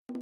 E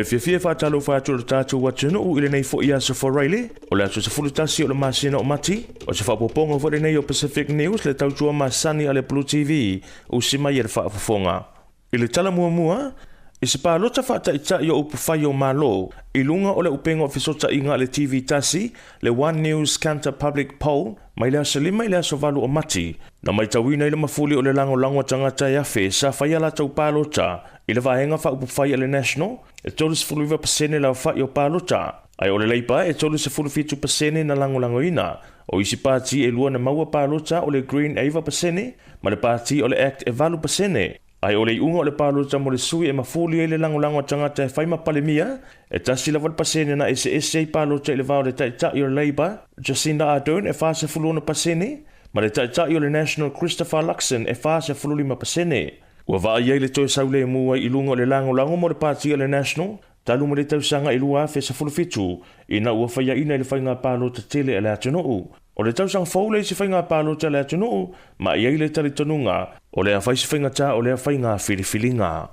fiafia e faatalofa atu i lo tatou atunuu i lenei foi aso Faraile, o le aso 11 o le masina o Mati, o se faaopoopoga foi lenei o Pacific News le tautua masani a le Blue TV, usi mai e le faafofoga. I le tala muamua, i se palota faataitai o upufai o Malo, i luga o le upega o fesootaiga a le TV tasi, le One News Kantar Public Poll, mai le aso 5 i le aso 8 o Mati, na maitauina ai le mafuli o le lagolago a tagata e afe sa fai a latou palota i le vaega faaupufai a le National, e 39% le aofai o palota, ae o le Labour e 37% na lagolagoina. O isi pati e lua na maua palota o le Green e 9% ma le pati o le act e 8%. Ae o le iuga o le palota mo le sui e mafuli ai le lagolago a tagata e fai ma Palemia, e tasi lava le pasene na eseese ai palota i le va o le Taitai o le Labour, Jacinda Ardern e 46%, ma le Taitai o le National Christopher Luxon e 45%. Ua vaai ai le toe saulemu ai i luga o le lagolago mo le pati a le National, talu mai le tausaga i 2017, ina ua faiaina i le faiga palota tele a le atunuu. O le tausaga fou le isi faiga palota a le atunuu, ma e i ai le talitonuga, o le a fai se faigata o lea faiga filifiliga.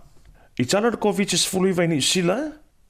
I tala o le Koviti-19 i Niu Sila,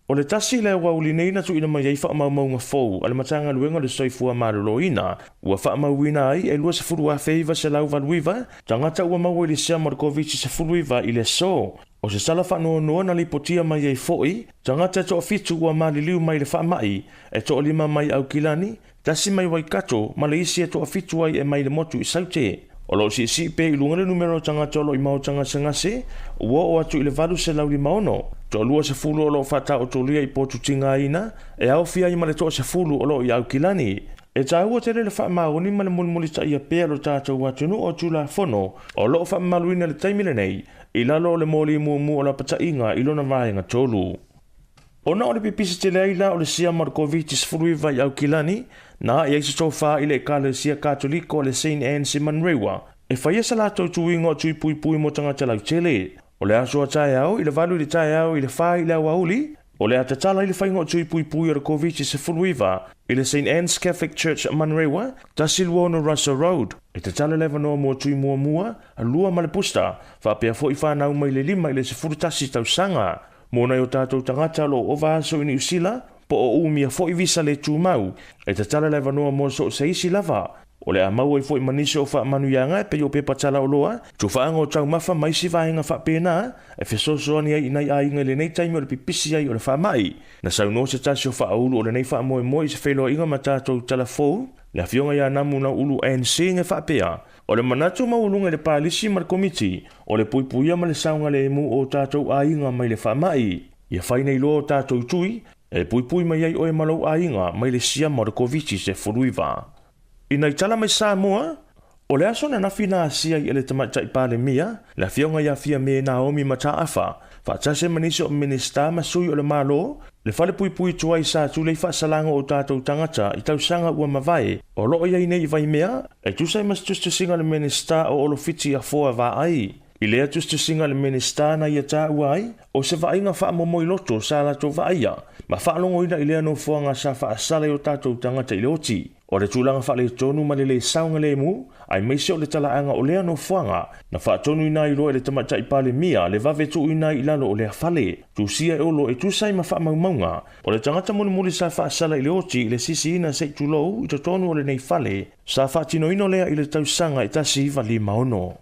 o le tasi lea aoauli nei na tuuina mai ai faamaumauga fou a le Matagaluega o le Soifua Maloloina, ua faamauina ai e 20,989 tagata ua maua i le siama o le Koviti-19 i le aso. O se tala faanoanoa na lipotia mai ai foi, tagata e toafitu ua maliliu mai i le faamai, e toalima mai Aukilani, tasi mai Waikato ma le isi e toafitu ai e mai le motu i Saute. O lo o siisii pea i luga le numera o tagata o lo o i maota gasegase, ua oo atu i le 856. Toalua sefulu o lo o faataotolia i potu tigaina, e aofia ai ma le toasefulu o lo o i Aukilani. E taua tele le faamaoni ma le mulimulitaia pea o lo tatou atunuu o Tulafono o lo o faamamaluina i le taimi lenei i lalo o le moli muamua o lapataiga i lona vaega tolu. Ona o le pipisi tele ai la o le siama o le Koviti-19 i Aukilani, na ae ai se tofa i le Ekalesia Katoliko a le Saint Anne's i Manurewa e faia sa latou tuiga o tui puipui mo tagata lautele. O le aso a taeao i le 8 i le taeao i le 4 i le aoauli, o le a tatala ai le faiga o tui puipui o le Koviti-19 i le Saint Anne's Catholic Church Manurewa, 126 Russell Road. E tatala le avanoa mo tui muamua, lua ma le booster, faapea foi whanau mai le 5 i le 11 tausaga. Mo nai o tatou tagata o lo o ova aso i Niu Sila, po o umia foi visa le tumau, e tatala le avanoa mo so o se isi lava. O le a maua ai foi ma nisi o faamanuiaga e pei o pepa talaoloa, tufaaga o taumafa ma isi vaega faapena e fesoasoani ai i nai aiga i lenei taimi o le pipisi ai o le faamai. Na saunoa se tasi o faaulu o lenei faamoemoe i se feiloaiga ma tatou tala fou, le Afioga ia Namu Nauulu Ann Singh e faapea, O le manatu maualuga i le palisi ma le komiti, o le puipuia ma le saogalemu o tatou aiga mai le faamai. Ia fai nei loa o tatou tui, e puipui mai ai oe ma lou aiga mai le siama o le Koviti-19. I nai tala mai Samoa, o le aso ananafi na asia ai e le Tamaitai Palemia, le Afioga ia Fiame Naomi Mataafa, faatasi ai ma nisi o Minisita ma sui o le Malo, le fale puipui tuai sa tulei faasalaga o tatou tagata i tausaga ua mavae, o lo o i ai nei i Vaimea, e tusa ai ma se tusitusiga a le Minisita o Olofiti Afoa Vaai. I lea tusitusiga a le Minisita na ia taua ai, o se vaaiga faamomoiloto sa latou vaaia ma faalogoina i lea nofoaga sa faasala i o tatou tagata i le oti. O le tulaga faaletonu ma le lē saogalemu, aemaise o le talaaga o lea nofoaga, na faatonuina ai loa e le Tamaitai Palemia le vave tuuina ai i lalo o lea fale. Tusia e Olo e tusa ai ma faamaumauga, o le tagata mulimuli sa faasala i le oti i le sisiina se i tulou i totonu o lenei fale, sa faatinoina lea i le tausaga e 1956.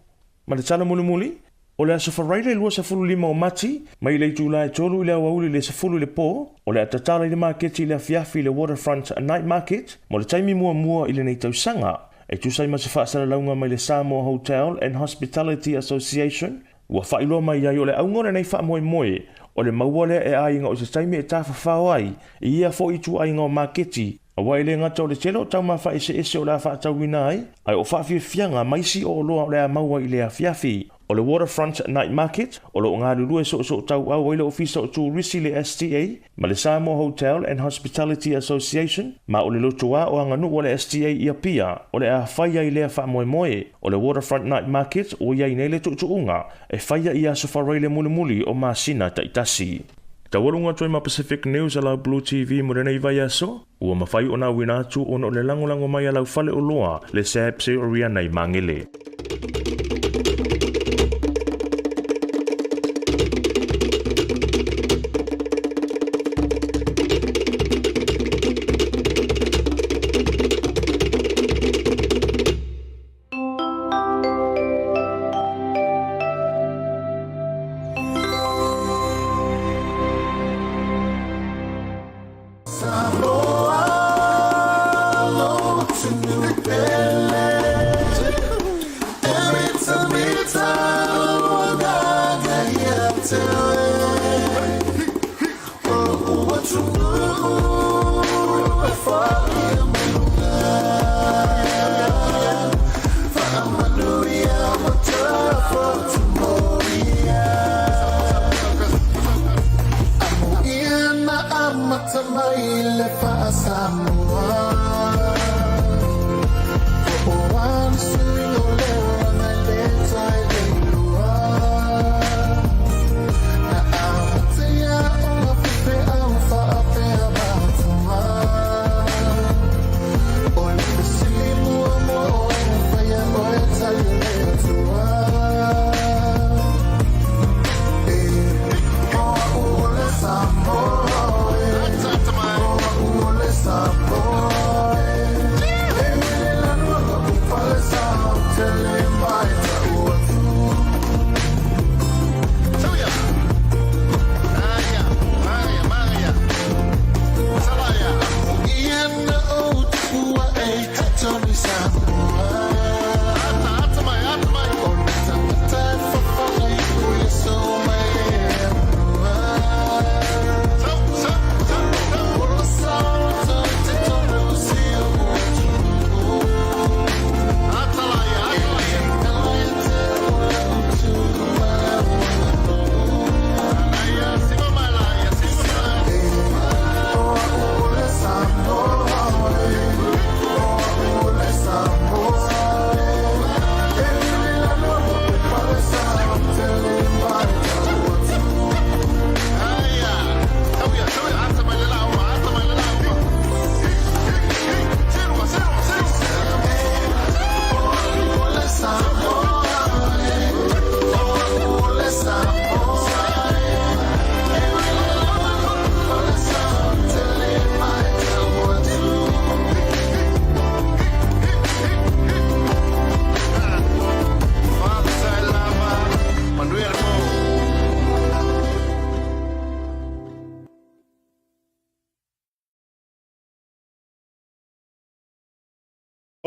Ma le tala mulimuli, o le aso Faraile 25 o Mati, mai le itula e 3 i le aoauli i le 10 i le po, o le a tatala i le maketi i le afiafi i le Waterfront Night Market mo le taimi muamua i lenei tausaga. E tusa ai ma se faasalalauga mai le Samoa Hotel and Hospitality Association, ua faailoa mai ai o le auga o lenei faamoemoe, o le maua lea e aiga o se taimi e tafafao ai i ia foi ituaiga o maketi, Aua e le gata o le tele o taumafa eseese o le a faatauina ai, ae o faafiafiaga ma isi o oloa o le a maua i le afiafi. O le Waterfront Night Market, o lo o galulue soosootauau ai le Ofisa o Turisi le STA ma le Samoa Hotel and Hospitality Association, ma o le lotoa o aganuu a le STA i Apia o le a fai ai lea faamoemoe. O le Waterfront Night Market ua i ai nei le tuutuuga e faia i aso faraile mulimuli o masina taitasi. Taualuga atu ai ma Pacific News a lau Blue TV mo lenei vaiaso, ua mafai ona auina atu ona o le lagolago mai a lau faleoloa le SABC Oriana i Magele.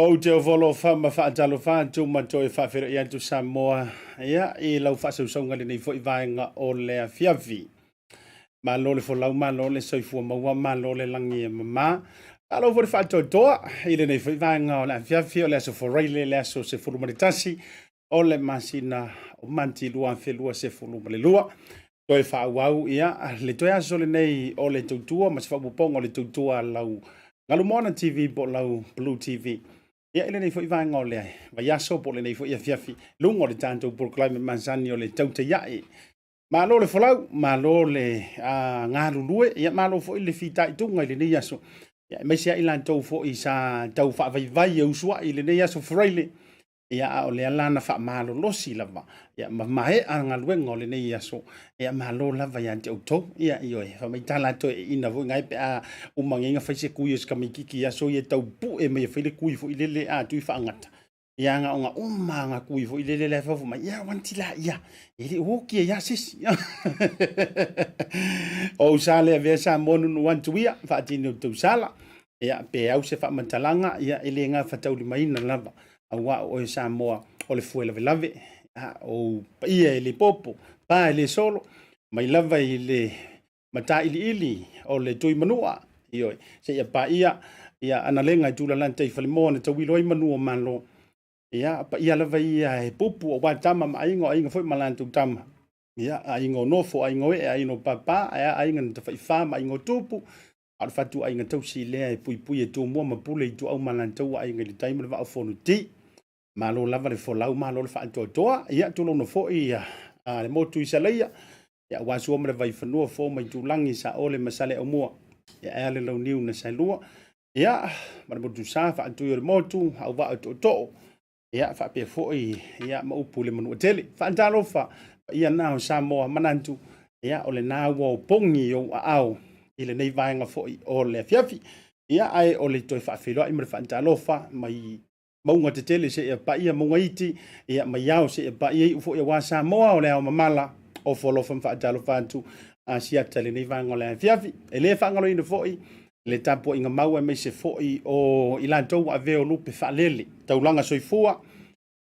Ou te ofo ma faatalofa atu ma toe faafeiloai atu Samoa ia i lau faasausauga lenei foi vaega o le afiafi. Malo le folau, malo le soifua maua, malo le lagi e mama. Malo foi le faatoatoa i lenei foi vaega o le afiafi o le aso Faraile le aso 11 o le masina o Mati 2022. Toe faaauau ia le toe aso lenei o le tautua ma se faaopoopoga o le tautua lau Galumaona TV po o lau Blue TV. Ia i lenei foi vaega o le vaiaso po o lenei foi afiafi, luga o le tatou polokalame masani o le Tautaia'i. Malo le folau, malo le galulue, ia malo foi le fitaituga i lenei aso. Ia aemaise ai latou foi sa tau faavaivai e usuai i lenei aso Faraile. Ia a o lea la na faamalolosi lava ia ma maea galuega o lenei aso, ia malo lava ia te outou. Ia ioe, faamaitala toe ina foi ngai pe a uma ngeiga fai se kui o se tamaititi i aso ia tau pue mai e fai le kui foi lele a tui faagata. Ia nga onga uma nga kui foi lele le fafo mai ia wanti la ia e le oki e ia sisi. O sa le avea sa monu nu wantu ia faatini o tausala. Ia pe au se faamatalaga ia e le gafataulimaina lava auā o oe Samoa o le fue lavelave a o paia e le popo pa e le solo mai lava i le matailiili o le tui manua ioe seia paia ia analega i tulalan tai falemoa na tauilo ai manu o Malo. Ia paia lava ia e pupu auā tama ma aiga o aiga foi ma latou tama. Ia aiga o nofo, aiga o ee, aiga o papa, ae a aiga na tafaifā ma aiga o tupu. A o le fatuaiga tausi lea e puipui e Tumua ma Pule i Ituau ma Alataua aiga i le tai ma le Vaa o Fonoti. Malo lava le folau, malo le faatoatoa. Ia, tulouna foi le motu i Salaia. Ia, aua Sua ma le Vaifanua, Fofo ma Aitulagi, Saole ma Saleaaumua, ia ae a le Launiu na Saelua, ia, ma le Motusa, Faatui o le Motu, Auvaa o Tootoo, ia, faapea foi, ia, ma upu i le Manuatele. Faatalofa, paia na o Samoa, manatu, ia, o lena ua opogi i ou aao i lenei vaega foi o le afiafi. Ia, ae o le toe faafeiloai ma le faatalofa mai mauga tetele seia paia mauga iti, ia, mai ao seia paia iu foi aua Samoa o le ao mamala, ofo alofa ma faatalofa atu Asiata i lenei vaega o le afiafi. E le faagaloina foi le tapuaiga mau aemaise foi o i latou ua avea o lupe faalele, taulaga soifua,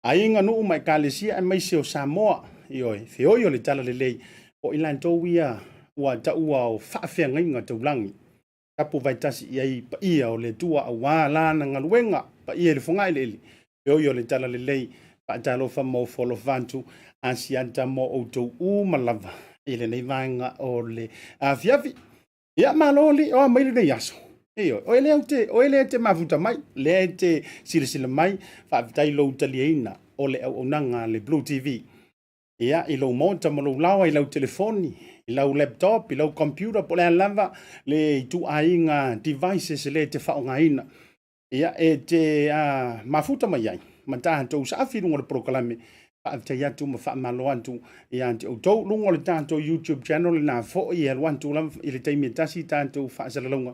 aiga, nuu ma ekalesia aemaise o Samoa, ioe, feoi o le talalelei, o i latou ia ua taua o faafeagaiga taulagi. Tapu vaetasi i ai paia o le Atua aua lana galuega paia i le fogaeleele, feoi o le talalelei, faatalofa ma ofo alofa atu Asiata mo outou uma lava i lenei vaega o le afiafi. Ia, malo li, o a mai lenei aso. Ioe, o lea te, o lea te mafuta mai, lea te silasila mai, faafetai lou taliaina o le auaunaga a le Blue TV. Ia, i lou maota ma lou laoa, i lau telefoni, i lau laptop, i lau computer, po o le a lava le ituaiga devices lea e te faaaogaina. Ia, e te mafuta mai ai ma tatou saafi i luga o le polokalame. Faafetai atu ma faamalo atu ia te outou luga o le tatou YouTube channel lena foi e alu atu lava i le taimi e tasi tatou faasalalauga.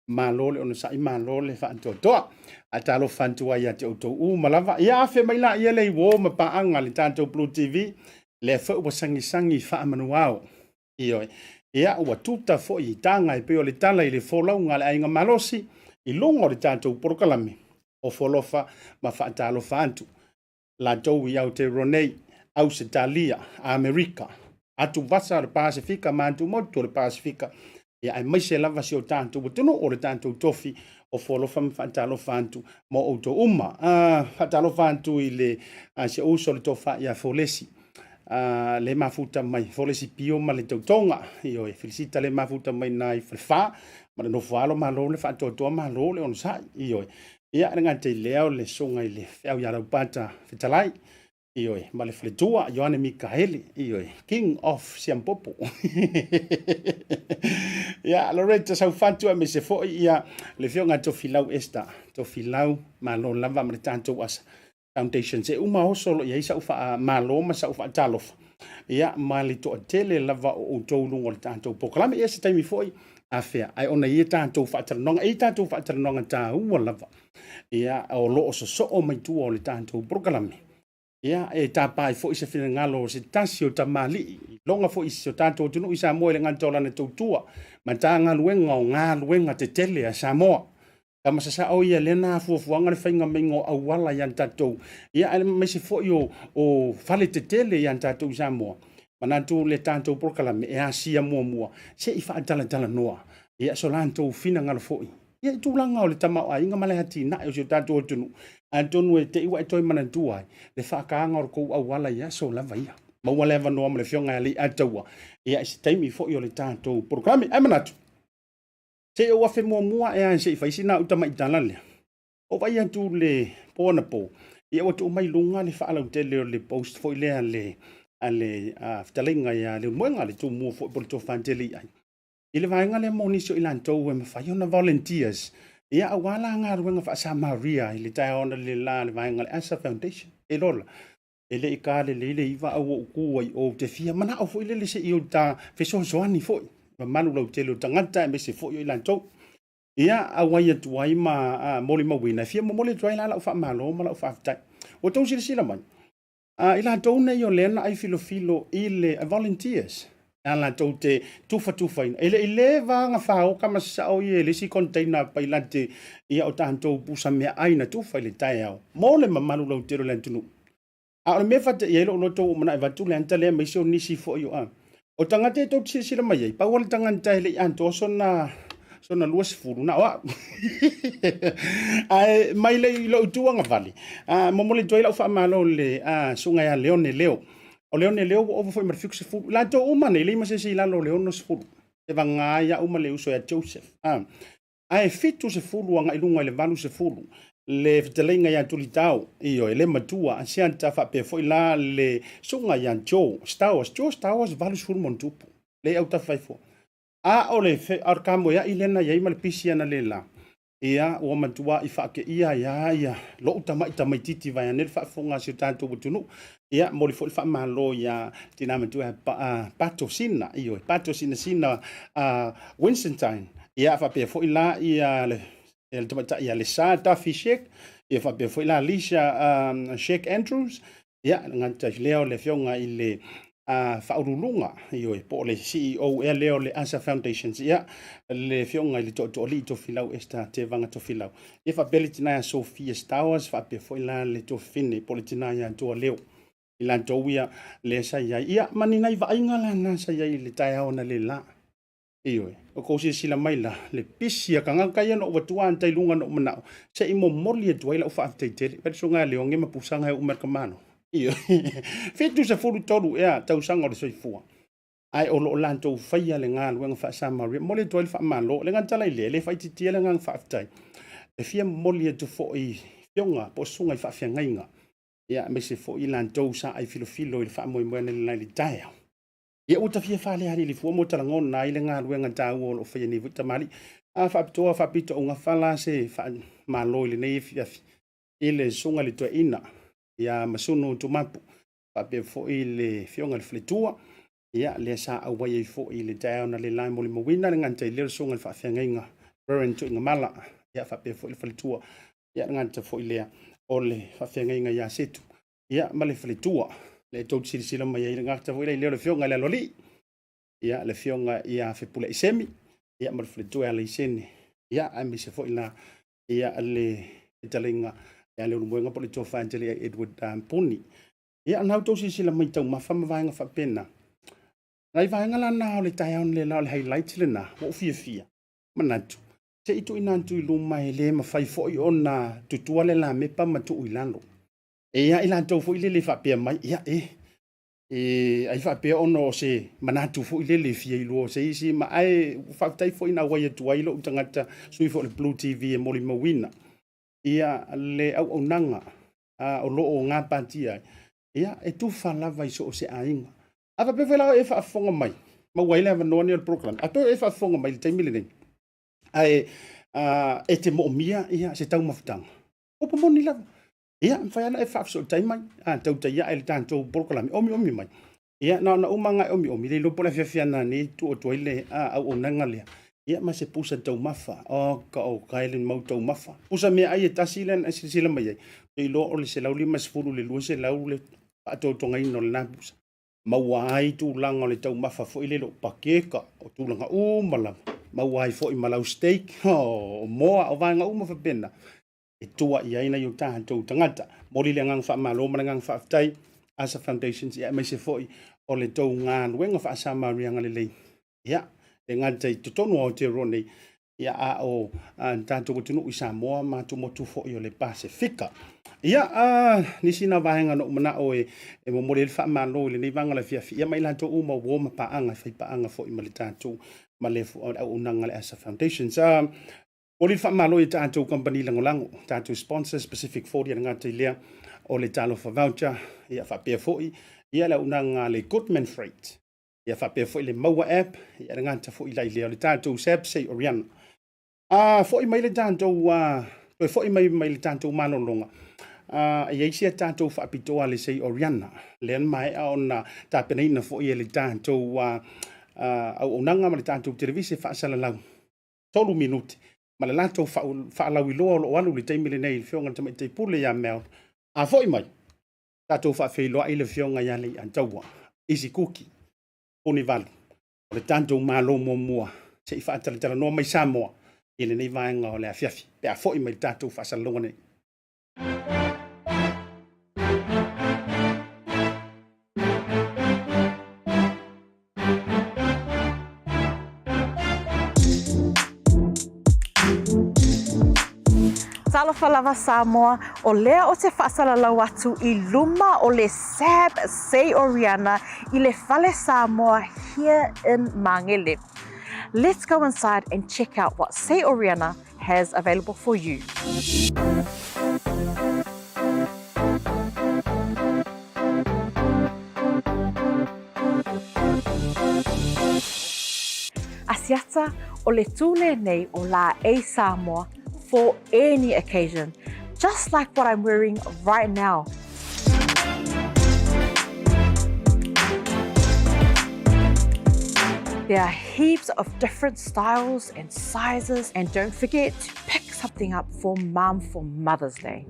Malo le onosai, malo le faatoatoa. Faatalofa atu ai ia te outou uma lava. Ia afe mai laia le uo ma paaga le tatou Blue TV, lea foi ua sagisagi faamanuao. Ioe. Ia, ua tuta foi i taga e pei o le tala i le folauga a le Aiga Malosi i luga o le tatou polokalame. Ofo alofa ma faatalofa atu latou i Aotearoa nei, Ausetalia, Amerika, atuvasa o le Pasefika ma atumotu o le Pasefika, ia aemaise lava si o tatou atunuu o le tatou tofi. Ofo alofa ma faatalofa atu mo outou uma. Faatalofa atu i le si ou uso le tofa ia Folesi, le mafuta mai Folesi Pio ma le tautoga. Ioe, felisita le mafuta mai na i Falefa ma le nofo alo, malo le faatoatoa, malo le onosai. Ioe. Ia, le gata i lea o le susuga i le Feau ia Laupata Fetalai, ioe, ma le faletua Ioane Mikaele, ioe, King of Siampopo. Ia, Loretta Saufatu aemaise foi ia le afioga Tofilau Esther, Tofilau, malo lava ma le tatou asa Foundation. Se uma oso lo i ai sau faamalo ma sau faatalofa, ia, ma le toatele lava o outou luga o le tatou polokalame. Ia, se taimi foi afea, ae ona ia tatou faatalanoaga, e i tatou faatalanoaga taua lava, ia, o lo o sosoo mai tua o le tatou polokalame. Ia, e tapa ai foi se finagalo o se tasi o tamalii, iloga foi i si o tatou atunuu i Samoa i le gata o lana tautua Matagaluega o Galuega Tetele a Samoa. Tama sasao ia lea na fuafuaga le faiga maiga o auala ia tatou, ia aemaise foi o fale tetele ia tatou i Samoa. Manatu le tatou polokalame e asia muamua se i faatalatalanoa ia so latou finagalo foi ia i tulaga o le tamaoaiga ma le atinae o si o tatou atunuu. Atonu e te i ua e toe manatua ai le faakaaga o le tou auala i aso lava ia. Maua le avanoa ma le afioga ia Leiataua ia i se taimi foi o le tatou polokalame. Ae manatu, se i ou afe muamua ea se i fai sina au tamaitala lea. O vaai atu le po anapo, ia ua tuu mai luga le faalautele o le post foi lea a le fetalaiga ia Leulumoega, le Tumua foi po o le Tofa Tele i ai. I le vaega lea mo nisi o i latou e mafai ona volunteers, ia aua la galuega faa-Samaria i le taeao analeila a le vaega le Asa Foundation. E lola, e le i ka lelei le iva a ua ou tu ai ou te fia manao foi lele se i o ta fesoasoani foi mamalu lautele o tagata aemaise foi o i latou. Ia, auai atu ai ma molimauina, e fia momoli atu ai la lau faamalo ma lau faafetai. Ua outou silasila mai, i latou nei o lea na ai filofilo i le volunteers, a latou te tufatufaina. E le i leva ona faoka ma sasao ia i le isi container pailate ia o tatou pusa meaai na tufa i le taeao mo le mamalu lautele o le atunuu. A o le mea e fataia ai lou loto ua manao e avatu le anta lea aemaise o nisi foi o a o tagata e tou te silasila mai ai, pau o le tagata e le i atoa sona 20 na o au. Ae mai le i lou itu agavale, momoli atu ai lau faamalo i le susuga ia Leone Leo. O Leone Leo ua ova foi ma le 70. Latou uma nei, leai ma se isi i lalo o le 60. E vagana ai au ma le uso ia Joseph. Ae 70 agai luga i le 80. Le fetalaiga ia Tulitao, ioe, le matua a Siata faapea foi la le susuga ia Joe Stowers, Joe Stowers 80+, le autafa ifo. A o le fe, a o le kamoea'i lea na i ai ma le pisi ana le la, ia, ua matua'i faakeia ai lava ia lo'u tama'i tamaitiiti vaeane le faafofoga a si o tatou atunuu. Ia, momoli foi le faamalo ia tina matua ia Pato Sina, ioe, Pato Sina Sina Winsentine, ia, faapea foi la ia le le tamaitai ia Lesa Duffy Sheck, ia faapea foi la Alicia Sheck Andrews, ia le gata i lea o le afioga i le faauluuluga, ioe, po o le CEO ea lea o le ASA Foundations, ia le afioga i le Tootooalii Tofilau Esther Tevaga Tofilau, ia faapea le tina ia Sophia Stowers, faapea foi la le tuafafine po o le tina ia Toa Leo. I latou ia lea sa i ai, ia ma ni nai vaaiga la na sa i ai i le taeao analeila. Ioe, o kou silasila mai la, le pisi a tagata ia na ou atua ata i luga na ou manao, se i momoli atu ai lau faafetai tele. Vaai le susuga ia Leoge ma Pusaga e uma i le kamalo. Ioe, 73 ea tausaga o le soifua, ae o lo o latou faia le galuega faa-Samaria. Momoli atu ai le faamalo. Le gata la i lea, e le faaitiitia le agaga faafetai. E fia momoli atu foi i afioga po o susuga i faafeagaiga, ia, aemaise foi i latou sa ai filofilo i le faamoemoe analeila i le taeao. Ia ua ta fia falealili fua mo ta lagona ai le galuega taua o lo o faia nei foi tamalii. A faapitoa faapito augafa la se faamalo i lenei afiafi i le susuga i le toeaina ia Masunu Tumapu faapea foi le afioga i le faletua ia lea sa auai ai foi i le taeao na le la e molimauina le gata i lea o le susuga i le faafeagaiga Reverend Tuigamala ia faapea foi le faletua ia le gata foi lea o le faafeagaiga ia Setu ia ma le faletua lea tou te silasila mai ai le gata foi lea o le afioga i le Aloalii ia le afioga ia Fepuleai ia ma le faletua ia Laisene ia aemaise foi la ia le fetalaiga ia Leulumoega po o le Tofa Angelia Edward Puni. Ia na outou silasila mai taumafa ma vaega faapena. Nai vaega la na o le taeao le la o le highlight lena ua ou fiafia manatu se i tuuina atu i luma e le mafai foi ona tutua le lamepa ma tuu i lalo. E ia i latou foi lele faapea mai, ia e, e ai faapea ona o se manatu foi lele fia iloa o se isi, ma ae faafetai foi na auai atu ai lou tagata sui foi o le Blue TV e molimauina ia le auaunaga a, o lo o gapatia ai, ia e tufa lava i so o se aiga. A faapea foi la e faafofoga mai, maua ai le avanoa nei o le program, a toe e faafofoga mai i le taimi lenei, ae e te moomia ia se taumafataga, upu moni lava. Ia, mafai lava ona e faafesootai mai, a tautai ae le tatou polokalame, omiomi mai. Ia, na ona uma lava e omiomi, le iloa po o le afiafi ana nei tuu atu ai le auaunaga lea. Ia, ma se pusa taumafa. O, ka o ka le mau taumafa. Pusa meaai e tasi lea na e silasila mai ai. Ou te iloa o le 150 i le 200 le faatotogaina o lena pusa. Maua ai tulaga o le taumafa foi lele o pakeka, o tulaga uma lava. Maua ai foi ma lau steak, o moa, o vaega uma faapena. E tua i ai nai o tatou tagata. Momoli le agaga faamalo ma le agaga faafetai Asa Foundations ia aemaise foi o le tou galuega faasamariaga lelei. Ia, e gata i totonu o Aotearoa nei, ia a o tatou atunuu i Samoa ma atumotu foi o le Pasefika. Ia, a, nisi na vaega na ou manao e, e momoli ai le faamalo i lenei vaega o le afiafi, ia ma i latou uma o uo ma paaga, e fai paaga foi ma le tatou, ma le auaunaga a le Asa Foundations. A, Momoli le faamalo i tatou kamupani lagolago, tatou sponsors Pacific 40 e le gata i lea o le Talofa Voucher, ia faapea foi ia le auaunaga a le Goodman Freight, ia faapea foi le Maua App, ia le gata foi la i lea o le tatou Sabsay Oriana. A foi mai le tatou toe foi mai mai le tatou malologa, a i ai sia tatou faapitoa le Sei Oriana, lea na maea ona tapenaina foi e le tatou auaunaga ma le tatou televise faasalalau 3 minute ma le latou faalauiloa o lo o alu i le taimi lenei i le Afioga i le Tamaitai Pule ia Mel. A foi mai, tatou faafeiloai le Afioga ia Leiataua Isi Kuki Punivalu o le tatou Malo muamua se i faatalatalanoa mai Samoa i lenei vaega o le afiafi pe a foi mai le tatou faasalalauga nei. Talofa lava Samoa, o lea o te faasalalau atu i luma o le Sab Say Oriana i le Fale Samoa here in Māngere. Let's go inside and check out what Say Oriana has available for you. Asiata, o le tū lenei o Laei Samoa for any occasion, just like what I'm wearing right now. There are heaps of different styles and sizes, and don't forget to pick something up for mum for Mother's Day.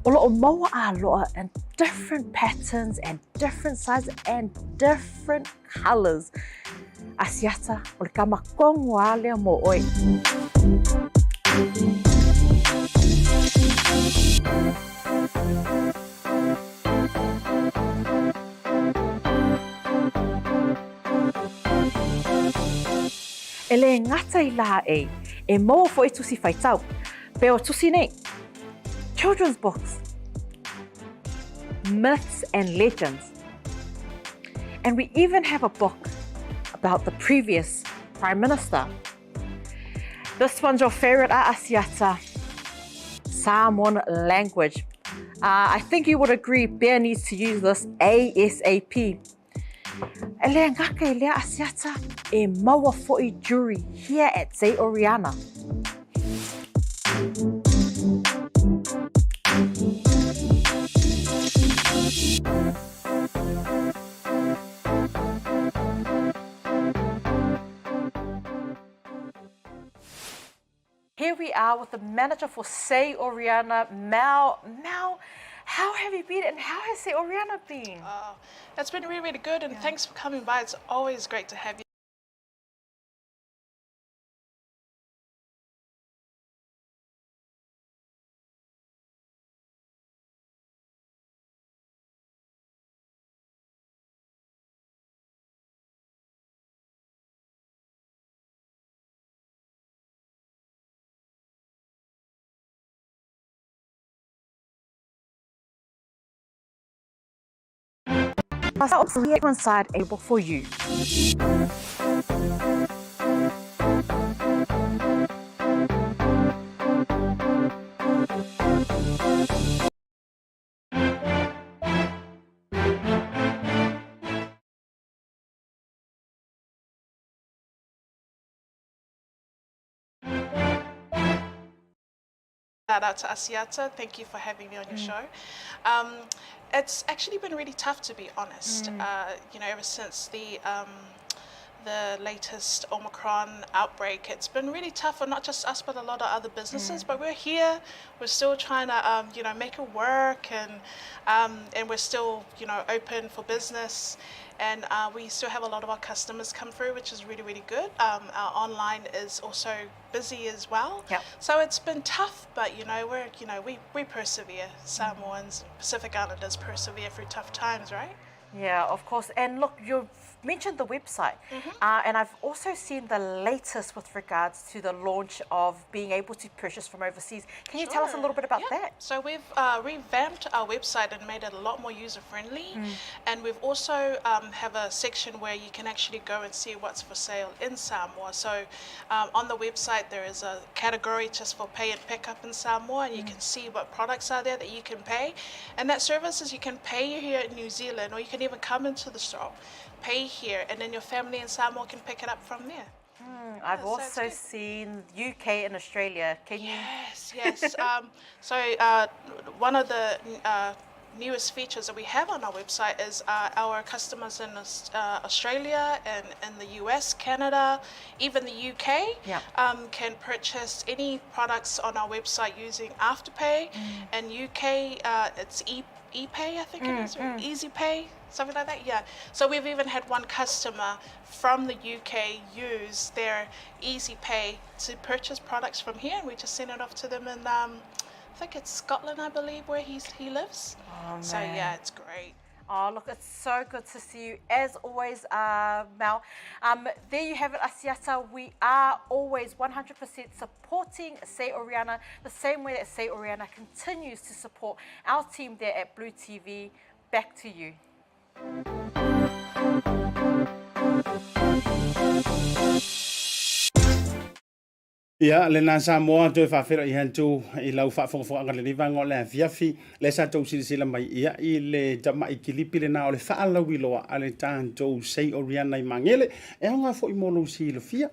O lo'o maua aloa in different patterns and different sizes and different colours. Asiata, o le kama kongo a lea mo oe. E le gata i la ei, e maua fo'i tusi faitau. Pe o tusi nei, children's books, myths and legends. And we even have a book about the previous Prime Minister. This one's your favorite, Asiata, Samoan language. I think you would agree Bear needs to use this ASAP. E le ngaka i lea Asiata, e maua fo'i jewelry here at Zei Oriana. Here we are with the manager for Sei Oriana, Mel. Mel, how have you been and how has Sei Oriana been? Oh, it's been really, really good and yeah. thanks for coming by. It's always great to have you. Inside able for you. Shout out to Asiata. Thank you for having me on your mm. show. Um, it's actually been really tough, to be honest. Mm. You know, ever since the the latest Omicron outbreak, it's been really tough for not just us, but a lot of other businesses. Mm. But we're here. We're still trying to, you know, make it work, and and we're still, you know, open for business. And we still have a lot of our customers come through, which is really, really good. Our online is also busy as well. Yep. So it's been tough, but you know, we're you know, we, we persevere. Samoans, Pacific Islanders persevere through tough times, right? Yeah, of course. And look, you've mentioned the website, mm-hmm. and I've also seen the latest with regards to the launch of being able to purchase from overseas. Can you tell us a little bit about that? So we've revamped our website and made it a lot more user friendly, mm. and we've also have a section where you can actually go and see what's for sale in Samoa. So on the website there is a category just for pay and pick up in Samoa, and you mm. can see what products are there that you can pay. And that service is you can pay here in New Zealand, or you can even come into the shop, pay here, and then your family in Samoa can pick it up from there. Mm, I've yeah, also seen UK and Australia. Can you? Yes, yes. So one of the newest features that we have on our website is our customers in Australia and in the US, Canada, even the UK can purchase any products on our website using Afterpay. Mm. And UK, it's ePay, I think it is, or EasyPay, something like that, yeah. So we've even had one customer from the UK use their EasyPay to purchase products from here, and we just sent it off to them in, I think it's Scotland, I believe, where he lives. Oh, so yeah, it's great. Oh, look, it's so good to see you, as always, Mel. There you have it, Asiata. We are always 100% supporting Sei Oriana, the same way that Sei Oriana continues to support our team there at Blue TV. Back to you. Ia, lena Samoa toe faafeiloai atu i lau faafogafogaga i lenei vaega o le afiafi. Lea sa tou silasila mai ia i le tamai kilipi lena o le faalauiloa a le tatou Sei Oriana i Magele. E aoga foi mo lou silafia.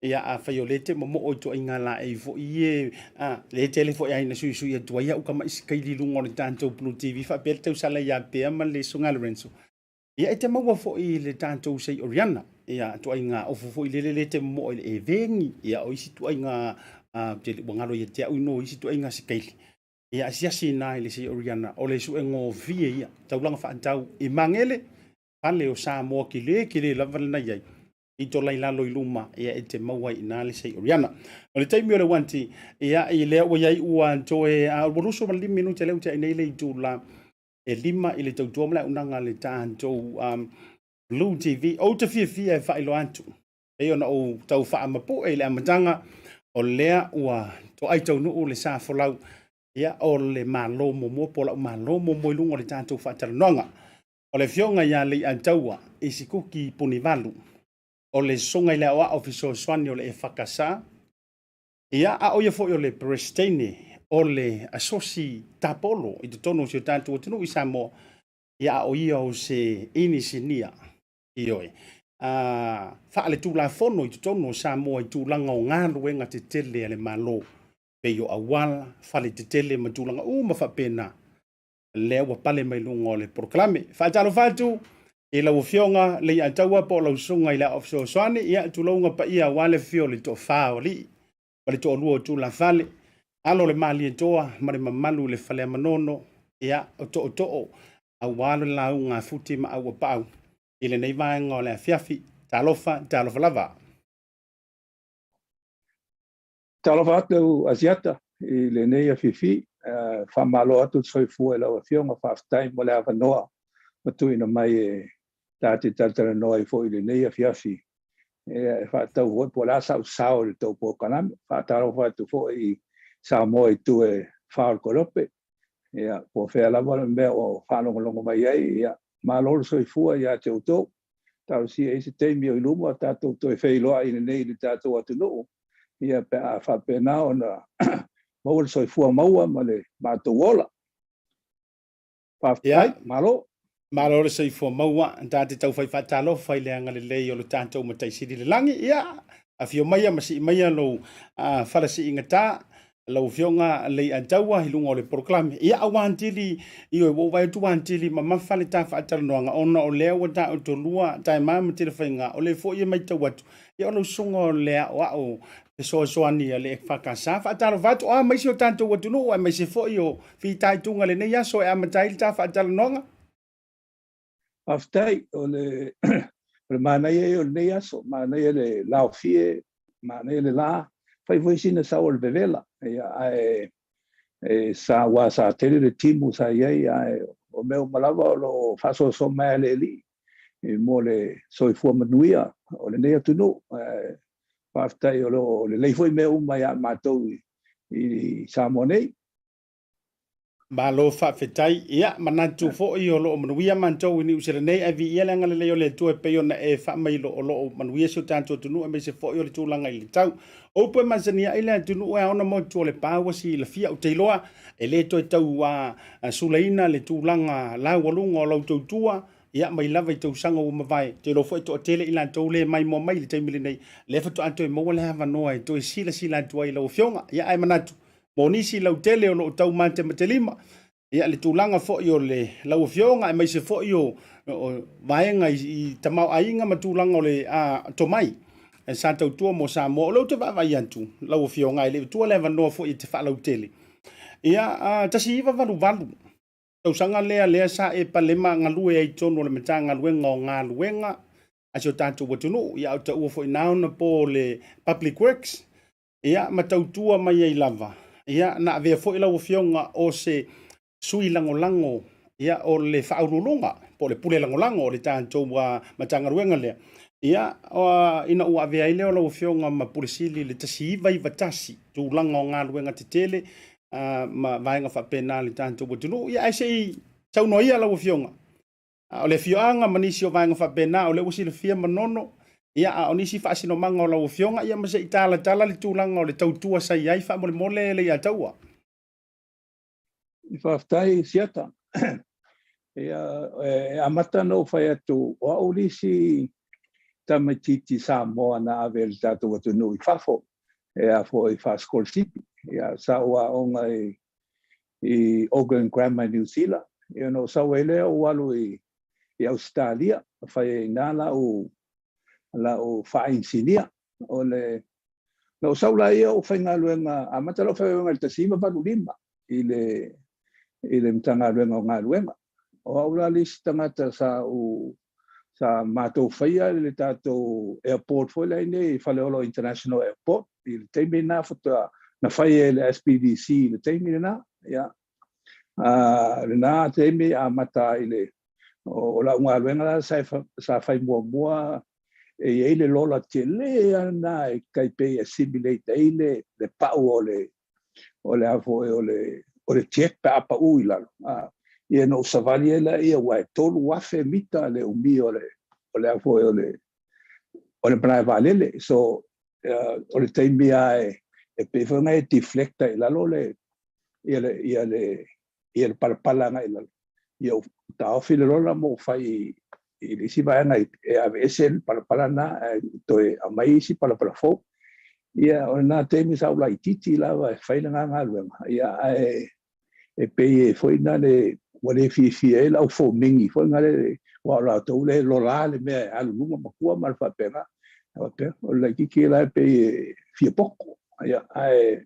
Ia, afai o lea e te momoo i tuaiga laei foi e, a, lea e tele foi lava ina suisui atu ai au tamai sikaili i luga o le tatou Blue TV faapea le tausala ia Pea ma le Susuga Lorenzo. Ia e te maua foi i le tatou sei Oriana, ia tuaiga ofu foi lele le te momoo i le eveni, ia o isi tuaiga tele ua galo ia te au no isi tuaiga sikaili. Ia asiasi ina i le sei Oriana, o le suegofie ia, taulaga faatau i Magele, fale o Samoa kele kele lava lena i ai. I to lai lalo i luma, ia e te maua ai ina le sei Oriana. O le taimi o le wanti, ia i lea ua iai ua toe ua 25 minute lea ua tea ai nei le itula e lima i le tautua ma le auaunaga a le tatou Blue TV. Ou te fiafia e faailoa atu, pei ona ou tau faamapue i le amataga, o lea ua toai taunuu le sa folau, ia, o le Malo muamua po o lau Malo muamua i luga o le tatou faatalanoaga. O le Afioga ia Leiataua Isikuki Punivalu, o le Susuga i le Aoao Fesoasoani o le EFKS, Ia, a o ia foi o le Peresitene o le Asosi Tapolo i totonu o si o tatou atunuu i Samoa, ia, a o ia o se inisinia, ioe, a, faaletulafono i totonu o Samoa i tulaga o galuega tetele a le Malo, pei o auala, fale tetele ma tulaga uma faapena. Lea ua pale mai luga o le polokalame. Faatalofa atu i lau Afioga Leiataua po o lau Susuga i le Aao Fesoasoani, ia, tulouna paia aua le afio o le toafa o alii ma le toalua o tulafale, alo o le Malietoa ma le mamalu i le Faleamanono, ia, o tootoo aua le lauga a Futi ma Auapaau i lenei vaega o le afiafi. Talofa, talofa lava. Talofa atu Asiata i lenei afiafi. Faamalo atu le soifua i lau Afioga, faafetai mo le avanoa ua tuuina mai e ta te talatalanoa ai foi i lenei afiafi e faatatau foi po o le a sau sao i le tou polokalame. Faatalofa atu foi i Samoa i itu e fa o le kolope, ia, po o fea lava le mea o faalogologo mai ai, ia, malo le soifua ia te outou. Talosia i se taimi o i luma tatou toe feiloai lenei i le tatou atunuu, ia pe a faapena ona maua le soifua maua ma le matou ola. Faafetai, malo. Malo le soifua maua, ta te taufai faatalofa i le agalelei o le tatou Matai Sili i le lagi. Ia, afio maia ma sii maia lou falasiigata, lau Afioga Leiataua i luga o le polokalame. Ia, a uantili, ioe, ua ou vaai atu uantili mamafa le ta faatalanoaga, ona o lea ua taotolua taema ma Tilafaiga, o lea foi e matau atu, ia o lau susuga o le aoao fesoasoani a le EFKS. Faatalofa atu, o a ma isi o tatou atunuu aemaise foi o fitaituga i lenei aso e amata ai le ta faatalanoaga. Faafetai, o le o le manaia ia o lenei aso, manaia le laofie, manaia le la, fai foi sina sau o le vevela, ia, ae e sa ua sa tele le timu sa i ai, ae o mea uma lava o lo o faasoasoa mai a le Alii mo le soifua manuia o lenei atunuu. Ae faafetai o lo o lelei foi mea uma ia matou i Samoa nei. Malo faafetai. Ia, manatu foi o lo o manuia matou i Niu Sila nei, ae viia le agalelei o le Atua e pei ona e faamailo o lo o manuia si o tatou atunuu aemaise foi o le tulaga i le tau. O upu e masani ai le atunuu e ao ona motu o le pa ua silafia. Ou te iloa e le toe tau sulaina le tulaga laualuga o lau tautua, ia, mai lava i tausaga ua mavae. Ou te iloa foi e toatele i latou le maimoa mai i le taimi lenei, lea faatoa toe maua le avanoa e toe silasila atu ai i lau Afioga. Ia, ae manatu, mo nisi lautele o lo o taumatematelima, ia, le tulaga foi o le lau Afioga aemaise foi o vaega i tamaoaiga ma tulaga o le tomai sa tautua mo Samoa. O lea ou te vaavaai atu lau Afioga, e le i tua le avanoa foi e te faalautele. Ia, 1988 tausaga lea sa e palema galue ai i totonu o le Matagaluega o Galuega a si o tatou atunuu, ia, a o taua foi na ona po o le Public Works, ia, ma tautua mai ai lava. Ia, na avea foi lau Afioga o se sui lagolago, ia, o le faauluuluga po o le pule lagolago o le tatou Matagaluega lea. Ia, ina ua avea ai lea o lau Afioga ma Pule Sili i le 1991, tulaga o galuega tetele ma vaega faapena a le tatou atunuu. Ia, ae se i saunoa ia lau Afioga. A o le afioaga ma nisi o vaega faapena, o lea ua silafia Manono. Ia, a o nisi faasinomaga o lau Afioga, ia ma se i talatala le tulaga o le tautua sa i ai faamolemole Leiataua. Faafetai Siata. Ia, e amata ona ou fai atu, o au le isi tamaitiiti Samoa na ave e le tatou atunuu i fafo, e a foi faasikolasipi. Ia, sa ou aoga i Auckland Grammar i Niu Sila, ia ona ou sau ai lea ou alu i Ausetalia, fai ai i ina lau faainisinia. O le na ou sau laia ou faigaluega, amata lau faigaluega i le 1985 i le Matagaluega o Galuega. O au la le isi tagata sa matou faia le tatou airport foi lea nei, Faleolo International Airport, i le taimi lena faatoa na fai e le SPVC i le taimi lena. Ia, lena taimi amata ai le o lau galuega la sa fai muamua e i ai le lola tele lena e tai pei e simulate ai le pau o le a foi o le jet pe a pau i lalo. Ia na ou savali ai laia, ua e 3,000 mita le umi o le a foi o le malae vaalele. So o le taimi lava e pei foi ona e deflect i lalo le ia le ia le ia le palapala agai i lalo. Ia ou taofi le lola ma ou fai i le isi vaega e aveese le palapala lena ae toe aumai isi palapala fou. Ia, o lena taimi sa ou laitiiti lava e fai lena galuega. Ia, ae e pei e foi na le ua le fiafia ai le au fomeni foi na le, aua o latou le lola le mea e alu luma ma tua ma le faapena. Faapea, o le laitiiti la e pei e fia poto. Ia, ae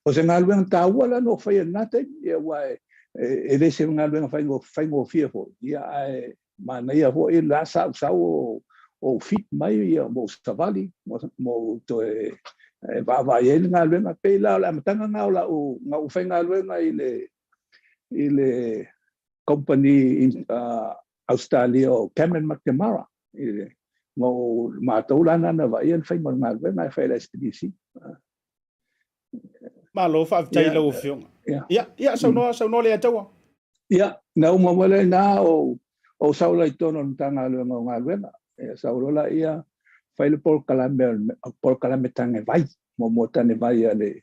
o se galuega taua la na ou faia i lena taimi. Ia, aua e le se galuega faigofie foi. Ia, ae manaia foi la sa ou sau o fit mai ia mo savali mo toe vaavaai ai le galuega. Pei la o le amataga lena o lau na ou faigaluega i le company Australia o Cameron McNamara i le na ou matou la na vaaia le faiga o le galuega e fai e le SPDC. Malo faafetai i lau Afioga. Ia, ia, saunoa, saunoa Leiataua. Ia, na uma mai lea ina o sau la i totonu o le Matagaluega o Galuega. Ia, sau loa laia fai le polokalame tane vai, mo tane vai a le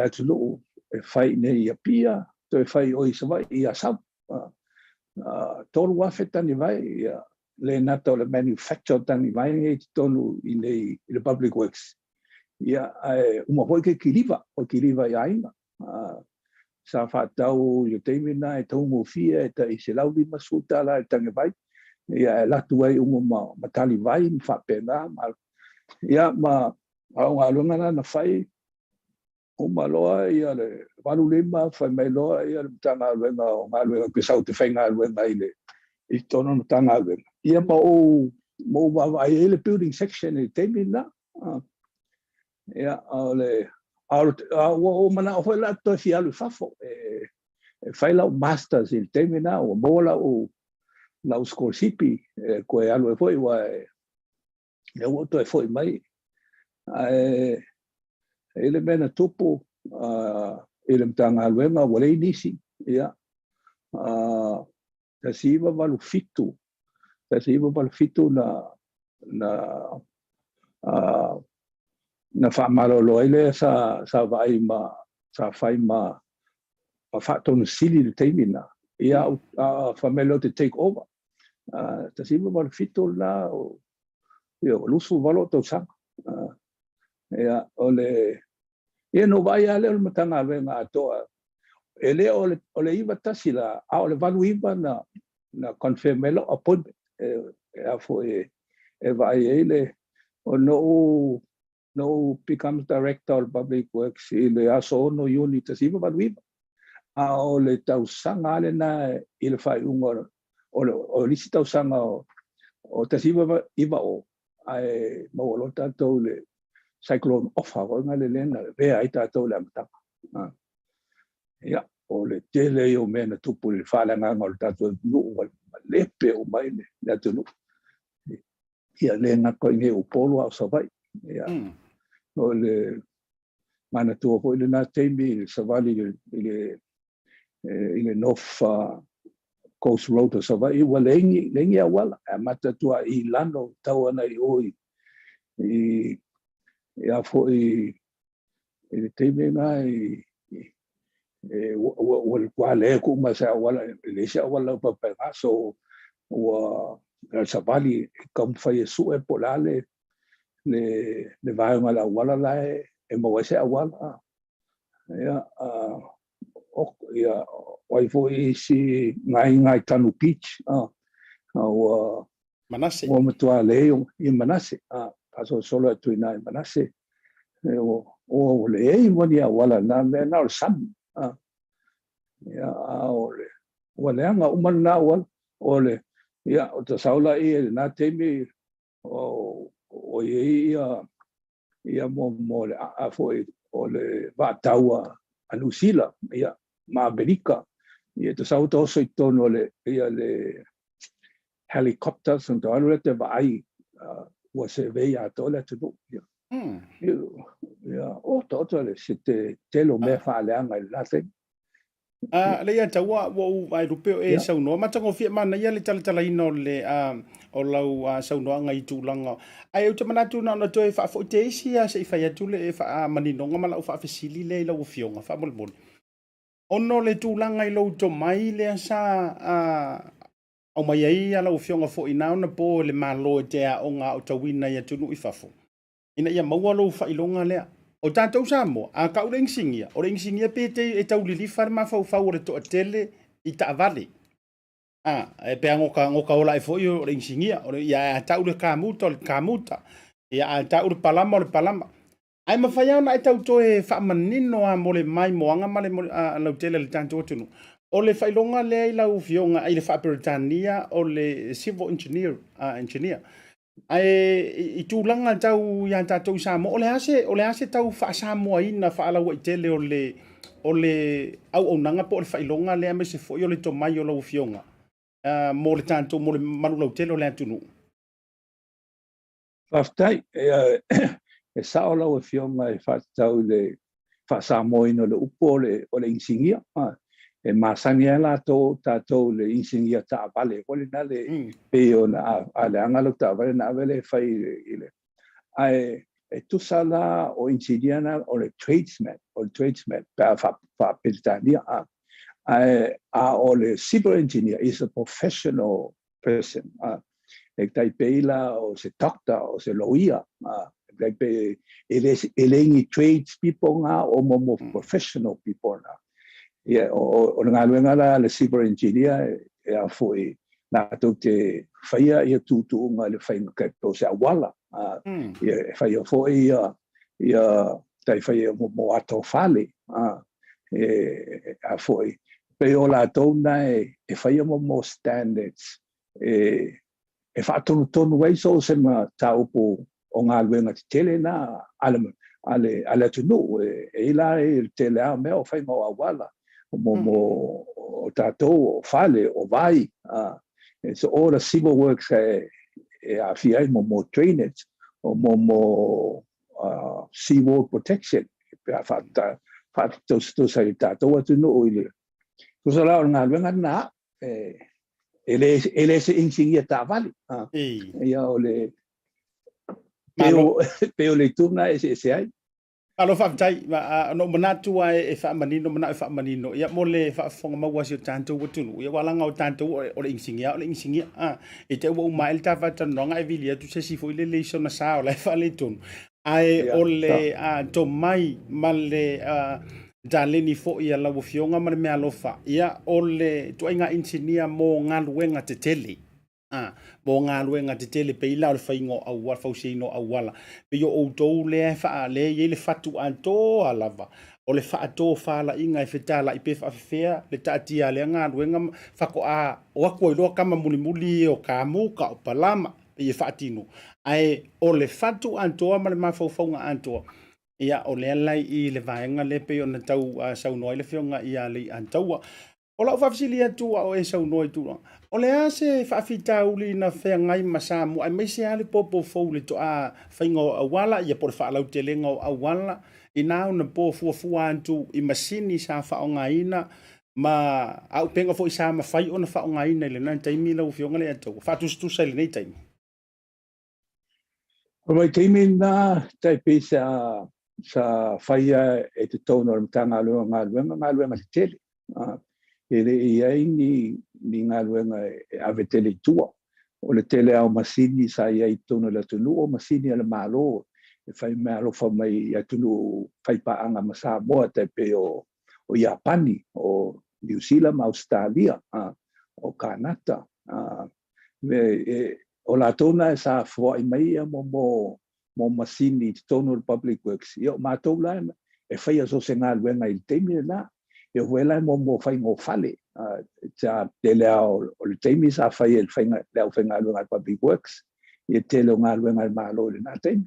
atunuu e fai nei i Apia, toe fai o i Savaii i Asau. 3,000 tane vai, ia, le nata o le manufacture o tane vai nei i totonu i nei i le Public Works. Ia, ae uma foi ke kiliva, o kiliva i aiga. Sa faatau i le taimi lena e taugofie e tai $150 i le tane vai. Ia, e alu atu ai uma ma tali vai ma faapena. Ia, ma a o galuega la na fai, uma loa ia le 85, fai mai loa ia le Matagaluega o Galuega pe sau te faigaluega i totonu o le Matagaluega. Ia, ma ou vaavaai ai le building section i le taimi lena. Ia, o le a ua ou manao foi la toe fia alu i fafo e fai lau masters i le taimi lena, ua maua lau sikolasipi e toe alu ai foi, ua lea ua ou toe foi mai. Ae i le mea na tupu i le Matagaluega ua leai nisi. Ia, 1987, 1987 na faamalolo ai lea sa vaai ma sa fai ma faatonu sili i le taimi lena. Ia, fai mai loa te take over. 1987 lena, ia, o 28 ou tausaga. Ia, o le ia na ou vaai lava lea o le Matagaluega atoa. E le o le 91 la, a o le 89 na confirm ai lau appointment e a foi e vaai ai le o na ou become director o le Public Works i le aso 6 Iuni 1989. A o le tausaga lava lena i le faaiuga o le isi tausaga o 1990, ae maua loa tatou le Cyclone Ofa foi na le lea na lavea ai tatou i le amataga. Ia, o le tele ia o mea na tupu i le faaleagaga o le tatou atunuu, ua malepe uma ai le atunuu. Ia, le gata i nei Upolu a o Savaii. Ia, o le manatua foi lena taimi i le savali i le North. Coast Road o Savaii ua leai ni, leai ni auala, e amata atu lava i Lano tau ana i o i, i, i a foi i le taimi lena i, e, ua, ua, ua ua leai atu uma se auala, e leai se auala laupapa i ina, so ua savali e taumafai e sue po o le a le, le, le vaega o le auala la e, e maua ai se auala. Ia, ia, o ai foi isi ngai ngai Tanu Beach, ua Manase. Ua matua leai i Manase, faasolosolo atu i ina i Manase, ua, ua leai ma ni auala na mea na o le sami. Ia, a o le, ua leaga uma lena auala, o le, ia, o ta sau laia i lena taimi, o, o i ai ia, ia mo, mo le aa foi o le vaataua a Niu Sila, ia, ma Amerika. Ia ta sau ta oso i totonu o le, ia le helicopters, ona ta alu lea te vaai, uh, ua survey atoa le atunuu. Ia, mm. ia, o, taoto le se te tele o mea faaleaga i le la taimi. A le ia taua ua ou vaai lupe o e saunoa matagofie manaia le talatalaina o le o lau saunoaga i tulaga. Ae ou te manatu na ona toe faafoi te isi a se i fai atu le faamaninoga ma lau faafesili lea i lau afioga faamolemole. Ona o le tulaga i lou tomai lea sa aumai ai a lau afioga foi na ona po e le Malo e te aoga aotauina i atunuu i fafo. ina ia maua lou faailoga lea. O tatou Samoa, a tau le inisinia, o le inisinia pe te e tau lilifa le mafaufau o le toatele i taavale. A, e pe a goka, goka ola ai foi o le inisinia, o le, ia a tau le kamuta o le kamuta, ia a tau le palama o le palama. Ae mafai lava ona e tau toe faamanino lava mo le maimoaga ma le lautele o le tatou atunuu. O le faailoga lea i lau Afioga i le faa-Peretania o le civil engineer, engineer. Ae i tulaga tau ia tatou i Samoa, o le a se, o le a se tau faasamoaina faalauaitele o le, o le auaunaga po o le faailoga lea aemaise foi o le tomai o lau Afioga uh, mo le tatou, mo le malu lautele o le atunuu? Faafetai. E, e sao lau Afioga e faatatau i le faasamoaina o le upu o le, o le inisinia. E masani ai latou, tatou i le inisinia taavale foi lena le mm. pei ona a, a leaga lau taavale na ave lea e fai i le, i le ae e tusa la o inisinia na o le tradesman, o le tradesman pe a faa-Peretania. A, ae a o le civil engineer is a professional person. A, e tai pei la o se doctor, o se lawyer, a, e tai pei e le, e le ni trades people nga o mo mo mm. professional people na. Ia, o, o, o le galuega la le civil engineer e, e a foi latou te faia ia tuutuuga i le faiga kai po se auala. A, mm. ia, e faia foi ia, ia tai faia mo, mo ato fale. A, e, a foi, pei o latou na e, e faia mo mo standards e, e faatonutonu ai so o se mataupu o galuega tetele na a le, a le, a le atunuu. E, e i la e le tele lava o mea o faiga o auala, mo, mm. mo o tatou, o fale, o vai, uh, so all the civil works e, e aafia ai mo mo drainage, o mo mo uh, seawall protection, pe a faatausatausa i tatou atunuu i le tusa la o le galuega lena e, e le, e le se inisinia taavale. Ia o le pei o le itu lena e eseese ai. Malo faafetai. Na ou manatu lava e faamanino, manao e faamanino, ia mo le faafofoga maua a si o tatou atunuu, ia aua leaga o tatou o le inisinia o le inisinia. I te i ua uma ae le ta faatalanoaga ae vili atu se isi foi lele i sona sa o la e faaletonu. Ae o le tomai ma le taleni foi a lau Afioga ma le meaalofa, ia o le ituaiga inisinia mo galuega tetele. A, mo galuega tetele pei la o le faiga o auala, fausiaina o auala. Pei o outou lea e faa, lea e i ai le fatu atoa lava o le faatofalaiga e fetalai pe faafefea le taatia a lea galuega faatoa o atu ai loa tama mulimuli o kamuta, o palama, pei e faatino. Ae o le fatu atoa ma le mafaufauga atoa, ia o lea la i le vaega lea pei ona tau saunoa ai le Afioga ia Leiataua. O lau faafesili atu a o e saunoa i tulaga, o le a se faafitauli na feagai ma Samoa aemaise lava le popo fou i le toa faiga o auala ia po o le faalautelega o auala inā ona po fuafua atu i masini sa faaaogaina. Ma auupega foi sa mafai ona faaaogaina i lena taimi lau Afioga Leiataua, faatusatusa i lenei taimi. O le vaitaimi lena tai pei sa sa faia e totonu o le Matagaluega o Galuega galuega tetele. E le i i ai ni ni galuega e ave tele i tua. O le tele lava o masini sa i ai i totonu o le atunuu o masini a le Malo e fai meaalofa mai i atunuu faipaaga ma Samoa tai pei o o Iapani, o Niu Sila ma Ausetalia, o Kanata. O latou na sa foai mai ia mo mo mo masini i totonu o le Public Works. Ia o matou la e faia so o se galuega i le taimi lena. E oo foi la mo mo faiga o fale. Sa tele lava o le taimi sa fai e le faiga le aufaigaluega a le Public Works ia tele o galuega a le Malo i lena taimi.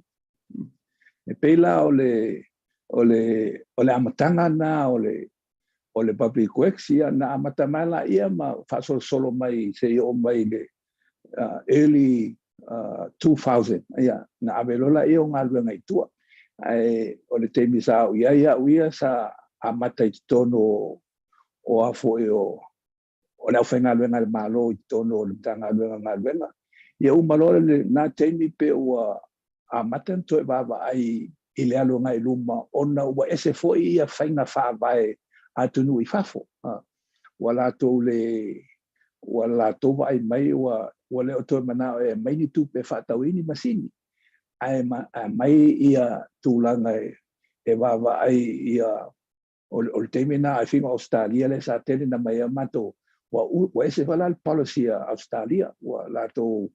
E pei la o le o le o le amataga lena o le o le Public Works, ia na amata mai laia ma faasolosolo mai seia oo mai i le early 2000, ia na ave loa laia o galuega i tua. Ae o le taimi sa au i ai au ia sa amata i totonu o a foi o o le aufaigaluega a le Malo i totonu o le Matagaluega o Galuega. Ia uma loa lena taimi pe ua amata ona toe vaavaai i le alu agai i luma ona ua ese foi ia faiga faavae a atunuu i fafo. Ua latou le ua latou vaai mai ua ua le o toe manao e aumai ni tupe e faatau ai ni masini, ae aumai ia tulaga e vaavaai ia O le taimi lena I think o Ausetalia lea sa tele na mai ai matou, ua ua ese foi la le policy a Ausetalia, ua latou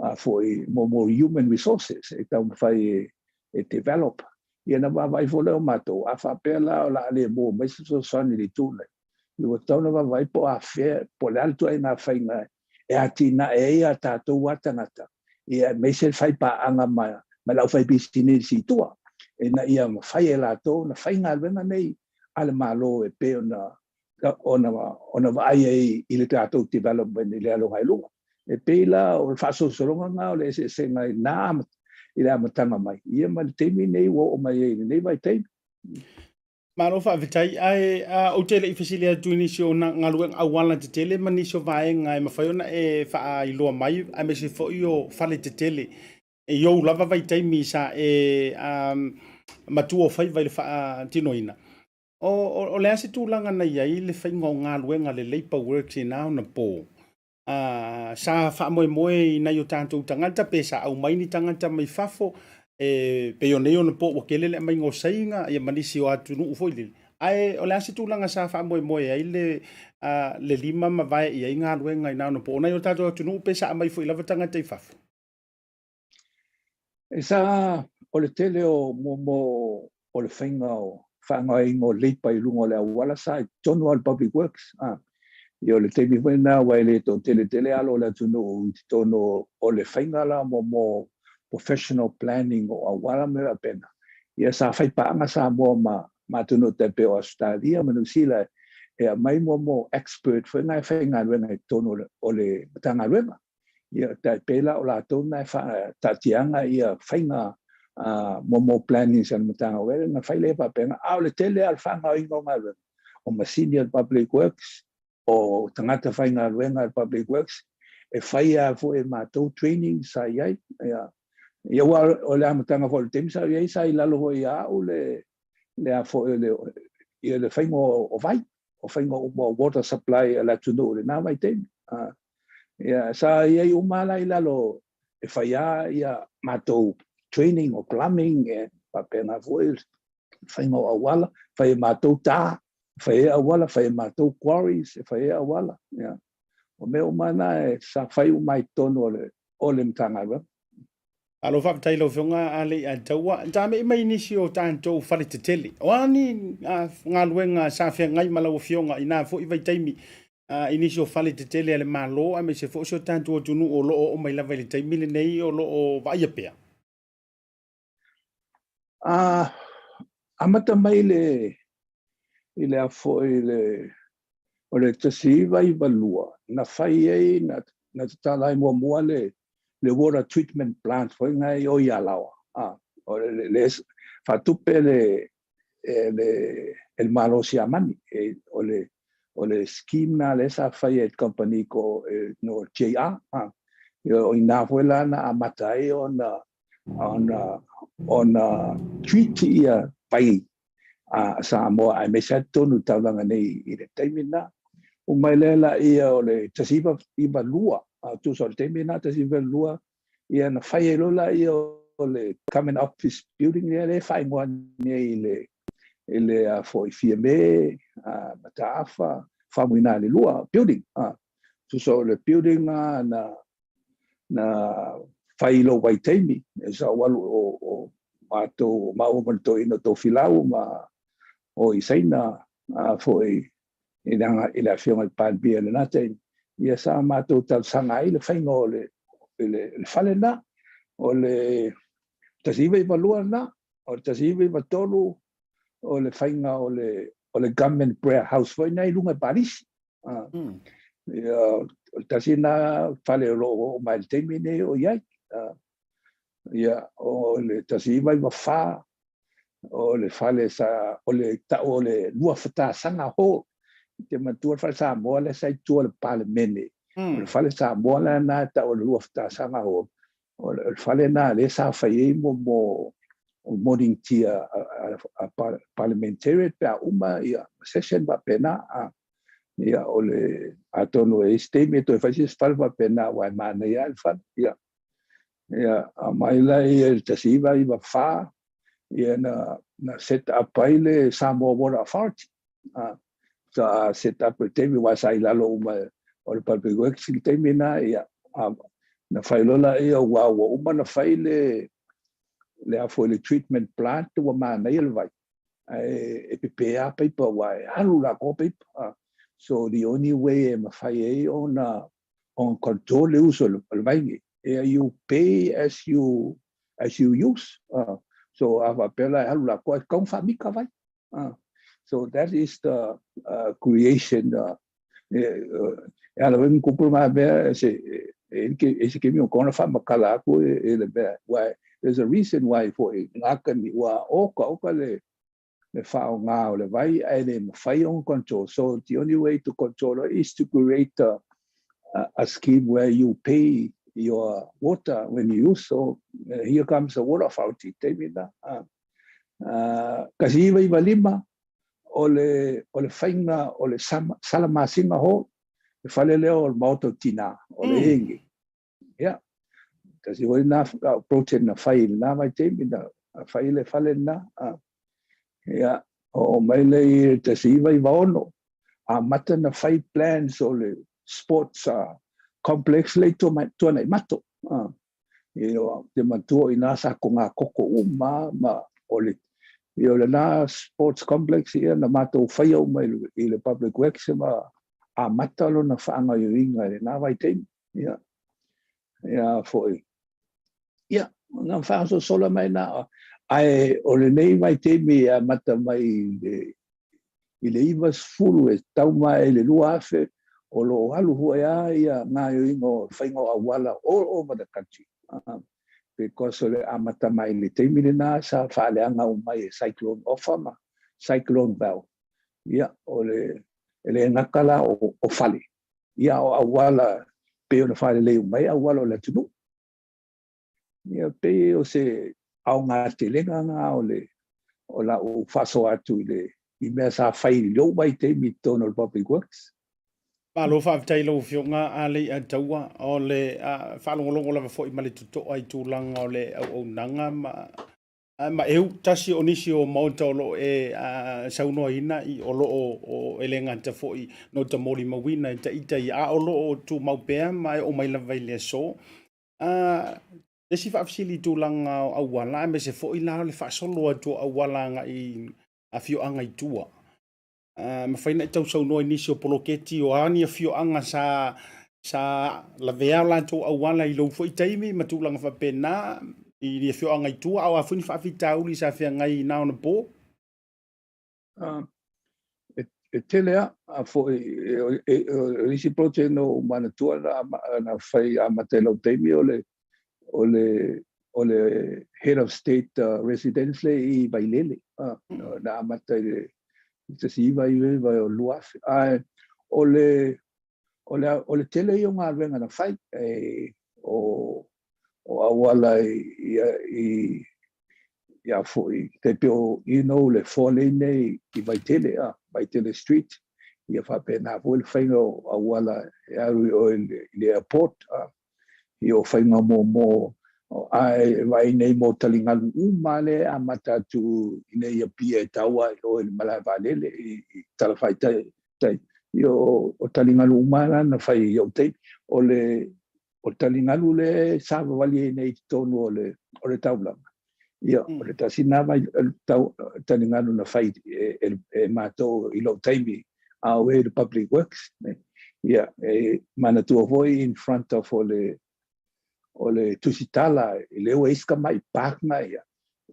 a foi mo mo human resources e taumafai e e develop. Ia na vaavaai foi lea o matou, a faapea la o le a le maua mai se fesoasoani i le itu lea, ia ua tatau ona vaavaai po o afea, po o le a le ituaiga faiga e atinae ai a tatou lava tagata, ia aemaise le faipaaga ma ma le aufaipisinisi i tua, ina ia mafai e latou ona fai galuega nei a le Malo e pei ona ona ona vaai ai i le tatou development i le alo agai luga. E pei la o le faasolosologa lena o le eseesega i na i le amataga mai, ia ma le taimi nei ua oo mai ai i lenei vaitaimi. Malo faafetai. Ae ou te le i fesili atu i nisi o galuega auala tetele ma nisi o vaega e mafai ona e faailoa mai, aemaise foi o fale tetele i ou lava vaitaimi sa e matua o faiva i le faatinoina. O le a se tulaga na i ai le faiga o galuega a le Labour Works i na ona po? Sa faamoemoe i nai o tatou tagata pe sa aumai ni tagata mai fafo e pei o nei ona po ua tele le aumaiga o Saina ia ma nisi o atunuu foi lele. Ae o le a se tulaga sa faamoemoe ai le le lima ma vae i ai galuega i na ona po o nai o tatou atunuu pe sa aumai foi lava tagata i fafo? E sa o le tele o mo mo o le faiga o faaaogaina o leipa i luga o le auala sa i totonu lava o le Public Works. A, ia o le taimi foi lena aua e le toatele tele alo o le atunuu i totonu o le faiga la mo mo professional planning o auala ma mea faapena. Ia sa fai paaga Samoa ma ma atunuu tai pei o Ausetalia ma Niu Sila e aumai mo mo expert foi na e faigaluega i totonu o le Matagaluega. Ia, tai pei la o latou na e faataatiaga ia faiga mo mo plannings a le Matagaluega na fai lea faapena. A o le tele lava o le faaaogaina o galuega, o masini a le Public Works, o tagata faigaluega a le Public Works, e fai lava foi e matou training sa i ai. Ia, ia aua o le amataga foi o le taimi sa i ai, sa i lalo foi ia au le le a foi le ia le faiga o vai, o faiga uma o water supply a le atunuu i lena vaitaimi. Ia, sa i ai uma la i lalo e fai lava ia matou training o plumbing e faapena foi faiga o auala, fai e matou ta, fai e auala, fai e matou quarries, e fai e auala. Ia. O mea uma na e sa fai uma i totonu o le o le Matagaluega. Malo faafetai i lau Afioga Leiataua. Tamei mai nisi o tatou fale tetele. O a ni galuega sa feagai ma lau Afioga i na foi vaitaimi i nisi o fale tetele a le Malo aemaise foi o si o tatou atunuu o lo o oo mai lava i le taimi lenei o lo o vaaia pea? Amata mai le i le a foi le o le 1992 na fai ai na na tatala ai muamua le le water treatment plant foi na i o i Alaoa. A, o le, le faatupe le e le e le Malo o Siamani e, o le O le scheme na lea sa faia e le kamupani ko e, no JR. A. Ia, o ina foi la na amata ai ona ona ona treat ia vai a Samoa aemaise lava totonu i taulaga nei i le taimi lena. Uma mai lea laia o le 1992, a tusa o le taimi lena 1992, ia na fai ai loa laia o le Government Office Building lea lea e faaigoa nei i le i le a foi Fiame, a Mataafa, Faumuina le lua building. A tusa o le building na na fai i lou vaitaimi, e sa ou alu o, o matou, o maua ma le toeaina o Tofilau ma o i Saina, a foi i le, i le afioga i le Palemia i lena taimi, ia sa matou talosaga ai le faiga o le, le, le fale lena, o le 1992 lena, o le 1993 o le faiga o le, o le Government Prayer House foi lena i luga i Palisi. Ah. Ia, o le tasi lena fale o lo o oo mai i le taimi lenei o i ai. Ah. Ia, o le 1994, o le fale sa, o le tau o le Luafatasaga Hall. Te manatua le fale Samoa lea sa i tua o le Palemene. O le fale Samoa la lena e tau o le Luafatasaga Hall. O le fale lena lea sa fai ai mo mo morning tea a, a, a parliamentarian pe a uma ia session faapena. A, ia o le atonu e isi taimi e toe fai se isi fale faapena aua e manaia lava le fale. Ia, ia aumai la ia i le 1994 ia na, na set up ai le Samoa Water Authority. A, sa set up i le taimi aua sa i lalo uma o le Public Works i le taimi lena, ia, a, na fai loa laia aua ua uma na fai le le a foi le treatment plant ua manaia le vai ae e pepe lava paipa aua e alu lakoa paipa. A, so the only way e mafai ai ona ona control le uso o le vai nei, ia you pay as you as you use. Uh, so a faapea la e alu lakoa e tatau ona faamita vai. Uh, so that is the creation e ala foi ma kupu ma mea se e e se kemi o kona whamakala aku e, e le mea why there's a reason why for e ngaka ni ua oka oka le le whaonga o le vai ae le mawhai on control. So the only way to control it is to create a, a, a scheme where you pay your water when you use. So here comes the water authority. Taimi na. 1995, o le, o le faiga o le Salamasina Hall, le fale lea o le Maota o Tinā, o le Enge. Ia, tasi foi lena project na fai i lena vaitaimi, na fai le fale lena. Ia, oo mai lea i le 1996, amata na fai plans o le sports complex lea i Tuanaimato. Ia, te manatua i ina sa ko ngā koko uma ma o le ia o lena sports complex ia na matou faia uma i le, i le Public Works ma amata lona faagaoioiga i lena vaitaimi. Ia, ia foi. Ia, na faasosola mai na, ae o lenei vaitaimi e amata mai i le i le 90 e tau mai i le 2000, o lo o alu foi lava ia gaoioiga o faiga o auala all over the country. Because o le amata mai i le taimi lena sa faaleaga uma ai e Cyclone Ofa ma Cyclone Val. Ia, o le, e le gata la o, o fale, ia o auala pei ona faalelei uma ai auala o le atunuu. Ia pei o se aogatelega lena o le o lau faasoa atu i le i mea sa fai i lou vaitaimi i totonu o le Public Works. Malo faafetai i lau Afioga Leiataua o le faalogologo lava foi ma le totoa i tulaga o le auaunaga ma ma eu tasi o nisi o maota o lo o e saunoaina i o lo o e le gata foi no ta molimauina i ta ita ia a o lo o tumau pea ma e oo mai lava i le aso. A le isi faafesili i tulaga o auala aemaise foi la o le faasolo atu o auala agai i afioaga i tua. A mafai ona e tausaunoa i nisi o poloketi o a ni afioaga sa sa lavea o latou auala i lou foi taimi ma tulaga faapena i ni afioaga i tua, a o a foi ni faafitauli sa feagai i na ona po? E, e tele a, a foi, e, e, o isi project na ou manatua na, na fai amata i lau taimi o le, o le, o le Head of State Residence le i Vailele, na amata i le 1999 o le 2000. Ae o le o le o le tele ia o galuega na fai e o o auala i i ia foi tai pei o you know le four lane nei i Vaitele a Vaitele Street ia faapena foi le faiga o auala e alu i o i le airport a ia o faiga mo ae vaai nei mo taligalu uma lea e amata atu i nei Apia e tau ai o i le malae vaalele i Talafai tai tai ia o taligalu uma la na fai i ou taimi o le o taligalu le savavali ai nei i totonu o le o le taulaga. Ia, o le tasi lena vai tau, taligalu na fai e, e, e matou i lou taimi a o e le Public Works. Ne. Ia, e manatua foi in front of o le o le tusitala i le ua iska mai park na ia.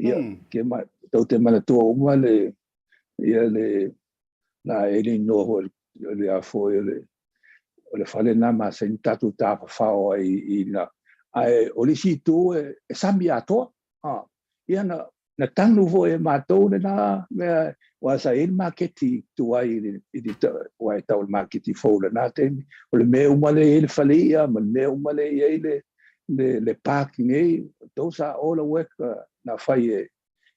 Ia, ke ma, tau te manatua uma le, ia le, na e le noa foi le a foi o le o le fale na masani tatou tafafao ai i na ae o le isi itu e, e sami atoa a ia na na tanu foi e matou lena mea aua sa i ai le maketi tuai i le i le aua e tau o le maketi fou i lena taimi o le mea uma lea e i ai le fale i'a ma le mea uma lea e i ai le le le park nei those are all the work na fai e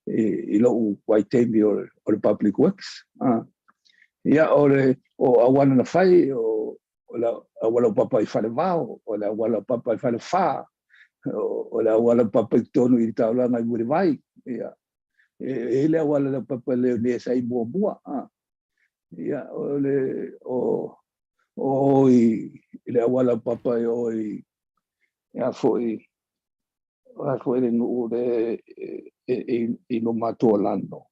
i lou vaitaimi o le Public Works. Ia, o le o auala na fai, o le auala papa i Falevao, o le auala papa i Falefa, o le auala papa i totonu i le taulaga i Mulivai. Ia, e i ai le auala laupapa le mea sa i muamua. Ia, o le o o i le auala papa i o i ia foi O le a foi le nuu le i luma atu o Lano,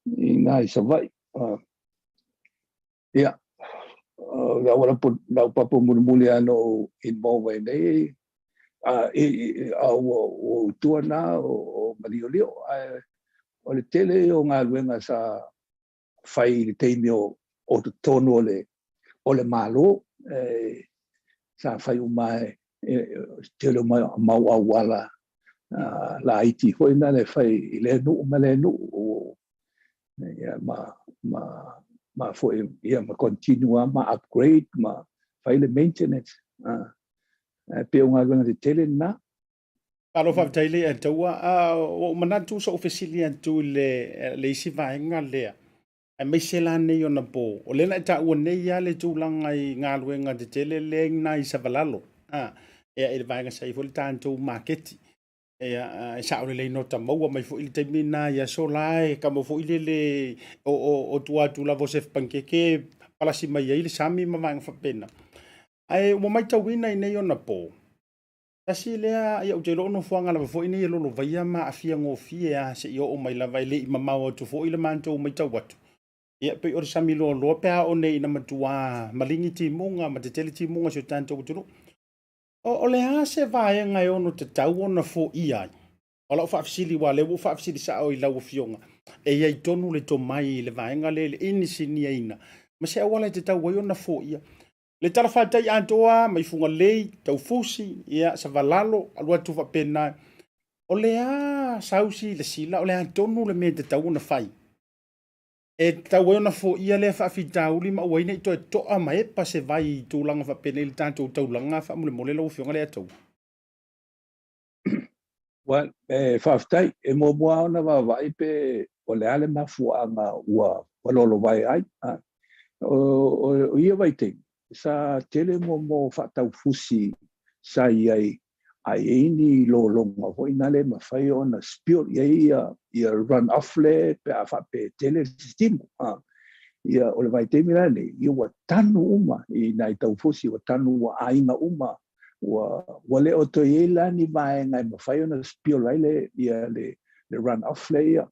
i ina i Savaii. Ia, o le auala laupapa mulimuli lava na ou involve ai nei, a ua ou tua na o Maliolio. Ae o le tele ia o galuega sa fai i le taimi o o totonu o le o le Malo e sa fai uma e tele o mau auala laiti foi na le fai i lea nuu ma lea nuu ia ma ma ma foi ia ma continue lava ma upgrade ma fai le maintenance e pei o galuega tetele lena. Malo faafetai le Taua. Ua ou manatu sa ou fesili atu i le, le isi vaega lea, aemaise la nei ona po. O lea na e taua nei lava le tulaga i galuega tetele lea i nai Savalalo, a, ia i le vaega sa i ai foi le tatou maketi. Ia, e sao lelei nota maua mai foi le taimi na i aso la e kama foi lele o, o, o tua atu lava o se pankeke palasi mai ai le sami ma vaega faapena. Ae ua matauina i nei ona po, Tasi lea, ia ou te iloa o nofoaga lava foi nei e lolovaia ma aafia gofie lava seia oo mai lava e le i mamao atu foi le matou matau atu. Ia pei o le sami loaloa pe a oo nei ina matua maligi timuga ma tetele timuga o si o tatou atunuu. O, o le a se vaega e ono tatau ona foia ai? O lau faafesili, aua o lea ua ou faafesili sao i lau Afioga, e i ai tonu le tomai i le vaega lea i le inisiniaina ma se auala e tatau ai ona foia. Le tala fatai atoa mai Fugalei, Taufusi, ia, Savalalo, alu atu faapena. O le a sausi le sila, o le a tonu le mea e tatau ona fai? E tatau ai ona foia lea faafitauli ma aua ai ne i toe toa ma epa se vai i tulaga faapenei i le tatou taulaga faamolemole lau Afioga Leiataua. Well, e faafetai. E muamua lava ona vaavaai pe o le a le mafuaaga ua lolovae ai. O ia vaitaimi, sa tele mo faataufusi sa i ai, a i ai ni lologa foi na le mafai ona spill i ai ia run off le pe a faapea e tele le timu. Ia, o le vaitaimi la lenei, ia ua tanu uma i nai taufusi, ua tanu ua aiga uma ua ua le o toe i ai la ni vaega e mafai ona spill ai le ia le le run off le ia.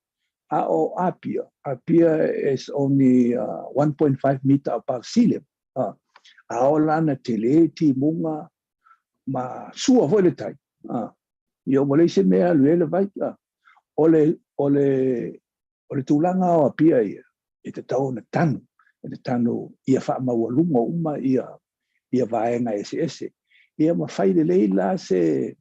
A o Apia, Apia is only 1.5 meter above sea level. A o la na tele timuga ma sua foi le tai. Ia ua leai se mea e alu ai le vai. O le o le O le tulaga o Apia ia, e tatau ona tanu, e tanu ia faamaualuga uma ia ia vaega eseese. Ia ma fai lelei la se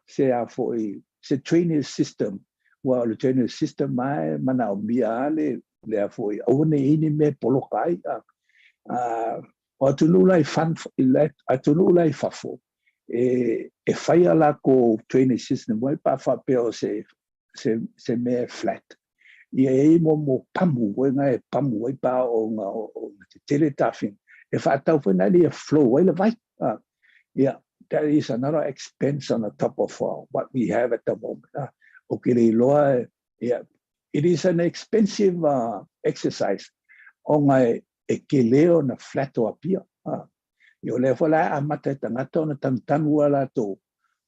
se a foi se drainage system, aua o le drainage system lava e manaomia lava le lea foi aua ne i ai ni mea e poloka ai. O atunuu la i fan, atunuu la i fafo, e, e fai a lakou drainage system foi pe a faapea o se, se, se mea e flat. Ia e i ai mo pamu foi na e pamu ai pe a oo ina tetele tafiga e faatau foi na ia flow ai le vai. Ia, that is another expense on the top of what we have at the moment. Ou te le iloa, ia, it is an expensive exercise ona e tele ona flat o Apia. Ia o lea foi la e amata e tagata ona tanutanu a latou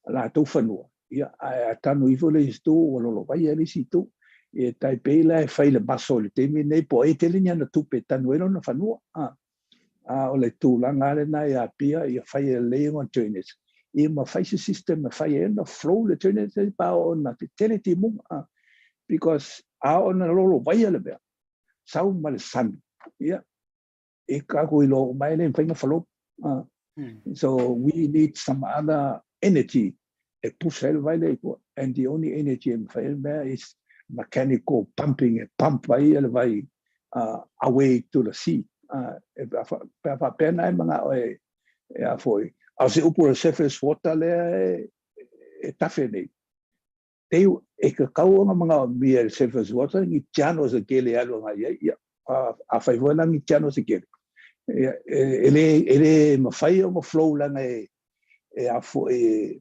a latou fanua, ia, ae a tanu ifo le isi itu, ua lolovaia le isi itu. Ia e tai pei la e fai le maso i le taimi lenei, po o ai e tele ni ana tupe e tanu ai lona fanua. A o le tulaga lava lena i Apia, ia fai e lelei ona drainage, ia ma fai se system e fai ai ona flow le drainage pe a oo ina tetele timuga. Because a oo ina lolovaia le mea, sau ma le sami, ia, e tatou iloa uma e le mafai ona flow. So we need some other energy e push ai le vai lea i tua. And the only energy e mafai ai le mea is mechanical pumping e pump ai le vai away to the sea. E pe a faapea na e manao e a foi. A o se upu o le surface water lea e tafe nei. Teu, e tatau ona manaomia e le surface water ni channels e tele e alu agai ai. Ia, afai foi la ni channels e tele, ia, e le, e le mafai ona flow leaga e, e a foi,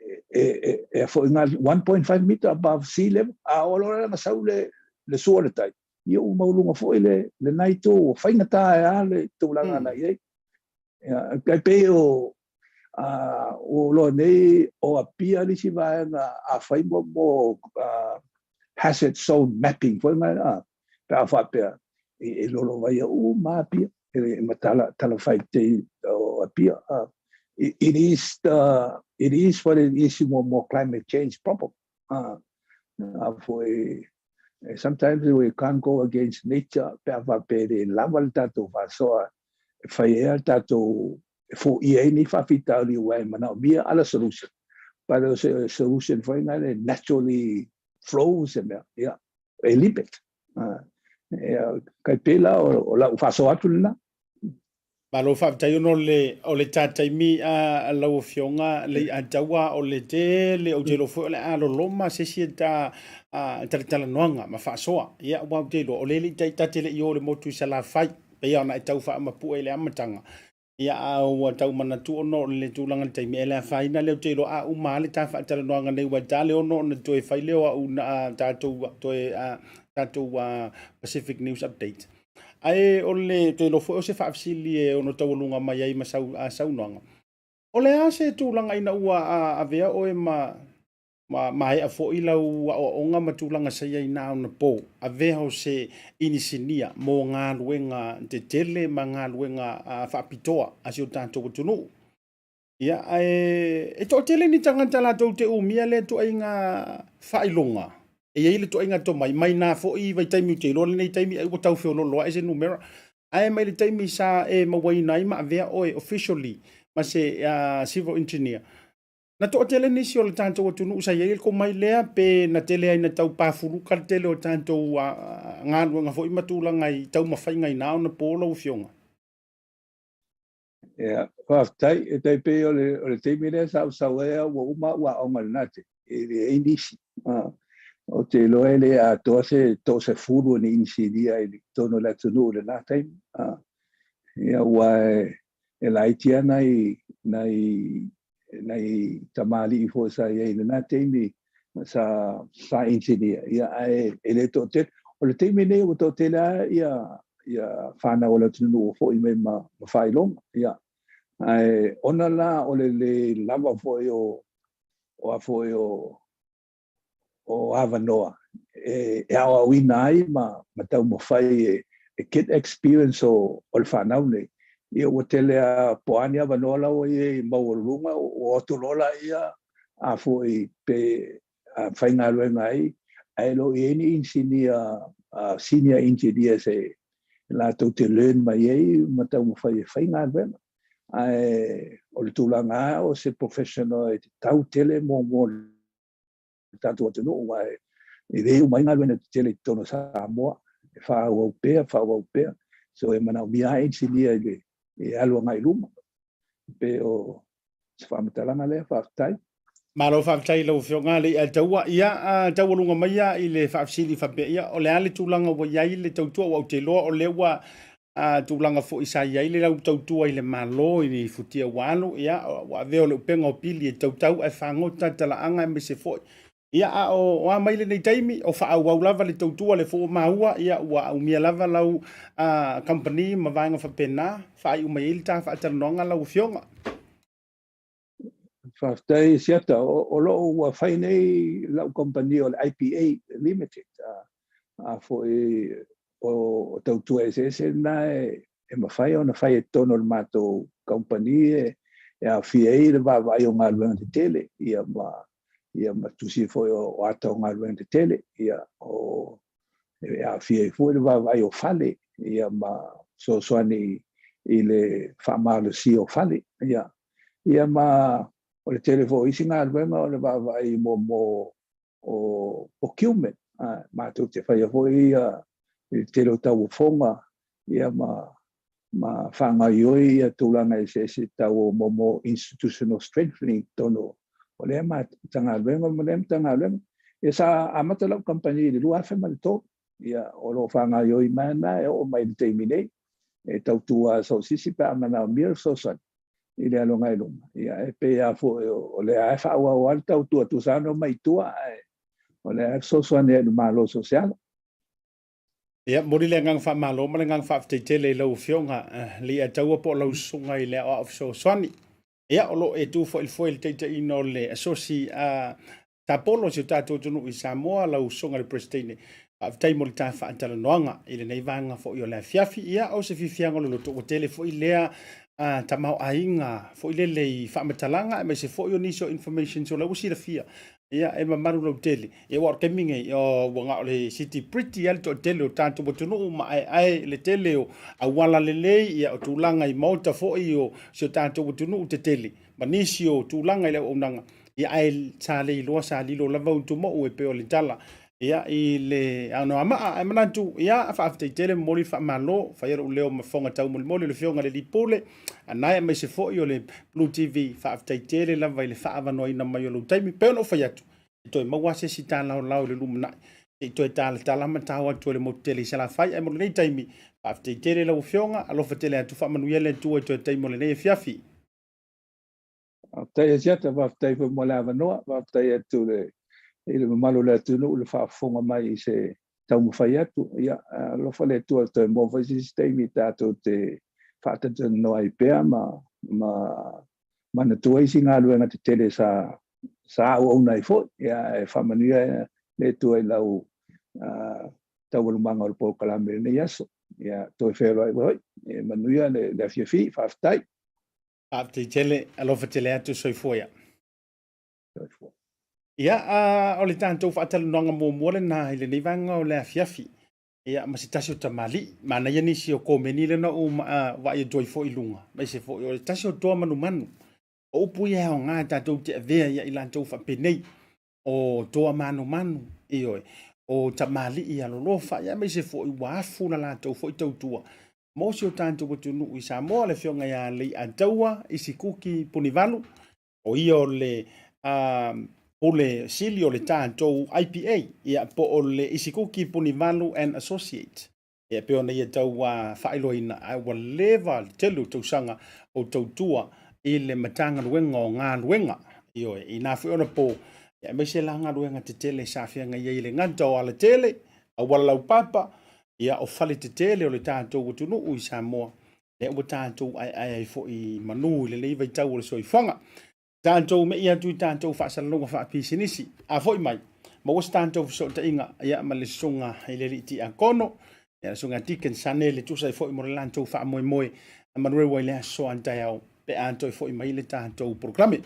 e, e, e, e a foi na 1.5 meter above sea level, a oo loa la na sau le, le sua o le tai, ia ua maualuga foi le, lena itu, ua faigata ai lava le tulaga na i ai. Ia, e pei o, ua ou iloa nei o Apia le isi vaega a fai mo, mo hazard zone mapping foi mai, pe a faapea e lolovaia uma Apia, e ma tala, talafai te o Apia. It is the, it is what it is mo, mo climate change problem. A foi, sometimes we can't go against nature pe a faapea e le lava le tatou faasoa e fai ai a tatou e foia ai nei faafitauli aua e manaomia ala solution. But o se solution foi na le naturally flow se mea, ia, e limit. Ia, kai pēlā o lau faasoa atu lena. Malo faafetai ona o le o le ta taimi a lau afioga Leiataua o le tele ou te iloa foi o le a loloma se isi e ta talatalanoaga ma faasoa. Ia aua ou te iloa o le le i ta te le i o i le motu i Salafai. Pei ona e tau faamapue i le amataga, ia a ua tau manatu ona o le tulaga i le taimi, e le afaina lea ou te iloa a uma lava le ta faatalanoaga nei ua ta le ono ona toe fai lea o au na tatou toe tatou Pacific News Update. Ae o le te iloa foi o se faafesili e ono taualuga mai ai ma sau saunoaga. O le a se tulaga ina ua avea oe ma Ma maea foi lau aoaoga ma tulaga sa i ai na ona po, avea o se inisinia mo galuega tetele ma galuega faapitoa a si o tatou atunuu. Ia, ae e toatele ni tagata latou te umia lea ituaiga faailoga. E i ai le ituaiga tomai, mai na foi vaitaimi ou te iloa lenei taimi ai ua tau feoloolo ae se numera. Ae mai le taimi sa e mauaina ai ma avea oe officially ma se civil engineer, Na toatele nisi o le tatou atunuu sa i ai le komai lea pe na tele ai na tau pafuluka le tele o tatou galuega foi ma tulaga i taumafaiga i na ona po lau afioga? Ia, faafetai. E tai pei o le, o le taimi lea sa ou sau ai au ua uma au aoga i lena taimi, e leai nisi. Ou te iloa e le atoa se toasefulu o ni inisinia i totonu o le atunuu i lena taimi. Ia, aua e laiti lava nai, nai nai tamalii foi sa i ai i lena taimi sa sa engineer ia ae e le toatele. O le taimi nei ua toatele lava ia ia fanau a le atunuu ua foi mai ma ma faailoga ia ae ona la o le le lava foi o o a foi o o avanoa e aoaoina ai ma taumafai e get experience o le fanau nei. Ia ua tele lava po o a ni avanoa la ua i ai maualuluga, ua o atu loa laia a foi pe faigaluega ai, ae le o i ai ni inisinia, senior engineers e latou te learn mai ai ma taumafai e faigaluega. Ae o le tulaga lava o se professional e tatau tele mo le tatou atunuu, aua e le uma ai galuega tetele i totonu o Samoa. e faaauau pea, faaauau pea. So e manaomia lava engineer i le e alu agai i luma. E pei o se faamatalaga lea, faafetai. Malo faafetai i lau Afioga Leiataua. Ia, taualuga maia i le faafesili faapea, ia, o le a le tulaga ua i ai le tautua? Aua ou te iloa o lea ua tulaga foi sa i ai le lau tautua i le Malo i ni futia ua alu, ia, ua avea o le upega o pili e tautau ae fagota talaaga aemaise foi. Ia, a o a mai lenei taimi, o faaauau lava le tautua, le foi ua maua, ia, ua umia lava lau kamupani ma vaega faapena, faaiu mai ai le ta faatalanoaga lau Afioga. Faafetai Siata, o lo o ua fai nei lau kamupani o le IPA Limited, a foi o tautua eseese lena e mafai ona fai i totonu o le matou kamupani e aofia ai le vaavaai o galuega tetele, ia ma ia ma tusi foi o ata o galuega tetele, ia o e aofia ai foi le vaavaai o fale, ia ma fesoasoani i le faamalosia o fale, ia ia ma o le tele foi o isi galuega o le vaavaai mo o procurement, matou te faia foi ia le tele o tauofoga, ia ma ma faagaoioi ia tulaga eseese tau o mo institutional strengthening totonu o lea Matagaluega ma lea Matagaluega. Ia sa amata lau kamupani i le 2003, ia o lo o faagaoioi mai lena e oo mai i le taimi nei, e tautua lava so o se isi pe a manaomia le fesoasoani i le aloga i luma. Ia e pei lava foi o lea e faaauau lava le tautua tusa lava ona omai i tua, ae o lea e fesoasoani ai i le Malo Sosiala. Ia, momoli le agaga faamalo ma le agaga faafetai tele i lau Afioga Leiataua po o lau Susuga i le Aoao Fesoasoani. Ia, o lo o e tu foi i le foe i le taitaiina o le Asosi a Tapolo o si o tatou atunuu i Samoa, lau Susuga i le Peresetene. Faafetai mo le ta faatalanoaga i lenei vaega foi o le afiafi. Ia, o se fiafiaga o le loto, ua tele foi lea tamaoaiga foi lele i faamatalaga aemaise foi o nisi o informations o la ua silafia. Ia, e mamalu lautele. Ia, aua o le taimi lenei, ua na o le city pretty lava le toatele o tatou atunuu ma aeae le tele o auala lelei, ia, o tulaga i maota foi o si o tatou atunuu tetele ma nisi o tulaga i le auaunaga. Ia, ae sa le iloa, sa lilo lava Utumo'u e pei o le tala, ia, i le Anoamaa. Ae manatu, ia, faafetai tele, momoli le faamalo, fai lou leo ma fofoga taumolimoli o le Afioga i le Alii Pule, Anae aemaise foi o le Blue TV, faafetai tele lava i le faaavanoaina mai o lou taimi. Pei ona ou fai atu, e toe maua se isi talaolao i le lumanai, se i toe talatala ma tao atu ai le motu tele i Salafai. Ae mo lenei taimi, faafetai tele i lau Afioga, alofa tele atu, faamanuia le Atua i toe taimi o lenei afiafi. Faafetai Asiata, faafetai foi mo le avanoa, faafetai atu i le mamalu o le atunuu i le faafofoga mai i se taumafai atu. Ia, alofa le Atua toe maua foi se isi taimi tatou te faatalatalanoa ai pea ma ma manatua isi galuega tetele sa sa auauna ai foi. Ia, e faamanuia le Atua i lau taualumaga o le polokalame i lenei aso. Ia, toe feiloai foi. E manuia le afiafi. Faafetai. Faafetai tele, alofa tele atu, soifua ia. Soifua. Ia, o le tatou faatalanoaga muamua lena i lenei vaega o le afiafi. Ia, ma se tasi o tamalii. Manaia nisi o komeni lea na ou vaai atu ai foi i luga, aemaise foi o le tasi o toa manumanu. O upu ia e aoga tatou te avea ia i latou faapenei. O toa manumanu, ioe, o tamalii alolofa, ia aemaise foi ua afu la latou foi tautua mo si o tatou atunuu i Samoa, le afioga ia Leiataua Isikuki Punivalu, o ia o le pule sili o le tatou IPA, ia po o le Isikuki Punivalu and Associates. Ia pei ona ia tau faailoaina, ae ua leva le tele o tausaga o tautua i le Matagaluega o Galuega. Ioe, inā foi ona po, ia aemaise la galuega tetele sa feagai ai i le gata o alatele, auala laupapa, ia o fale tetele o le tatou atunuu i Samoa, lea ua tatou aeae ai foi i manu i lenei vaitau o le soifuaga. Tatou me'i atu i tatou faasalalauga faapisinisi. A foi mai, maua se tatou fesootaiga ia ma le susuga i le alii tiakono, ia le susuga Deacon Sanele, tusa ai foi mo le latou faamoemoe a manueu ai le aso a taeao pe a toe foi mai le tatou polokalame.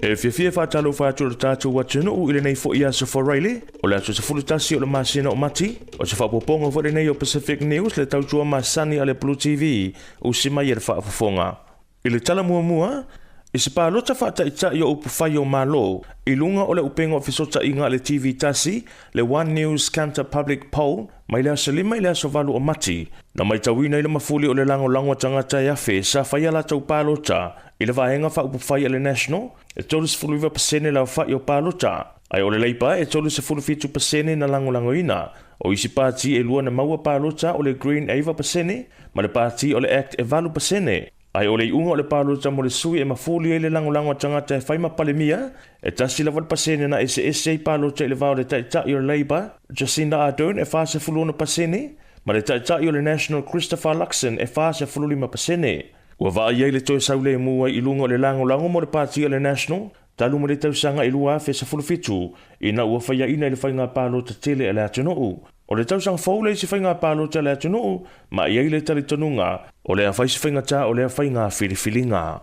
E fiafia e faatalofa atu i lo tatou atunuu i lenei foi aso Faraile, o le aso 11 o le masina o Mati, o se faaopoopoga foi lenei o Pacific News le tautua masani a le Blue TV, usi mai e le faafofoga. I le tala muamua, i se palota faataitai o upufai o Malo i luga o le upega o fesootaiga a le TV tasi, le One News Kantar Public Poll, mai le aso 5 i le aso 8 o Mati, na maitauina ai le mafuli o le lagolago a tagata e afe sa fai a latou palota i le vaega faaupufai a le National, e 39% le aofai o palota, ae o le Labour e 37% na lagolagoina. O isi pati e lua na maua palota o le Green e 9% ma le pati o le act e 8%. Ae o le iuga o le palota mo le sui e mafuli ai le lagolago a tagata e fai ma Palemia, e tasi lava le pasene na eseese ai palota i le va o le Taitai o le Labour, Jacinda Ardern e 46%, ma le Taitai o le National Christopher Luxon e 45%. Ua vaai ai le toe saulemu ai i luga o le lagolago mo le pati a le National, talu mai le tausaga i 2017, ina ua faiaina i le faiga palota tele a le atunuu. O le tausaga fou le isi faiga palota a le atunuu, ma e i ai le talitonuga, o le a fai se faigata o lea faiga filifiliga.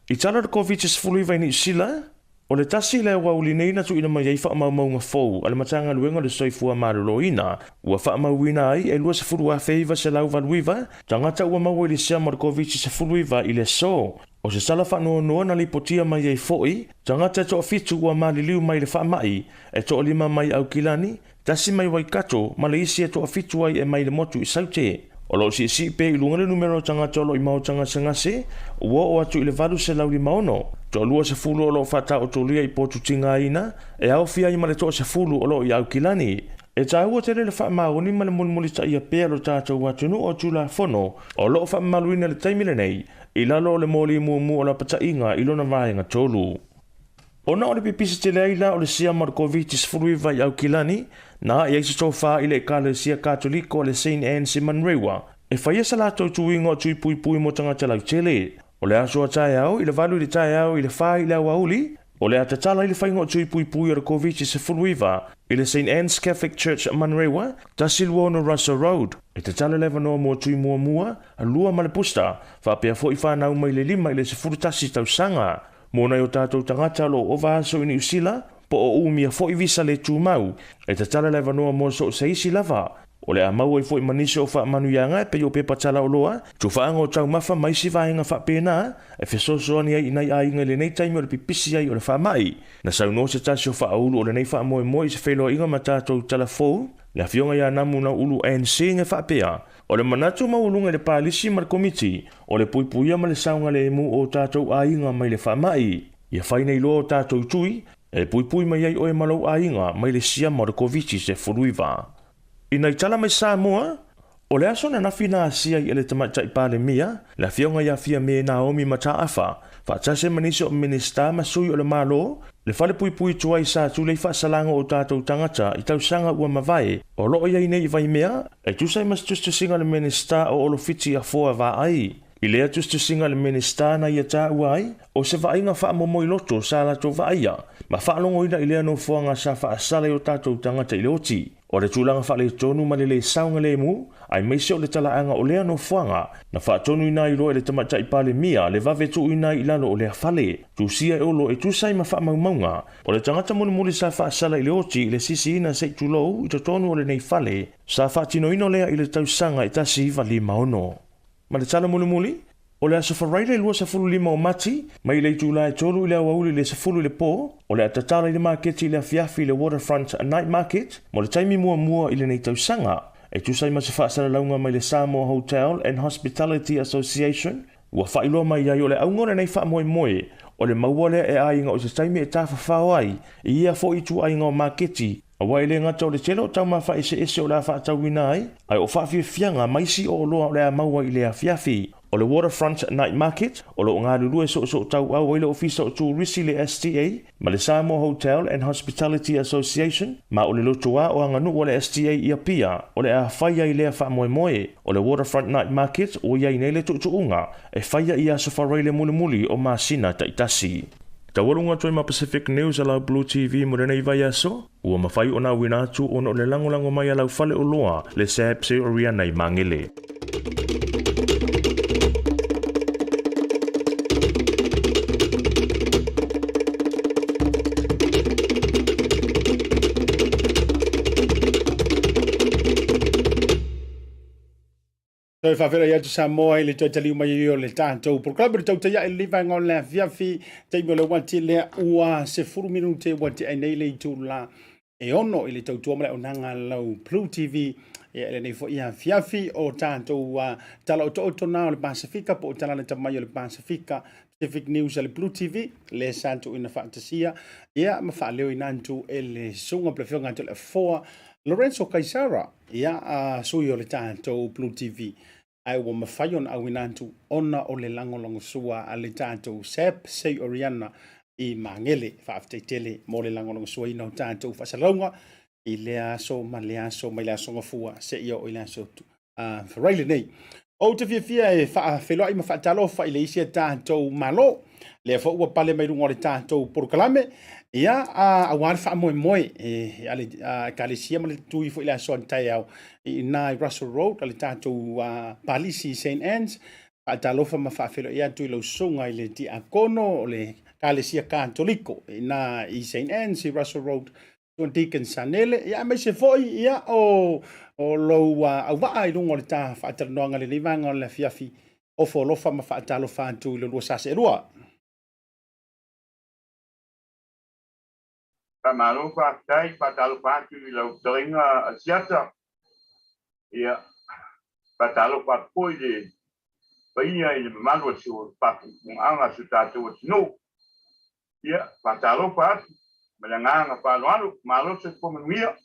I tala o le Koviti-19 i Niu Sila, o le tasi lea aoauli nei na tuuina mai ai faamaumauga fou a le Matagaluega o le Soifua Maloloina, ua faamauina ai e 20,989 tagata ua maua i le siama o le Koviti-19 i le aso. O se tala faanoanoa na lipotia mai ai foi, tagata e toafitu ua maliliu mai i le faamai, e toalima mai Aukilani, tasi mai Waikato ma le isi e toafitu ai e mai le motu i Saute. O lo o siisii pea i luga le numera o tagata o lo o i maota gasegase, ua oo atu i le 856. Toalua sefulu o lo o faataotolia i potu tigaina, e aofia ai ma le toasefulu o lo o i Aukilani. E taua tele le faamaoni ma le mulimulitaia pea o lo tatou atunuu o Tulafono o lo o faamamaluina i le taimi lenei i lalo o le moli muamua o lapataiga i lona vaega tolu. Ona o le pipisi tele ai la o le siama o le Koviti-19 i Aukilani, na ae ai se tofa i le Ekalesia Katoliko a le Saint Anne's i Manurewa e faia sa latou tuiga o tui puipui mo tagata lautele. O le aso a taeao i le 8 i le taeao i le 4 i le aoauli, o le a tatala ai le faiga o tui puipui o le Koviti-19 i le Saint Anne's Catholic Church Manurewa, 126 Russell Road. E tatala le avanoa mo tui muamua, lua ma le booster, faapea foi fanau mai le 5 i le 11 tausaga. Mo nai o tatou tagata o lo o ova aso i Niu Sila, po o umia foi visa le tumau, e tatala le avanoa mo so o se isi lava. O le a maua ai foi ma nisi o faamanuiaga e pei o pepa talaoloa, tufaaga o taumafa ma isi vaega faapena e fesoasoani ai i nai aiga i lenei taimi o le pipisi ai o le faamai. Na saunoa se tasi o faaulu o lenei faamoemoe i se feiloaiga ma tatou tala fou, le Afioga ia Namu Nauulu Ann Singh e faapea, O le manatu maualuga i le palisi ma le komiti, o le puipuia ma le saogalemu o tatou aiga mai le faamai. Ia fai nei loa o tatou tui, e puipui mai ai oe ma lou aiga mai le siama o le Koviti-19. I nai tala mai Samoa, o le aso ananafi na asia ai e le Tamaitai Palemia, le Afioga ia Fiame Naomi Mataafa, faatasi ai ma nisi o Minisita ma sui o le Malo, le fale puipui tuai sa tulei faasalaga o tatou tagata i tausaga ua mavae, o lo o i ai nei i Vaimea, E tusa ai ma se tusitusiga a le Minisita o Olofiti Afoa Vaai. I lea tusitusiga a le Minisita na ia taua ai, o se vaaiga faamomoi loto sa latou vaaia ma faalogoina i lea nofoaga sa faasala i o tatou tagata i le oti. O le tulaga faaletonu ma le le saogalemu, aemaise o le talaaga o lea nofoaga, na faatonuina ai loa e le Tamaitai Palemia le vave tuuina ai i lalo o lea fale. Tusia e Olo e tusa ai ma faamaumauga o le tagata mulimuli sa faasala i le oti i le sisiina se i tulou i totonu o lenei fale, Sa faatinoina lea i le tausaga e 1956. Ma le tala mulimuli, o le Aso Faraile 25 o Mati, mai i le itula e 3 i le aoauli i le 10 i le po, o le a tatala i le maketi i le afiafi i le Waterfront Night Market mo le taimi muamua i lenei tausaga. E tusa ai ma se faasalalauga mai le Samoa Hotel and Hospitality Association, ua faailoa mai ai o le auga o lenei faamoemoe, o le maua lea e aiga o se taimi e tafafao ai i ia foi ituaiga o maketi Aua e le gata o le tele o taumafa eseese o le a faatauina ai, ae o faafiafiaga ma isi o oloa o le a maua i le afiafi. O le Waterfront Night Market, o lo o galulue soosootauau ai le Ofisa o Turisi le STA ma le Samoa Hotel and Hospitality Association, ma o le lotoa o aganuu a le STA i Apia o le a fai ai lea faamoemoe. O le Waterfront Night Market ua i ai nei le tuutuuga e faia i Aso Faraile mulimuli o masina taitasi. Taualuga atu ai ma Pacific News a lau Blue TV mo lenei vaiaso, ua mafai ona auina atu ona o le lagolago mai a lau faleoloa le SABC Oriana i Magele. Toe faafeiloai atu Samoa i le toe taliu mai ai o le tatou polokalame o le Tautai Ae i lenei vaega o le afiafi. Taimi o le uati lea ua 10 minute ua tea ai nei le itula e 6 i le tautua ma le auaunaga a lau Blue TV. Ia i lenei foi afiafi o tatou tala otooto na o le Pasefika po o tala lata mai o le Pasefika, Pacific News a le Blue TV, le sa tuuina faatasia ia ma faaleoina atu e le susuga po o le afioga atu le Afoa Lorenzo Kaisara, ia a sui o le tatou Blue TV, ae ua mafai ona auina atu ona o le lagolagosua a le tatou SAP Sei Oriana i Magele. Faafetai tele mo le lagolagosuaina o tatou faasalalauga i lea aso ma lea aso mai le aso Gafua seia oo i le aso Faraile nei. Ou te fiafia e faafeiloai ma faatalofa i le isi a tatou Malo, lea foi ua pale mai luga o le tatou polokalame, ia, aua le faamoemoe e, a le Ekalesia ma le tui foi i le aso taeao i ina i Russell Road a le tatou Palisi i St. Anne's. Faatalofa ma faafeiloai atu i lau susuga i le Tiakono o le Ekalesia Katoliko i ina i St. Anne's i Russell Road, Susuga Deacon Sanele, ia aemaise foi ia o o lou auvaa i luga o le ta faatalanoaga i lenei vaega o le afiafi. Ofo alofa ma faatalofa atu i lo lua sa seelua. Faamalo faafetai, faatalofa atu i lau fetalaiga Asiata. Ia, faatalofa atu foi i le paia i le mamalu o si o faafofogaaga a si o tatou atunuu. Ia, faatalofa atu ma le agaga faaaloalo, malo le soifua manuia.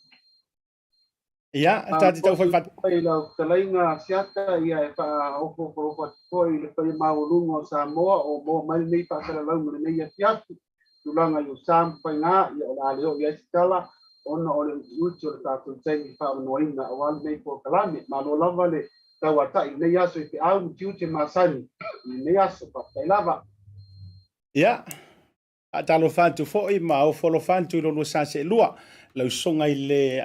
Ia, ta te tau fai I lau fetalaiga Asiata, ia e faaofoofo atu foi i le paia maualuga o Samoa o maua mai lenei faasalalauga i lenei afiafi. Tulaga i usa ma faiga, ia o le a le oo i ai se tala ona o le utiuti o le tatou taimi faaavanoaina aua lenei polokalame. Malo lava le tauatai i lenei aso i feau ma tiute masani i lenei aso. Faafetai lava. Ia, faatalofa atu foi ma ofo alofa atu i lo lua sa seelua, lau susuga i le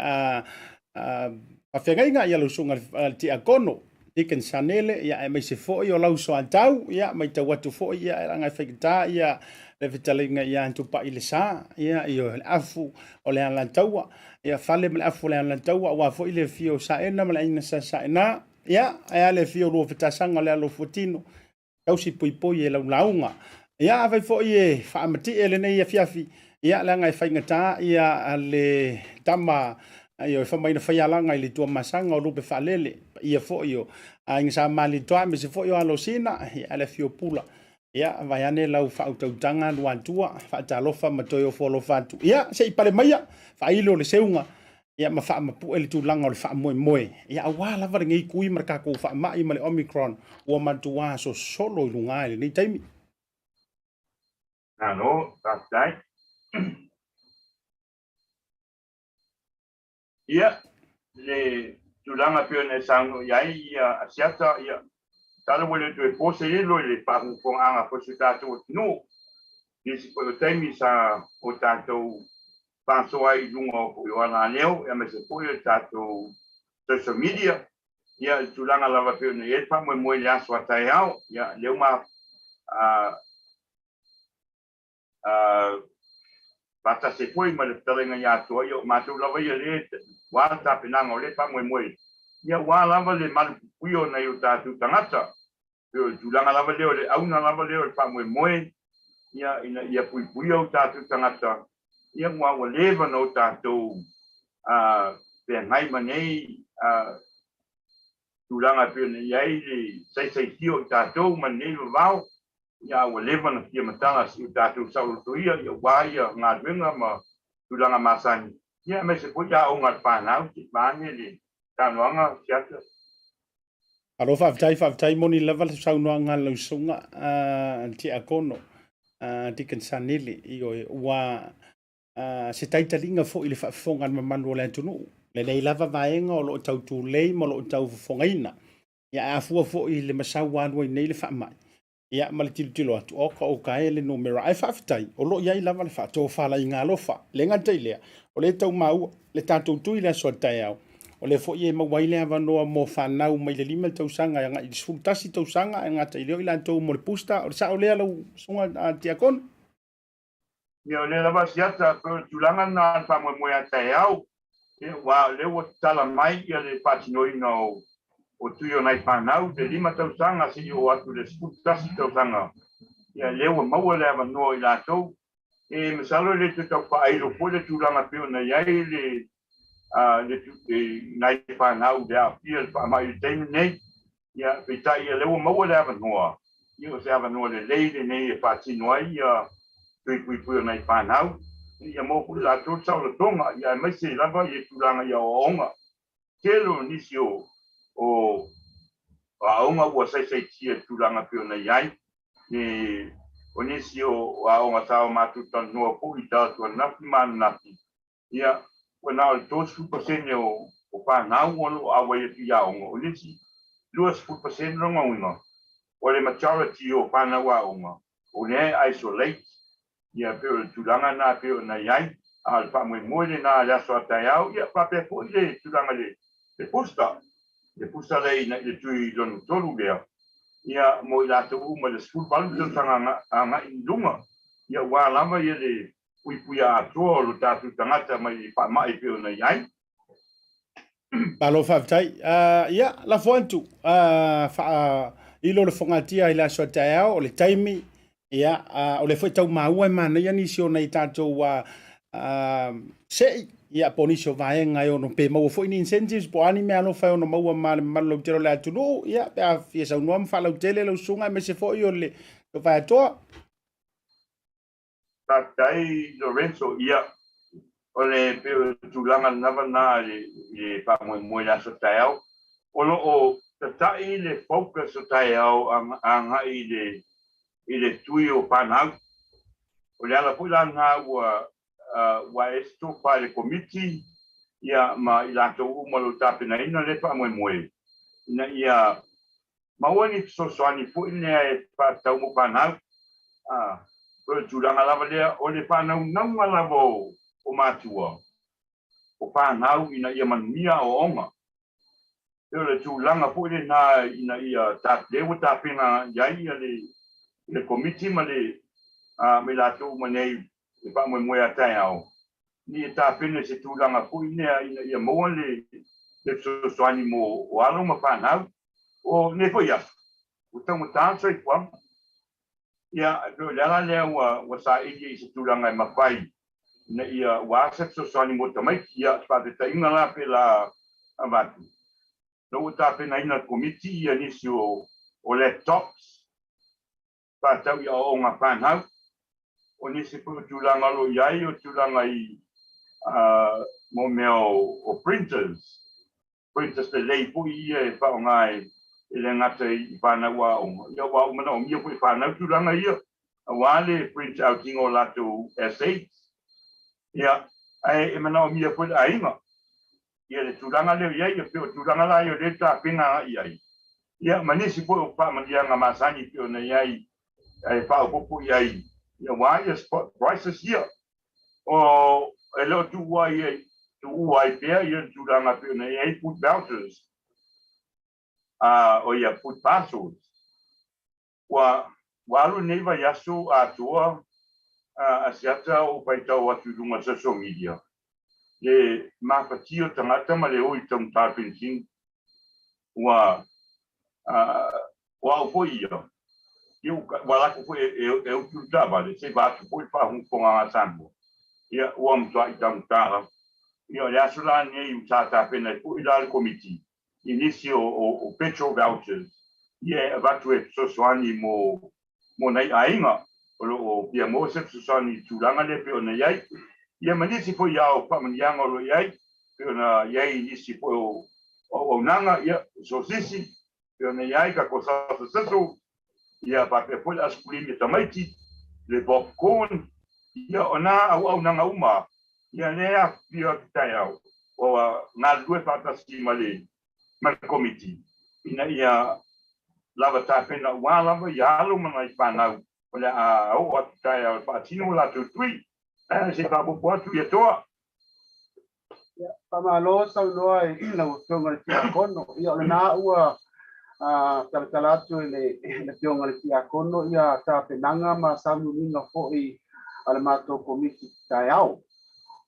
faafeagaiga, ia lau susuga i le tiakono, Deacon Sanele, ia aemaise foi o lau soatau, ia matau atu foi, ia e laga e faigata, ia le fetalaiga ia Tupai le sa, ia i le afu o le Alataua, ia fale ma le afu o le Alataua, aua foi le afio o Saena ma le aiga sa Saena, ia ae a le afio o lua fetasaga o le alo fuatino, tausi poipoi e lau lauga. Ia, afai foi e faamatie lenei afiafi, ia, leaga e faigata ia le tama ia e fai mai na fai alaga i le Tuamasaga o Lupe Faalele, paia foi o Aiga Sa Malietoa aemaise foi o Alosina, ia le afio o Pula. Ia, vaeane lau faautautaga Luatua, faatalofa ma toe ofo alofa atu. Ia, se i pale maia, faailo le seuga, ia ma faamapue le tulaga o le faamoemoe, ia aua lava lenei kui ma le tatou faamai ma le Omicron ua matua sosolo i luga i lenei taimi. Malo, faafetai. Ia, le tulaga pei ona e saunoa i ai ia Asiata, ia, masalo ua le toe po se lilo i le faafogafogaaga foi o si o tatou atunuu. Nisi foi o taimi sa o tatou faasoa ai i luga o foi o alaleo aemaise foi o le tatou social media, ia, le tulaga lava pei ona i ai le faamoemoe i le aso a taeao, ia, lea ua faatasi ai foi ma le fetalaiga ia Atoa, ia o matou lava ia lea ua le tapenaga o lea faamoemoe, ia ua lava le malupuipuia o nai o tatou tagata. Pei o le tulaga lava lea o le auga lava lea o le faamoemoe, ia, ina ia puipuia o tatou tagata, ia, ua ua leva ona o tatou feagai ma nei tulaga e pei ona i ai le saisaitia o i tatou ma lenei vavao, ia, ua leva ona fia matala si o tatou saolotoia, ia, aua ia galuega ma tulaga masani, ia, aemaise foi aoga a le fanau, se i vaeane le saunoaga Siata. Alo, faafetai, faafetai, moni lava le saunoaga a lau susuga Tiakono Deacon Sanele, ioe, ua se taitaliga foi i le faafofoga a le mamalu o le atunuu, lenei lava vaega o lo o tau tulei ma o lo o tau fofogaina. Ia, ae a fua foi i le masau ua alu ai nei le faamai, ia ma le tilotilo atu, oka oka e le numera, ae faafetai o lo o i ai lava le faatofalaiga alofa. Le gata i lea, o lea e tau maua le tatou tui i le aso a taeao, o lea foi e maua ai le avanoa mo fanau mai le 5 tausaga e agai i le 11 tausaga, e gata i lea o i latou mo le booster. O le sao lea lau susuga Tiakono? Ia, o lea lava Asiata, pei o le tulaga lena o le faamoemoe a taeao, ia, aua o lea ua tatala mai ia le faatinoina o o tui o nai fanau le 5 tausaga seia oo atu i le 11 tausaga, ia lea ua maua le avanoa i latou. E masalo e le toe tau faailo foi le tulaga pei ona i ai le le nai fanau i le aafia i le faamai i le taimi lenei. Ia, peitai ia lea ua maua le avanoa, ia o se avanoa lelei lenei e faatino ai ia tui puipui o nai fanau, ia maua foi e latou le saolotoga, ia aemaise lava ia tulaga i aoaoga. Tele o nisi o o aoga ua saisaitia i le tulaga pei ona i ai, me o nisi o aoga sa o matou talanoa foi i talaatu ananafi ma ananafi, Ia, ua na o le 30% o fanau o lo o auai atu i aoga, o le isi 20% lona uiga, o le majority o fanau aoga, o lea e isolate, ia pei o le tulaga lena pei ona i ai, a o le faamoemoe lena i le aso a taeao, ia faapea foi le tulaga i le booster, le booster lea i le tui lona tolu lea, ia mo i latou uma i le 18 tausaga agai i luga, ia aua lava ia le puipuia atoa o lo tatou tagata mai faamai e pei ona i ai. Malo faafetai. Ia, lafo atu faailo le fogatia i le aso a taeao, o le taimi, ia, o lea foi tau maua e manaia nisi o nai tatou se'i, ia, po o nisi o vaega e ono pe maua foi ni incentives, po o a ni meaalofa e ono maua ma le mamalu lautele o le atunuu, ia, pe a fia saunoa ma faalautele lau susuga aemaise foi o le Vaeatoa. Faafetai Lorenzo, ia o le pei o le tulaga lava lena i le faamoemoe i le aso taeao. O lo o tatai le focus o taeao agai i le i le tui o fanau. O le ala foi la lena ua ua ae se tofa i le Komiti ia ma i latou uma o lo o tapenaina lea faamoemoe ina ia Maua ni fesoasoani foi lea e faatatau mo fanau. A, o le tulaga lava lea, o le faanaunauga lava o matua, o fanau ina ia manuia aoaoga. E pei o le tulaga foi lena ina ia ta, lea ua tapena i ai le, le Komiti ma le, ma i latou uma nei e faamoemoe a taeao, ina ia tapena i se tulaga foi lea ina ia maua le, le fesoasoani mo alo ma fanau. O nei foi aso, ua taugata le soifuaga. Ia, e pei o le ala lea ua, ua saili i se tulaga e mafai ina ia ua a se fesoasoani mo tamaiti. Ia, se faataitaiga la pe la avatu, na ua tapenaina e le Komiti ia nisi o, o laptops, faatau i aoaoga fanau. O nisi foi o tulaga o lo o i ai, o tulaga i, uh, mo mea o, o printers, printers lelei foi ia e faaaoga e le gata i fanau aoga, ia aua ua manaomia foi e fanau tulaga ia, aua le print out ina o latou essays. Ia, ae e manaomia foi le aiga, ia le tulaga lea o i ai, ia pei o tulaga la ia o lea e tapena agai i ai. Ia, ma nisi foi o faamanuiaga masani pei ona i ai, e faaopoopo i ai, ia aua ia spot prices ia. O, e le o tuua ai, tuua ai pea ia le tulaga pei ona i ai food vouchers, o ia food parcels. Ua, ua alu lenei vaiaso atoa a Asiata o ou faitau atu i luga o social media, le mafatia o tagata ma le o i taugata le penisini. Ua, O au foi ia, ia ua lako foi e utu le taavale, se i vaeatu foi le faafogafoga a Samoa, ia ua matuai taugata lava. Ia o le aso la lenei sa tapena ai foi la le Komiti i nisi o petrol vouchers ia e avatu e fesoasoani mo nai aiga o lo o fia maua se fesoasoani i le tulaga lea pei ona i ai. Ia ma nisi foi ao faamanuiaga o lo o i ai, pei ona i ai nisi foi o auaunaga, ia sosisi, pei ona i ai tatou salsa ia faapea foi le asekulimi a tamaiti, le popcorn, ia o nā auaunaga uma ia lea e afifio atu taeao ua galulue faatasi ma le ma le Komiti ina ia lava tapena aua lava ia alo ma nai fanau o le a oo atu taeao e faatino o latou tui. Se i faaopoopo atu ia Toa. Ia, faamalo saunoa i lau Afioga i le Tiakono. Ia, o lena ua talatala atu e le Afioga i le Tiakono ia tapenaga ma sauniuniga foi a le matou Komiti taeao.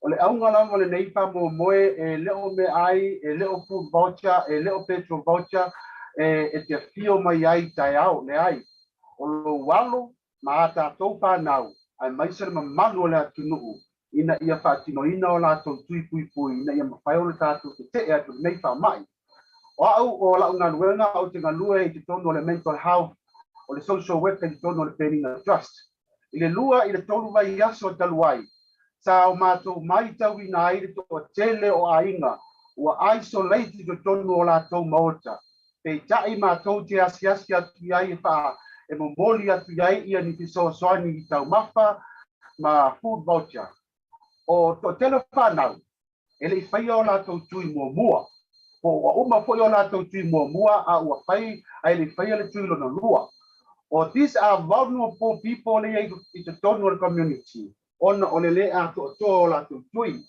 O le auga lava o lenei faamoemoe e le o meaai, e le o food voucher, e le o petrol voucher e te afio mai ai i taeao, leai. O lou alo ma a tatou fanau aemaise le mamalu o le atunuu ina ia faatinoina o latou tui puipui ina ia mafai ona tatou tetee atu i lenei faamai. O au, o lau galuega ou te galue i totonu o le mental health, o le social worker i totonu o le Penina Trust. I le 2 i le 3 vaiaso talu ai, sa o matou maitauina ai le toatele o aiga ua isolate i totonu o latou maota. Peitai matou te asiasi atu i ai e faa e momoli atu i ai ia ni fesoasoani i taumafa ma food voucher. O toatele o fanau e le i faia o latou tui muamua, po ua uma foi o latou tui muamua a ua fai ae le i faia le tui lona lua. O these are vulnerable people lea i totonu o le community ona o le le atoatoa o latou tui.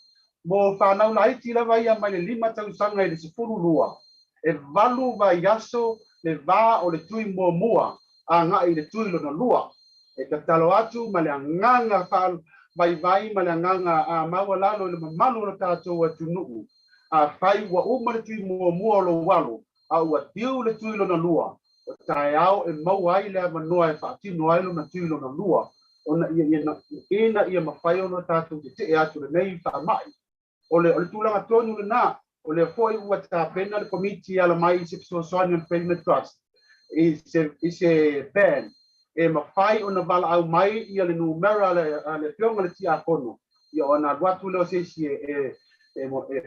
Mo fanau laiti lava ia mai le 5 tausaga i le 12, e 8 vaiaso le va o le tui muamua agai i le tui lona lua. E tatalo atu ma le agaga faavaivai ma le agaga maualalo i le mamalu o le tatou atunuu, afai ua uma le tui muamua o lou alo, a ua tiu le tui lona lua, o taeao e maua ai le avanoa e faatino ai lona tui lona lua, ona ia ina ia mafai ona tatou tetee atu lenei faamai. O le, o le tulaga tonu lena, o lea foi ua tapena le komiti e ala mai i se fesoasoani o le Payment Trust i se van e mafai ona valaau mai ia le numera a le afioga i le tiakono, ia ona alu atu lea o se isi e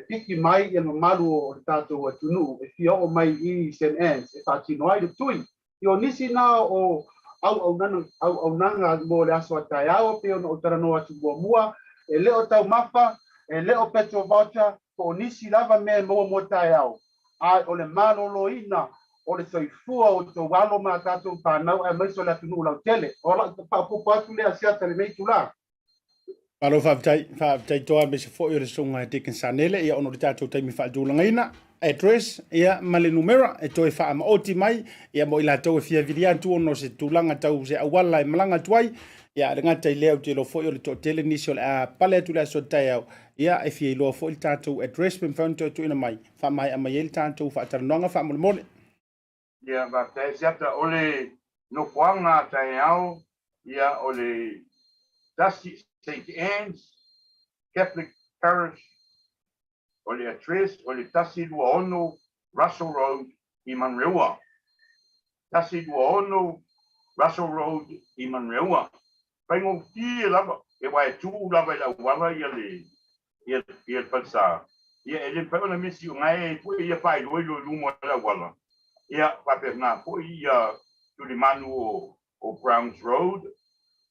piki mai ia le mamalu o le tatou atunuu e fia oo mai i St. Anne's e faatino ai le tui. I o nisi na o auaunaga mo le aso a taeao, pei ona ou talanoa atu muamua, e le o taumafa, e le o petrol voucher, po o nisi lava mea e maua mo taeao, a o le maloloina o le soifua o outou alo ma tatou fanau aemaise o le atunuu lautele. O lau faaopoopo atu lea Asiata i lenei itula. Malo faafetai, faafetai toa aemaise foi o le susuga ia Deacon Sanele, ia ona o le tatou taimi faatulagaina, address ia ma le numera e toe faamaoti mai ia mo i latou e fia vili atu ona o se tulaga tau se auala e malaga atu ai. Ia le gata i lea, ou te iloa foi o le toatele nisi o le a pale atu le aso taeao, ia e fia iloa foi le tatou address pe mafai ona toe tuuina mai, faamaea mai ai le tatou faatalanoaga faamolemole. Ia, faafetai Asiata. O le nofoaga a taeao, ia, o le tasi St. Anne's Catholic Parish, o le address o le 126 Russell Road i Manurewa. 126 Russell Road i Manurewa. Faigofie lava, e aua e tu lava i le auala ia le ia le falesa. Ia e le mafai ona misi o gae foi ia faailoilo i luma o le auala. Ia faapena foi ia tulimanu o Browns Road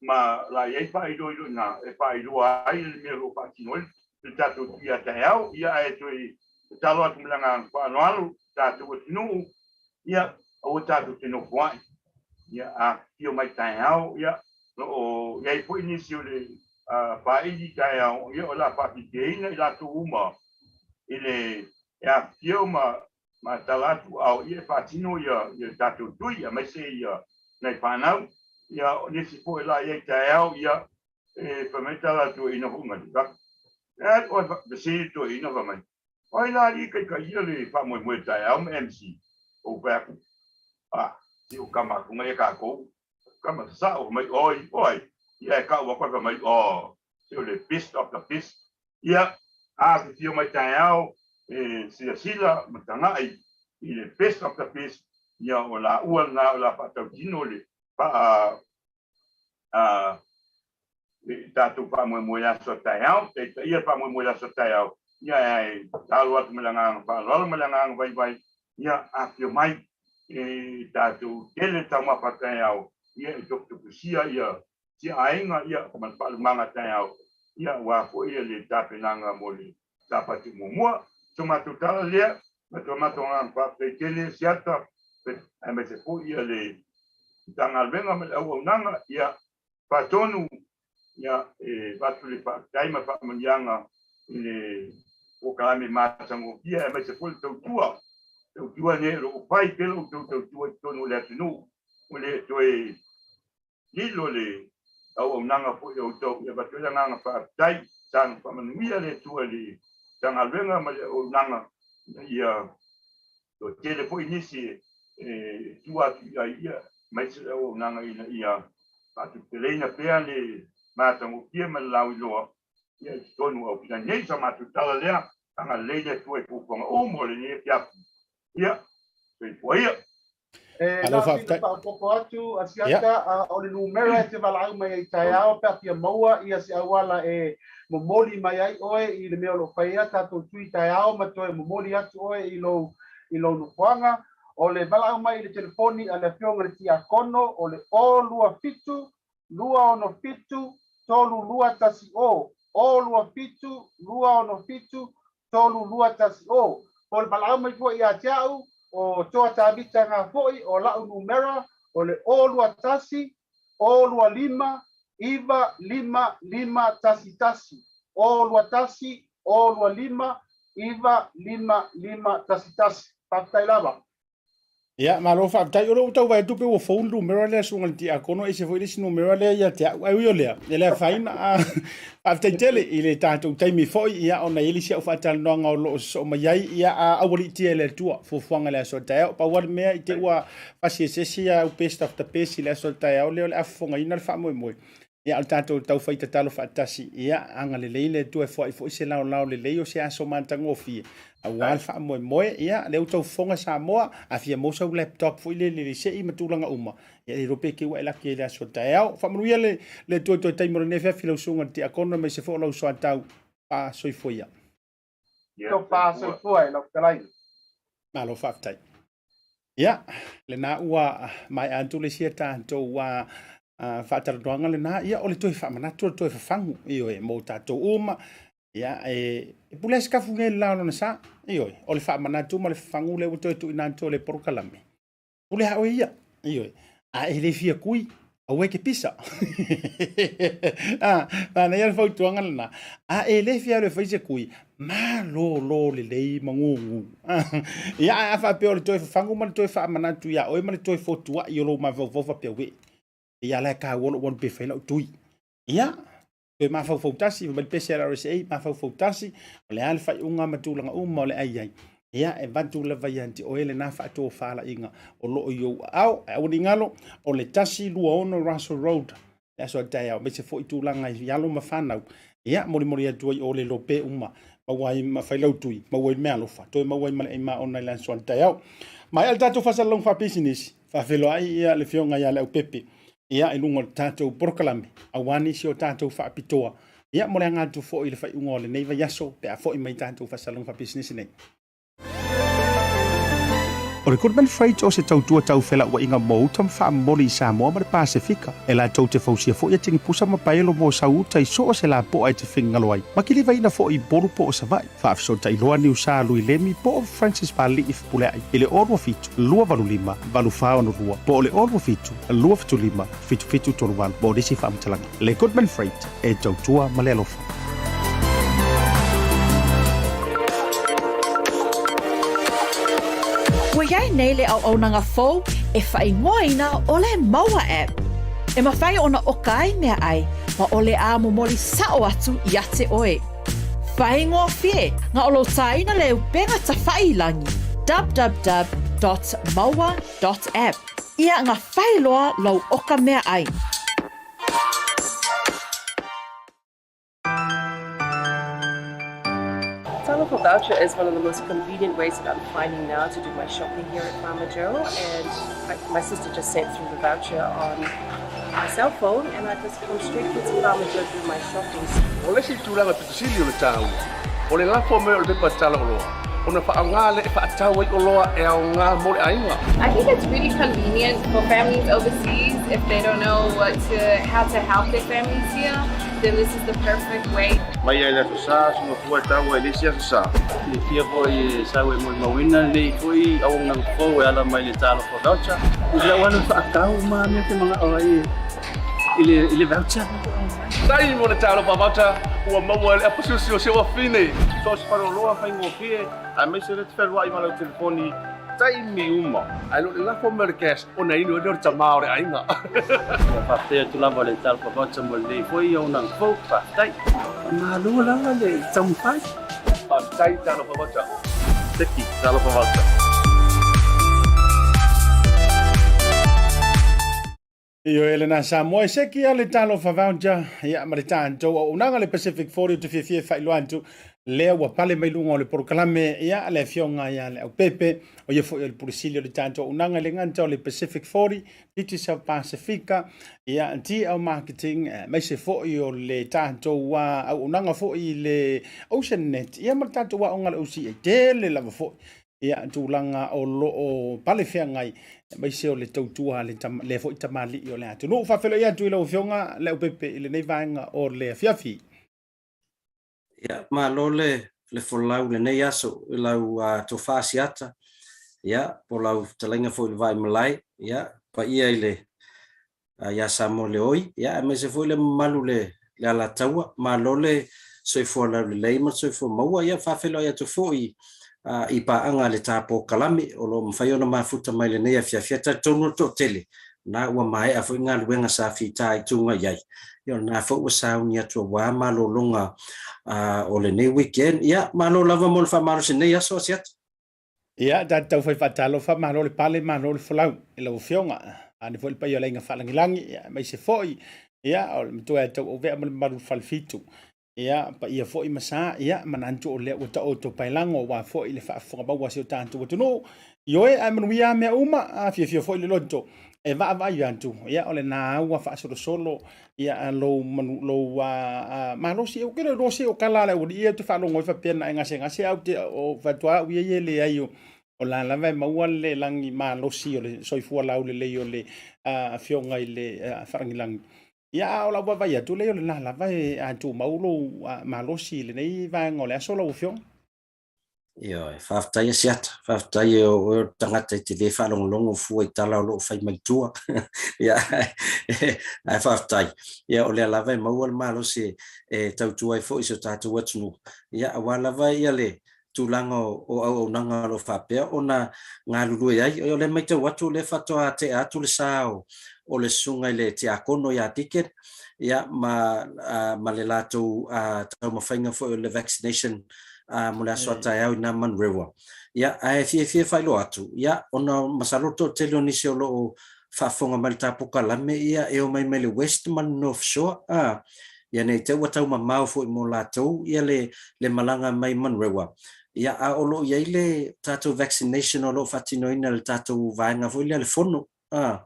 ma la i ai faailoilo i ina e faailoa ai le mea o lo o faatino ai le tatou tui a taeao. Ia ae toe tatalo atu ma le agaga faaaloalo tatou atunuu, ia aua tatou te nofoai. Ia afifio mai taeao, ia o lo o i ai foi nisi o le faaili taeao, ia o le a faafifiaina i latou uma i le e afifio ma tala atu ao ia e faatino ia tatou tui aemaise ia nai fanau. Ia o nisi foi la i ai taeao, ia e fai mai tala atu ina foi mai e o fesili toeaina fai mai, O ai la alii taitaia le faamoemoe taeao ma MC? Ou fai atu, Ah, si o kama atu ngai e kākou. Kama sasao fai mai, Oi, oi. Ia e kau aku fai mai, Oh, si o le best of the best. Ia, afifio mai taeao e silasila ma taga'i i le best of the best, ia o laua lena o le a faatautino le faa le tatou faamoemoe aso a taeao, taitaia le faamoemoe aso a taeao, ia e talo atu ma le agaga faaaloalo ma le agaga vaivai, ia afifio mai e tatou tele taumafa taeao, ia e tofutofusia ia sia aiga, ia ma le faalumaga taeao, ia aua foi le tapenaga mo le Sapati muamua. So matou tala lea, matou matou agaga faafetai tele Asiata, aemaise foi ia le Matagaluega ma le auaunaga, ia faatonu ia e avatu le faafetai ma faamanuiaga i le polokalame matagofie, aemaise foi le tautua, tautua nei o lo o fai pea la outou tautua i totonu o le atunuu, ua le toe lilo le auaunaga foi a outou. Ia avatu ai le agaga faafetai. Saga faamanuia le Atua i le Matagaluega ma le auaunaga ina ia toatele foi nisi e tua atu i ai ia, aemaise le auaunaga ina ia faatuputeleina pea le matagofie ma le lauiloa ia i totonu o Aukilani nei. Sa matou tala lea, agalelei le Atua i fuafuaga uma o lenei afiafi. Ia, soifua ia. E na o sina faaopoopo atu, Asiata, o le numera e te valaau mai ai taeao pe a fia maua ia se auala e momoli mai ai oe i le mea o lo o fai ai tatou tui taeao ma toe momoli atu oe i lou i lou nofoaga. O le valaau mai i le telefoni a le Afioga i le Tiakono o le 027 267 3210, 027 267 3210. Po o le valaau mai foi ia te au, o Toa Tavita Nga foi, o la'u numera o le 021 025 95511, 021 025 95511. Faafetai lava. Ia, malo faafetai. O lea ua tau vaai atu pe ua fou le numera lea susuga i le tiakono, ese foi le isi numera lea ia te au. Ae ui o lea, e le afaina. Faafetai tele i le tatou taimi foi, ia, ona e i ai le isi au faatalanoaga o lo o sosoo mai ai, ia, a aualiitia e le Atua fuafuaga i le aso a taeao. Pau lava le mea, i te i ua fasi e se isi au best of the best i le aso a taeao lea o le a fofogaina le faamoemoe. Ia, o le tatou taufai tatalo faatasi, ia, agalelei le Atua e foai foi se laolao lelei o se aso matagofie, aua le faamoemoe, ia, lea ua tau fofoga Samoa, a fia maua sau laptop foi lele i le sei ma tulaga uma, ia, le iloa pe te i ua e laki ai i le aso taeao. Faamanuia le, le Atua i toe taimi o lenei afiafi lau susuga i le tiakono aemaise foi o lau soatau faasoifua ia. Tofa soifua i lau fetalaiga. Malo faafetai. Ia, lena ua maea atu le isi a tatou a faatalanoaga lena, ia o le toe faamanatu o le toe fafagu, ioe, mo tatou uma. Ia, e pule se kafu nei le la o lona sa, ioe, o le faamanatu ma le fafagu lea ua toe tuuina atu o le polokalame. Pule a oe ia, ioe, a e le fia kui, aua e ke pisa. Ah, manaia le fautuaga lena. A e le fia alu e fai se kui, malolo lelei ma gugu. Ia, ae a faapea o le toe fafagu ma le toe faamanatu iā oe ma le toe fotuai o lou mafaufau faapea, uē, ia la e taua lou alu pe fai lau tui. Ia, toe mafaufau tasi, fai mai le pese a le RSA, mafaufau tasi, o le a le faaiuga ma tulaga uma o le a i ai. Ia, e avatu lava ia te oe lena faatofalaiga o lo o i ou aao. Ae aua ne i galo, o le 126 Russell Road, le aso a taeao, aemaise foi tulaga i alo ma fanau. Ia, molimoli atu ai ʻōlelo pē uma, maua ai ma Failautu, maua ai le meaalofa, toe maua ai ma le ai maona i le aso a taeao. Maea le tatou faasalalauga faapisinisi, faafeiloai ia le afioga ia Leaupepe, ia i luga o le tatou polokalame, aua nisi o tatou faapitoa, ia mo le aga atu foi i le faaiuga o lenei vaiaso pe a foi mai tatou faasalalauga faapisinisi nei. O le Goodman Freight o se tautua tau felauaiga mo uta ma faamomoli i Samoa ma le Pasefika. E latou te fausia foi atigi pusa ma paelo mo sau uta i so o se lapoa e te finagalo ai, ma kilivaina foi i Upolu po o Savaii. Faafesootai loa Niusa Lui Lemi po o Francis Pali'i Fepulea'i i le 027 285 8462 po o le 027 275 7738 mo nisi faamatalaga. Le Goodman Freight e tautua ma le alofa. Ua i ai nei le auaunaga fou e faaigoaina o le Maua App. E mafai ona oka ai meaai ma o le a momoli sa'o atu ia te oe. Faigofie na o lou tāina le upega tawha'i i langi, www.maua.app. Ia nga whailoa lou oka meaai. Talofa voucher is one of the most convenient ways that I'm finding now to do my shopping here at Farmer Joe. And I, my sister just sent through the voucher on my cell phone and I just come straight here to Farmer Joe to do my shopping. O le isi tulaga pito sili o le taua, o le lafo mai o le pepa tala oloa, ona faaaoga lea e faatau ai oloa e aoga mo le aiga. I think it's really convenient for families overseas if they don't know what to, how to help their families here, then this is the perfect way. Mai ai le Aso Sa, suga fua e taua i le isi Aso Sa. Silafia foi e sau e molimauina lenei foi auaunaga fou e ala mai le Talofa Voucher. I lau alu faatau ma mea te manao ai i le, i le voucher. Tai mo le Talofa Voucher, ua maua e le apasiosio o si ou afine. So o se faleoloa faigofie, aemaise le te fealuai ma lau telefoni taimi uma, ae le o le lafo mai o le gas ona inu ai lea o le tama o le aiga. Ia faafetai atu lava le Talofa Voucher mo lenei foi auaunaga fou. Faafetai. Faamalo lava le taumafai. Faafetai Talofa Voucher. Seki Talofa Voucher. Ioe lena Samoa e seki a le Talofa Voucher ia ma le tatou auaunaga le Pacific 40 ou te fiafia e faailoa atu lea ua pale mai luga o le polokalame ia le afioga ia Leaupepe o ia foi o le Pule Sili o le tatou auaunaga i le gata o le Pacific 40 Digicel Pasifika ia DL Marketing aemaise foi o le tatou auaunaga foi i le Ocean Net ia ma le tatou aoga le OCA tele lava foi ia tulaga o lo o pale feagai aemaise o le tautua a le lea foi tamalii o le atunuu. Faafeiloai atu i lau Afioga Leaupepe i lenei vaega o le afiafi. Ia, malo le le folau i lenei aso i lau tofa Asiata, ia, po o lau fetalaiga foi i le Vaaimalae, ia, paia i le ia Samoa Leoi, ia, aemaise foi le mamalu le le Alataua, malo le soifua laulelei ma le soifua maua, ia, faafeiloai atu foi i paaga a le tapo kalame o lo o mafai ona mafuta mai lenei afiafi. E talitonu le toatele, na ua maea foi galuega sa fitaituga i ai, ia o lena foi ua sauni atu aua malologa o lenei weekend. Ia, malo lava mo le faamalosi i lenei aso Asiata. Ia, tatou taufai faatalofa, malo le pale, malo le folau i lau Afioga. Vaeane foi le paia o le Aiga Faalagilagi, ia, aemaise foi, ia, o le matua ia Tauauvea ma le mamalu o le Falefitu. Ia, paia foi ma sa, ia, manatu o lea ua taoto paelago aua foi le faafofoga maua a si o tatou atunuu. Ioe, ae manuia mea uma, a fiafia foi le loto e vaavaai atu, ia, o lena ua faasolosolo, ia, lou, manu, lou a, a, malosi. Ou te le iloa se o kala a le aualii ia ou te faalogo ai faapea na e gasegase ae ou te, o, fai atu lava au ia ia e leai o, o la lava e maua le lagi malosi o le soifua laulelei o le afioga i le Faalagilagi. Ia, a o lau vaavaai atu, leai o lena lava e tumau lou malosi i lenei vaega o le aso lau Afioga. Ioe, faafetai Asiata, faafetai e o oe o le tagata e te le faalogologo fua i tala o lo o fai mai tua. Ia, ae faafetai. Ia, o lea lava e maua le malosi e tautua ai foi i si o tatou atunuu. Ia, aua lava ia le tulaga o auaunaga o lo o faapea ona galulue ai. O lea e matau atu o lea faatoa tea atu le sa o le susuga i le Tiakono ia Deacon ia, ma, ma le latou taumafaiga foi o le vaccination mo le aso a taeao i nā Manurewa. Ia, ae fiafia e faailoa atu, ia, ona masalo le toatele o nisi o lo o faafofoga mai le ta polokalame, ia, e omai mai le West ma le North Shore, a, ia ne i te i ua tau mamao foi mo latou ia le le malaga mai Manurewa. Ia, a o lo o i ai le tatou vaccination o lo o faatinoina e le tatou vaega foi lea le Fono, a,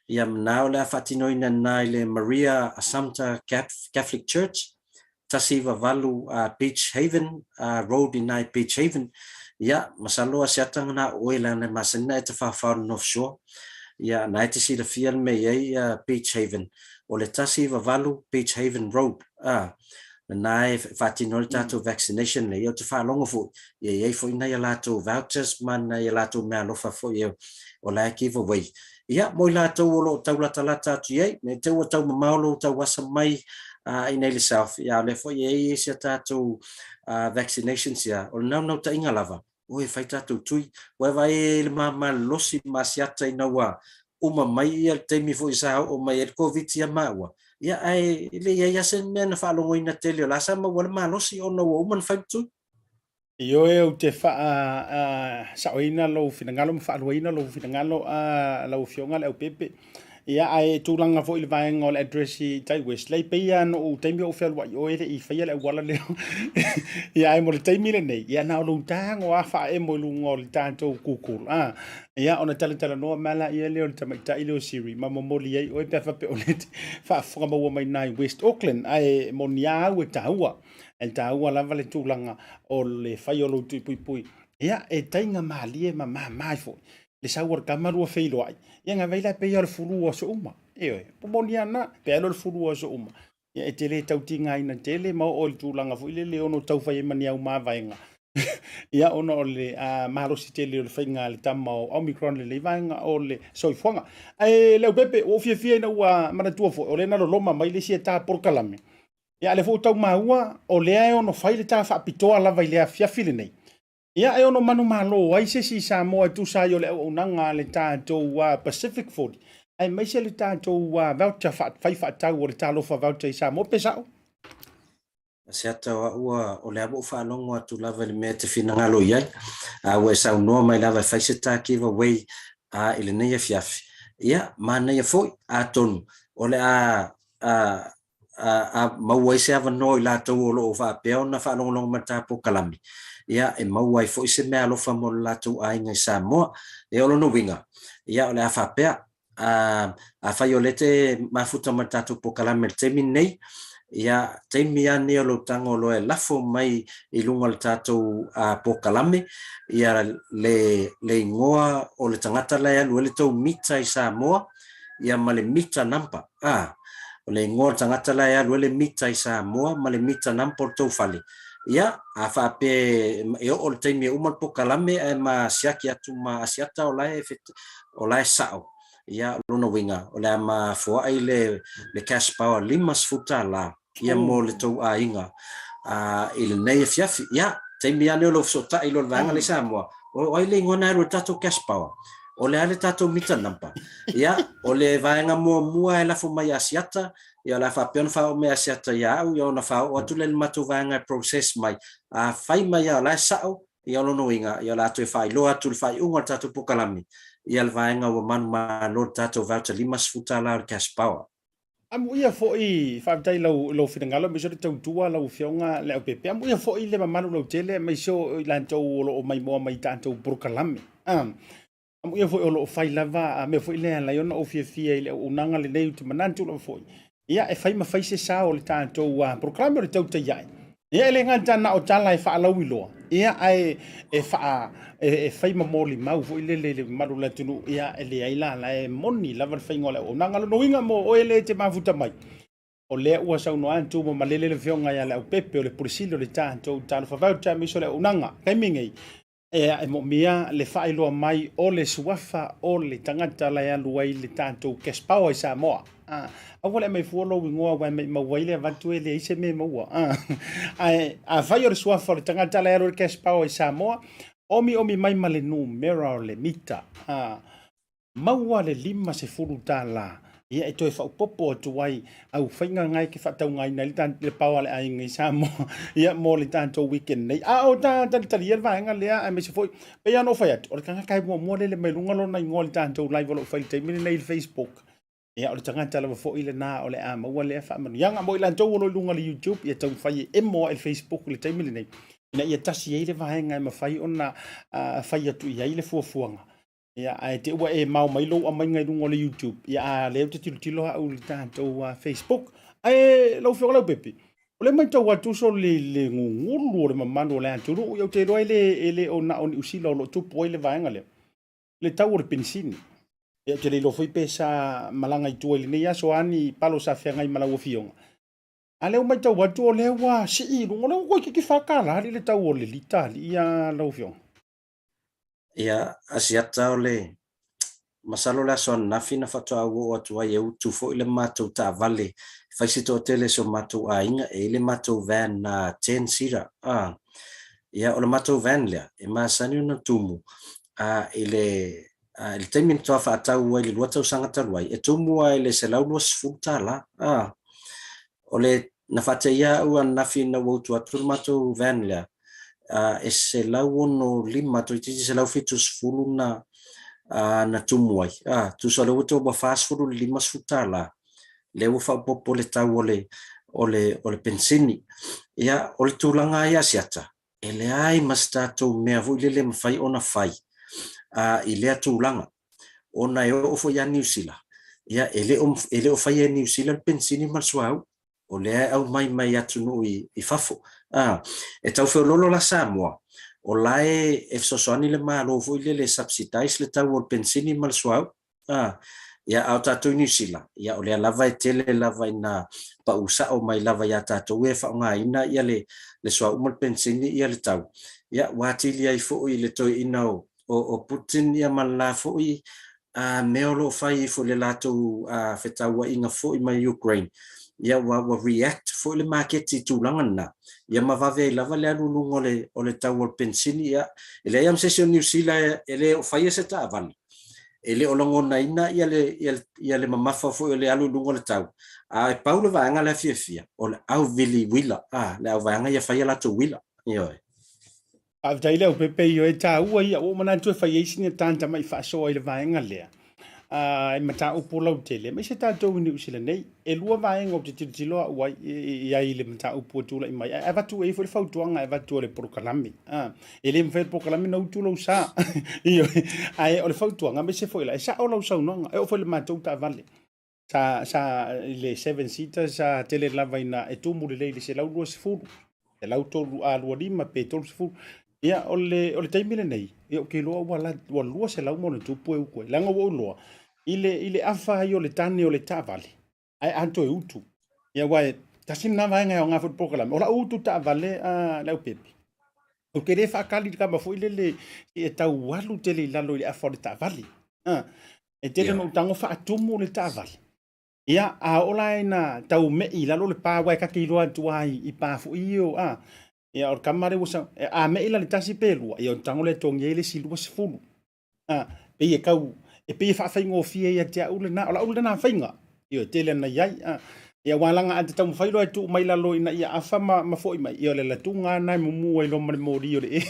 ia na o le a faatinoina lena i le Maria Assumpta Catholic Church, 198 Beach Haven Road i ina i Beach Haven. Ia, masalo a se ataga na o oe leaga e masani na e tafafao i le North Shore. Ia, na e te silafia le mea e i ai ia Beach Haven. O le 198 Beach Haven Road, a, lena e faatino ai le tatou vaccination nei. Ia, ou te faalogo foi, ia i ai foi nai a latou vouchers ma nai a latou meaalofa foi o la e give away. Ia, mo i latou o lo o tau latalata atu i ai, ne i te i ua tau mamao lou tau asa mai i nei le South, ia, a o lea foi e i ai isi a tatou vaccinations ia, o le naunautaiga lava, oi, e fai tatou tui. Ua e vaai i le malolosi ma Asiata ina ua uma mai ia le taimi foi sa oo mai ai le Koviti ia maua, ia, ae le i ai lava se mea na faalogoina tele o la sa maua ai le malosi ona ua uma ona fai le tui. Ioe, ou te faasaoina lou finagalo ma faaluaina lou finagalo lau Afioga Leaupepe. Ia, ae tulaga foi i le vaega o le address i tai Wesley, pei lava na ou taimi o ou fealuai oe e le i faia le auala lea. Ia, ae mo le taimi lenei, ia na o lou tago lava faaemo i luga o le tatou Google. A, ia, ona talatalanoa mai laia lea o le tamaitai lea o Siri ma momoli ai oe pe a faapea o lea e te faafofoga maua mai i West Auckland. Ae moni lava au e taua. E taua lava le tulaga o le fai o lou tui puipui. Ia, e taiga malie ma mama ai foi le sau o le tama lua feiloai. Ia nga vai la pei o le fulu o aso uma. Ioe, po moni ana, pe alu o le fulu o aso uma. Ia, e te le tautigaina tele ma oo i le tulaga foi lele ono tau fai ai ma ni au mavaega. Ia, ona o le malosi tele o le faiga a le tama o Omicron lenei vaega o le soifuaga. Ae Leaupepe, ua ou fiafia ina ua manatua foi, o lea na loloma mai le isi e ta polokalame. Ia, a o lea foi ua tau maua, o lea e ono fai le ta faapitoa lava i le afiafi lenei. Ia, e ono manumalo ai se isi i Samoa e tusa ai o le auaunaga a le tatou Pacific 40, aemaise le tatou voucher fai faatau o le Talofa Voucher i Samoa, pe sa'o? Se ata o a'u ua, o lea ua ou faalogo atu lava i le mea e te finagalo i ai, a ua e saunoa mai lava e fai se ta giveaway a i lenei afiafi. Ia, manaia foi, atonu o le a a a a maua ai se avanoa o i latou o lo o faapea ona faalogologo mai i le ta polokalame, ia, e maua ai foi se meaalofa mo le latou aiga i Samoa. Ia, o lona uiga, ia, o le a faapea, A, afai o lea e te mafuta ma le tatou polokalame i le taimi lenei, ia, taimi lava lenei o lou tago loa e lafo mai i luga o le tatou polokalame, ia, le, le igoa o le tagata la e alu ai le tou mita i Samoa, ia, ma le mita number. A, o le igoa o le tagata la e alu ai le mita i Samoa ma le mita number o le tou fale. Ia, a faapea e oo le taimi e uma le polokalame ae ma siaki atu ma Asiata o la e o la e sa'o, ia, o lona uiga, o le a mafua'i le, le cash power $50, ia, mo le tou aiga, a, i lenei afiafi. Ia, taimi lava lenei o lou fesoota'i loa i le vaega lea i Samoa, o ai le igoa na alu ai le tatou cash power? O le a le tatou meter number? Ia, o le vaega muamua e lafo mai ia Asiata, ia, o le a faapea ona faaoo mai Asiata ia au, ia ona faaoo atu lea i le matou vaega e process mai. A fai mai lava o la e sa'o, Ia o lona uiga, ia o le a toe faailoa atu le faaiuga o le tatou polokalame, ia le vaega ua manumalo le tatou voucher $50 o le cash power. Amuia foi, faafetai i lau, lou finagalo aemaise o le tautua lau Afioga Leaupepe. Amuia foi le mamalu lautele aemaise o i latou o lo o maimoa mai i tatou polokalame. Amuia foi o lo o fai lava a mea foi lea e ala ai ona ou fiafia i le auaunaga lenei, ou te manatu lava foi, ia e fai ma fai se sao o le tatou polokalame o le tautai ae. Ia e le gata na o tala e faalauiloa, ia ae e faa e fai ma molimau foi lele i le mamalu o le atunuu, ia e leai la, la e moni lava le faiga o le auaunaga. Lona uiga mo oe le e te mafuta mai, o lea ua saunoa atu ma malele le Afioga ia Leaupepe o le Pule Sili o le tatou Talofa Voucher aemaise o le auaunaga taimi nei. Ea, e moomia le faailoa mai o le suafa o le tagata la e alu ai le tatou cash power i Samoa. A, aua le aumai fua lou igoa aua e maimau ai le avatu e leai se mea e maua. A, ae afai o le suafa o le tagata la e alu ai le cash power i Samoa, omiomi mai ma le numera o le mita. A, Maua le $50 ia e toe faaopoopo atu ai au faiga na e te faataugaina ai le pao a le aiga i Samoa ia mo le tatou weekend nei. A o ta talitalia le vaega lea aemaise foi pei lava ona ou fai atu, o le tagata e muamua lele mai luga lona igoa i le tatou live o lo o fai i le taimi lenei i le Facebook. Ia o le tagata lava foi lena o le a maua lea faamanuiaga. Mo i latou o lo o i luga o le YouTube, ia taumafai e emo ae le Facebook i le taimi lenei ina ia tasi ai le vaega e mafai ona fai atu i ai le fuafuaga. Ia, ae te ua e mao mai lou aumaiga i luga o le YouTube. Ia, a lea ou te tilotilo au i le tatou Facebook. Ae, lau Afioga Leaupepe, o lea matau atu so le, le gugulu o le mamalu o le atunuu, ia ou te iloa e le, e le o na o Niu Sila o lo o tupu ai le vaega lea. Le tau o le penisini. Ia, ou te le iloa foi pe sa malaga i tua i lenei aso, a ni palo sa feagai ma lau Afioga. A lea ua matau atu o lea ua sii i luga, o lea ua toeitiiti $4 alii le tau o le lita alii a lau Afioga. Ia, Asiata o le, masalo o le aso ananafi na faatoa ou oo atu ai e utu foi le matou taavale e fai se toatele o si o matou aiga, e i ai le matou van ten seater. Ah, ia, o le matou van lea, e masani ona tumu i le, i le taimi na faatoa faatau ai i le 2 tausaga talu ai, e tumu lava i le $120. Ah, O le, na faateia au ananafi ina ua utu atu le matou van lea, e 165 toeitiiti 170 na, na tumu ai. Tusa o lea ua toe ua 40 i le 50 tala, lea ua faaopoopo le tau o le, o le, o le penisini. Ia, o le tulaga lava ia Asiata, e leai ma se tatou mea foi lele e mafai ona fai i lea tulaga. Ona e oo foi ia Niu Sila, ia e le o, e le o faia e Niu Sila le penisini ma le suauu, o lea e aumai mai atunuu i, i fafo. A, e tau feoloolo la Samoa, o la e, e fesoasoani le Malo foi lele e subsidize le tau o le penisini ma le suauu. A, ia, a o tatou i Niu Sila, ia o lea lava e tele lava ina pau sao mai lava iā tatou e faaaogaina ia le, le suauu ma le penisini ia le tau. Ia, ua atili ai foi le toeaina o, o, o Putin ia ma le la foi a, mea o lo o fai ifo i le latou a, fetauaiga foi ma Ukraine. Ia ua ua react foi le maketi i tulaga na, ia ma vave ai lava le alu i luga o le o le tau o le penisini. Ia e leai lava ma se isi o Niu Sila e le o faia se taavale e le o lagonaina ia le ia le ia le mamafa foi o le alu i luga o le tau. A e pau le vaega lea fiafia, o le au vili uila, a, le au vaega ia fai a latou uila. Ioe. Faafetai Leaupepe, ioe, taua ia, ua ou manatu e fai ai sina tanta mai faasoa i le vaega lea. Uh, e mataupu lautele, aemaise tatou i Niu Sila nei. E lua vaega ou te tilotilo au ai i ai i le mataupu ua tulai mai. Ae avatu ai foi le fautuaga e avatu e le polokalame. Uh, e le mafai e le polokalame ona utu lou sa. Ioe, ae o le fautuaga, aemaise foi la, e sao lau saunoaga, e oo foi i le matou taavale. Sa, sa, i le seven seater sa tele lava ina e tumu lelei i le 120, 103, a 25 pe 30. Ia, o le, o le taimi lenei, ia, ou te iloa ua, la, ua 200 ma ona tupu e utu ai. Leaga ua ou iloa, i le, i le afa ai o le tane o le taavale, ae a toe utu. Ia, aua e tasi lena vaega e aoga foi i le polokalame. O lau utu taavale a Leaupepe, ou te le faakali i le kama foi lele e tau alu tele i lalo i le afa o le taavale. Ah, E tele ona ou tago faatumu le taavale. Ia, a oo la ina tau me'i i lalo le pa, aua e ta te iloa atu lava i pa foi ia o, a, ia o le kama lea ua sau, a me'i la i le tasi pe lua, ia ona tago lea e togi ai le isi 20. A, pei e tau, e pei e faafaigofie ia te au lena, o lau lena faiga, ioe, tele ana i ai, a. Ia aua leaga a te taumafai loa e tuu mai lalo ina ia afa ma foi mai, ia o le latuga lava lena e mumu ai loa ma le moli o le e.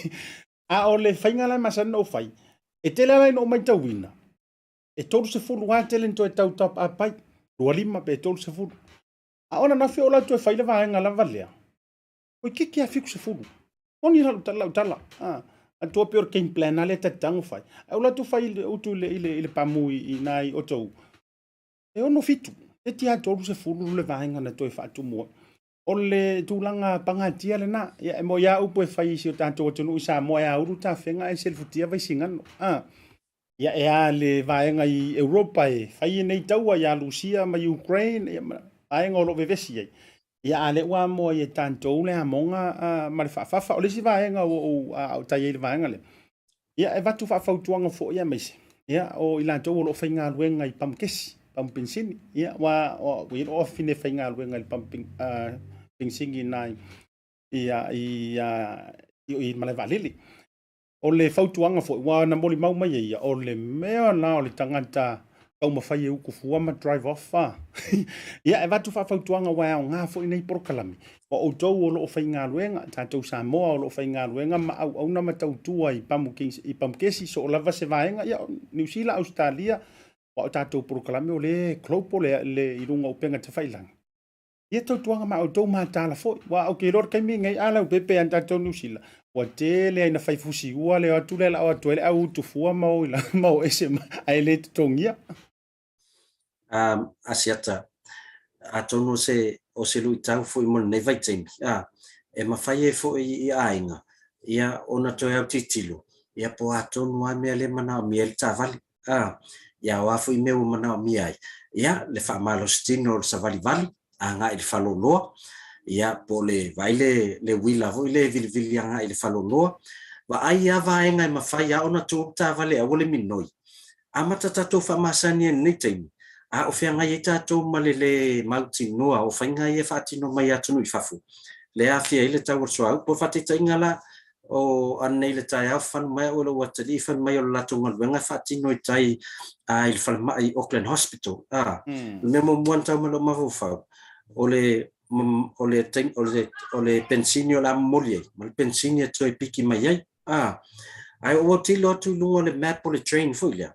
A o le faiga la e masani ona ou fai, e tele lava ina ou matauina, e 30 lava tele na toe tau top up ai, 25 pe 30. A o ananafi o la toe fai le vaega lava lea, toeitiiti lava 70. Moni lau tala, lau tala. Ah, atua pei o le game plan lava lea ta te tago fai. Ae o la tu fai le utu i le, i le, i le pamu i, i nai otou. E 67, toeitiiti lava 30 le vaega na toe faatumu ai. O le tulaga pagatia lena. Ia, e moni lava upu e fai i si o tatou atunuu i Samoa, e aulu tafega ae selefutia Vaisigano. A, ia, e a le vaega i Europa e fai nei taua ia Lusia ma Ukraine, ia, ma vaega o lo o vevesi ai. Ia, a lea ua amoa ai e tatou le amoga ma le faafafa. O le isi vaega ua ou aotai ai i le vaega lea, Ia, e avatu faafautuaga foi aemaise, ia, o i latou o lo o faigaluega i pamukesi, pamu penisini, ia, ua, ua i ai lou afafine e faigaluega i le pamu penisini i ina i, i, i, i malae vaalele. O le fautuaga foi, ua na molimau mai e ia, o le mea la o le tagata taumafai e utu fua ma drive off a. Ia, e avatu faafautuaga aua e aoga foi nei polokalame. O outou o lo o faigaluega, tatou Samoa o lo o faigaluega ma auauna ma tautua i pamu, i pamukesi, so o lava se vaega, ia, Niu Sila, Ausetalia, aua o tatou polokalame o lea e global le, le, i luga o upega tafailagi. Ia tautuaga ma outou mataala foi, aua ou te iloa le taimi lenei, a leaupepe ia tatou Niu Sila, ua tele ai na fai fusiua le o atu lea la o atu ai le au utu fua ma o i ma o ese ma, ae le totogia. Um, Asiata, atonu o se, o se luitau foi mo lenei vaitaimi, a, e mafai ai foi i aiga, ia, ona toe autilotilo, ia, po o a tonu lava mea lea e manaomia ai le taavale. A, ia o a foi mea ua manaomia ai, ia, le faamalositino o le savalivali agai i le faleoloa, ia, po o le vaai le, le uila foi lea e vilivili agai i le faleoloa, vaai lava vaega e mafai lava ona tu le taavale aua le minoi. Amata tatou faamasani ai i lenei taimi, a o feagai ai tatou ma le lē mautinoa o faiga ia e faatino mai atunuu i fafo, lea e aafia ai le tau o le suauu. Po o le faataitaiga la, o ananei i le taeao fanu mai au e lou atalii fai mai o le latou galuega e faatino i tai i le falemai i Auckland Hospital. A, le mea muamua na tau mai lou mafaufau, o le o le o le o le penisini o le a momoli ai ma le penisini e toe piki mai ai. A, ae ou autilo atu i luga o le map o le train foi lea,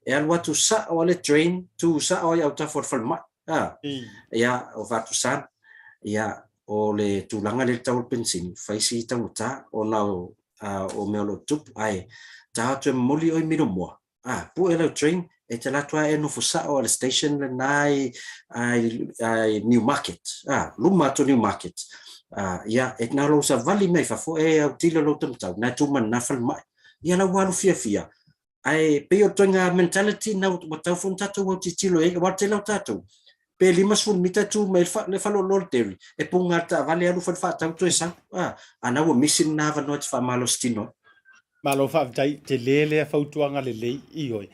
e alu atu sao a le train, tu sao ai autafa o le falemai. A, ia, o Vatusan, ia, o le tulaga lea i le tau o le penisini, fai si taugata ona o, o mea o lo o tutupu, ae ta atu e momoli oe i Milomoa, a, pue lau train, e te alu atu lava e nofo sao a le station lena i, i Newmarket, a, luma atu o Newmarket, a, ia, e na o lou savali mai fafo, e autilo lou taumatau, na e tu ma lena falemai. Ia la ua alu fiafia, Ae pei o le ituaiga mentality lena ua tatau foi ona tatou autilotilo i ai, aua o le tele o tatou, pe 50 mita e tu mai ai le faleoloa o le dairy, e puga le taavale alu fai le faatau toe sau, a na ua misi lena avanoa e te faamalositino ai. Malo faafetai, tele lea fautuaga lelei, ioe.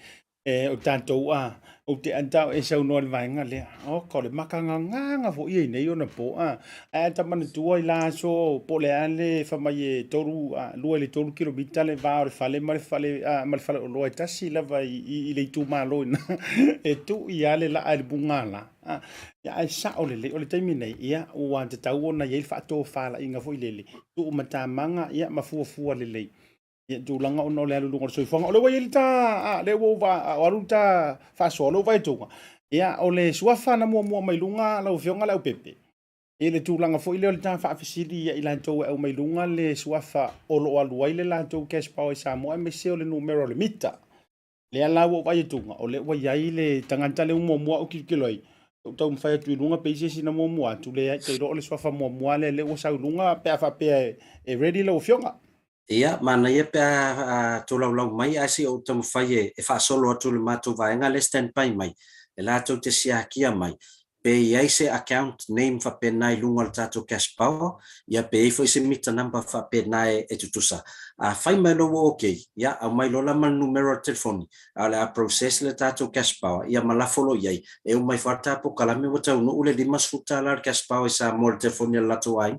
E, o tatou a, ou te anta o e saunoa i le vaega lea. Oka, o le makagagaga foi ia i nei ona po, a. Ae a ta manatua i la aso po o le a le fai mai e tolu, a, 2 i le 3 kilomita le va o le fale ma le fale, a, ma le faleoloa e tasi lava i, i, i le itumalo i ina. E tui lava le laa i le mugala. A, ia, ae sao lelei, o le taimi nei, ia, ua tatau ona i ai le faatofalaiga foi lele, tuumatamaga, ia, ma fuafua lelei. Ia, tulaga ona o le alu i luga o le soifuaga. O lea ua i ai le ta, a, lea ua ou va, o alu le ta faasoa, o lea ua vaai atuga. Ia, o le suafa na muamua mai luga lau Afioga Leaupepe, i le tulaga foi lea o le ta faafesili ia i latou e aumai luga le suafa o lo o alu ai le latou cash power i Samoa aemaise o le numera o le mita. Lea la ua ou vaai atuga, o lea ua i ai le tagata lea ua muamua ou tilotilo ai, ou taumafai atu i luga pe i se isi na muamua atu, leai, te iloa o le suafa muamua lea, lea ua sau i luga pe a faapea e ready lau Afioga. Ia, manaia pe a tolaulau mai ae se i ou taumafai e faasolo atu i le matou vaega lea e stand by mai, e latou te siakia mai pe i ai se account name faapena i luga o le tatou cash power, ia pe i ai foi se meter number faapena e tutusa. A fai mai loa ua ok, ia aumai loa la ma le numera o le telefoni, a o le a process le tatou cash power, ia ma lafo loa i ai, e uma ifo lava le ta polokalame ua taunuu le $50 o le cash power i Samoa i le telefoni a le latou aiga.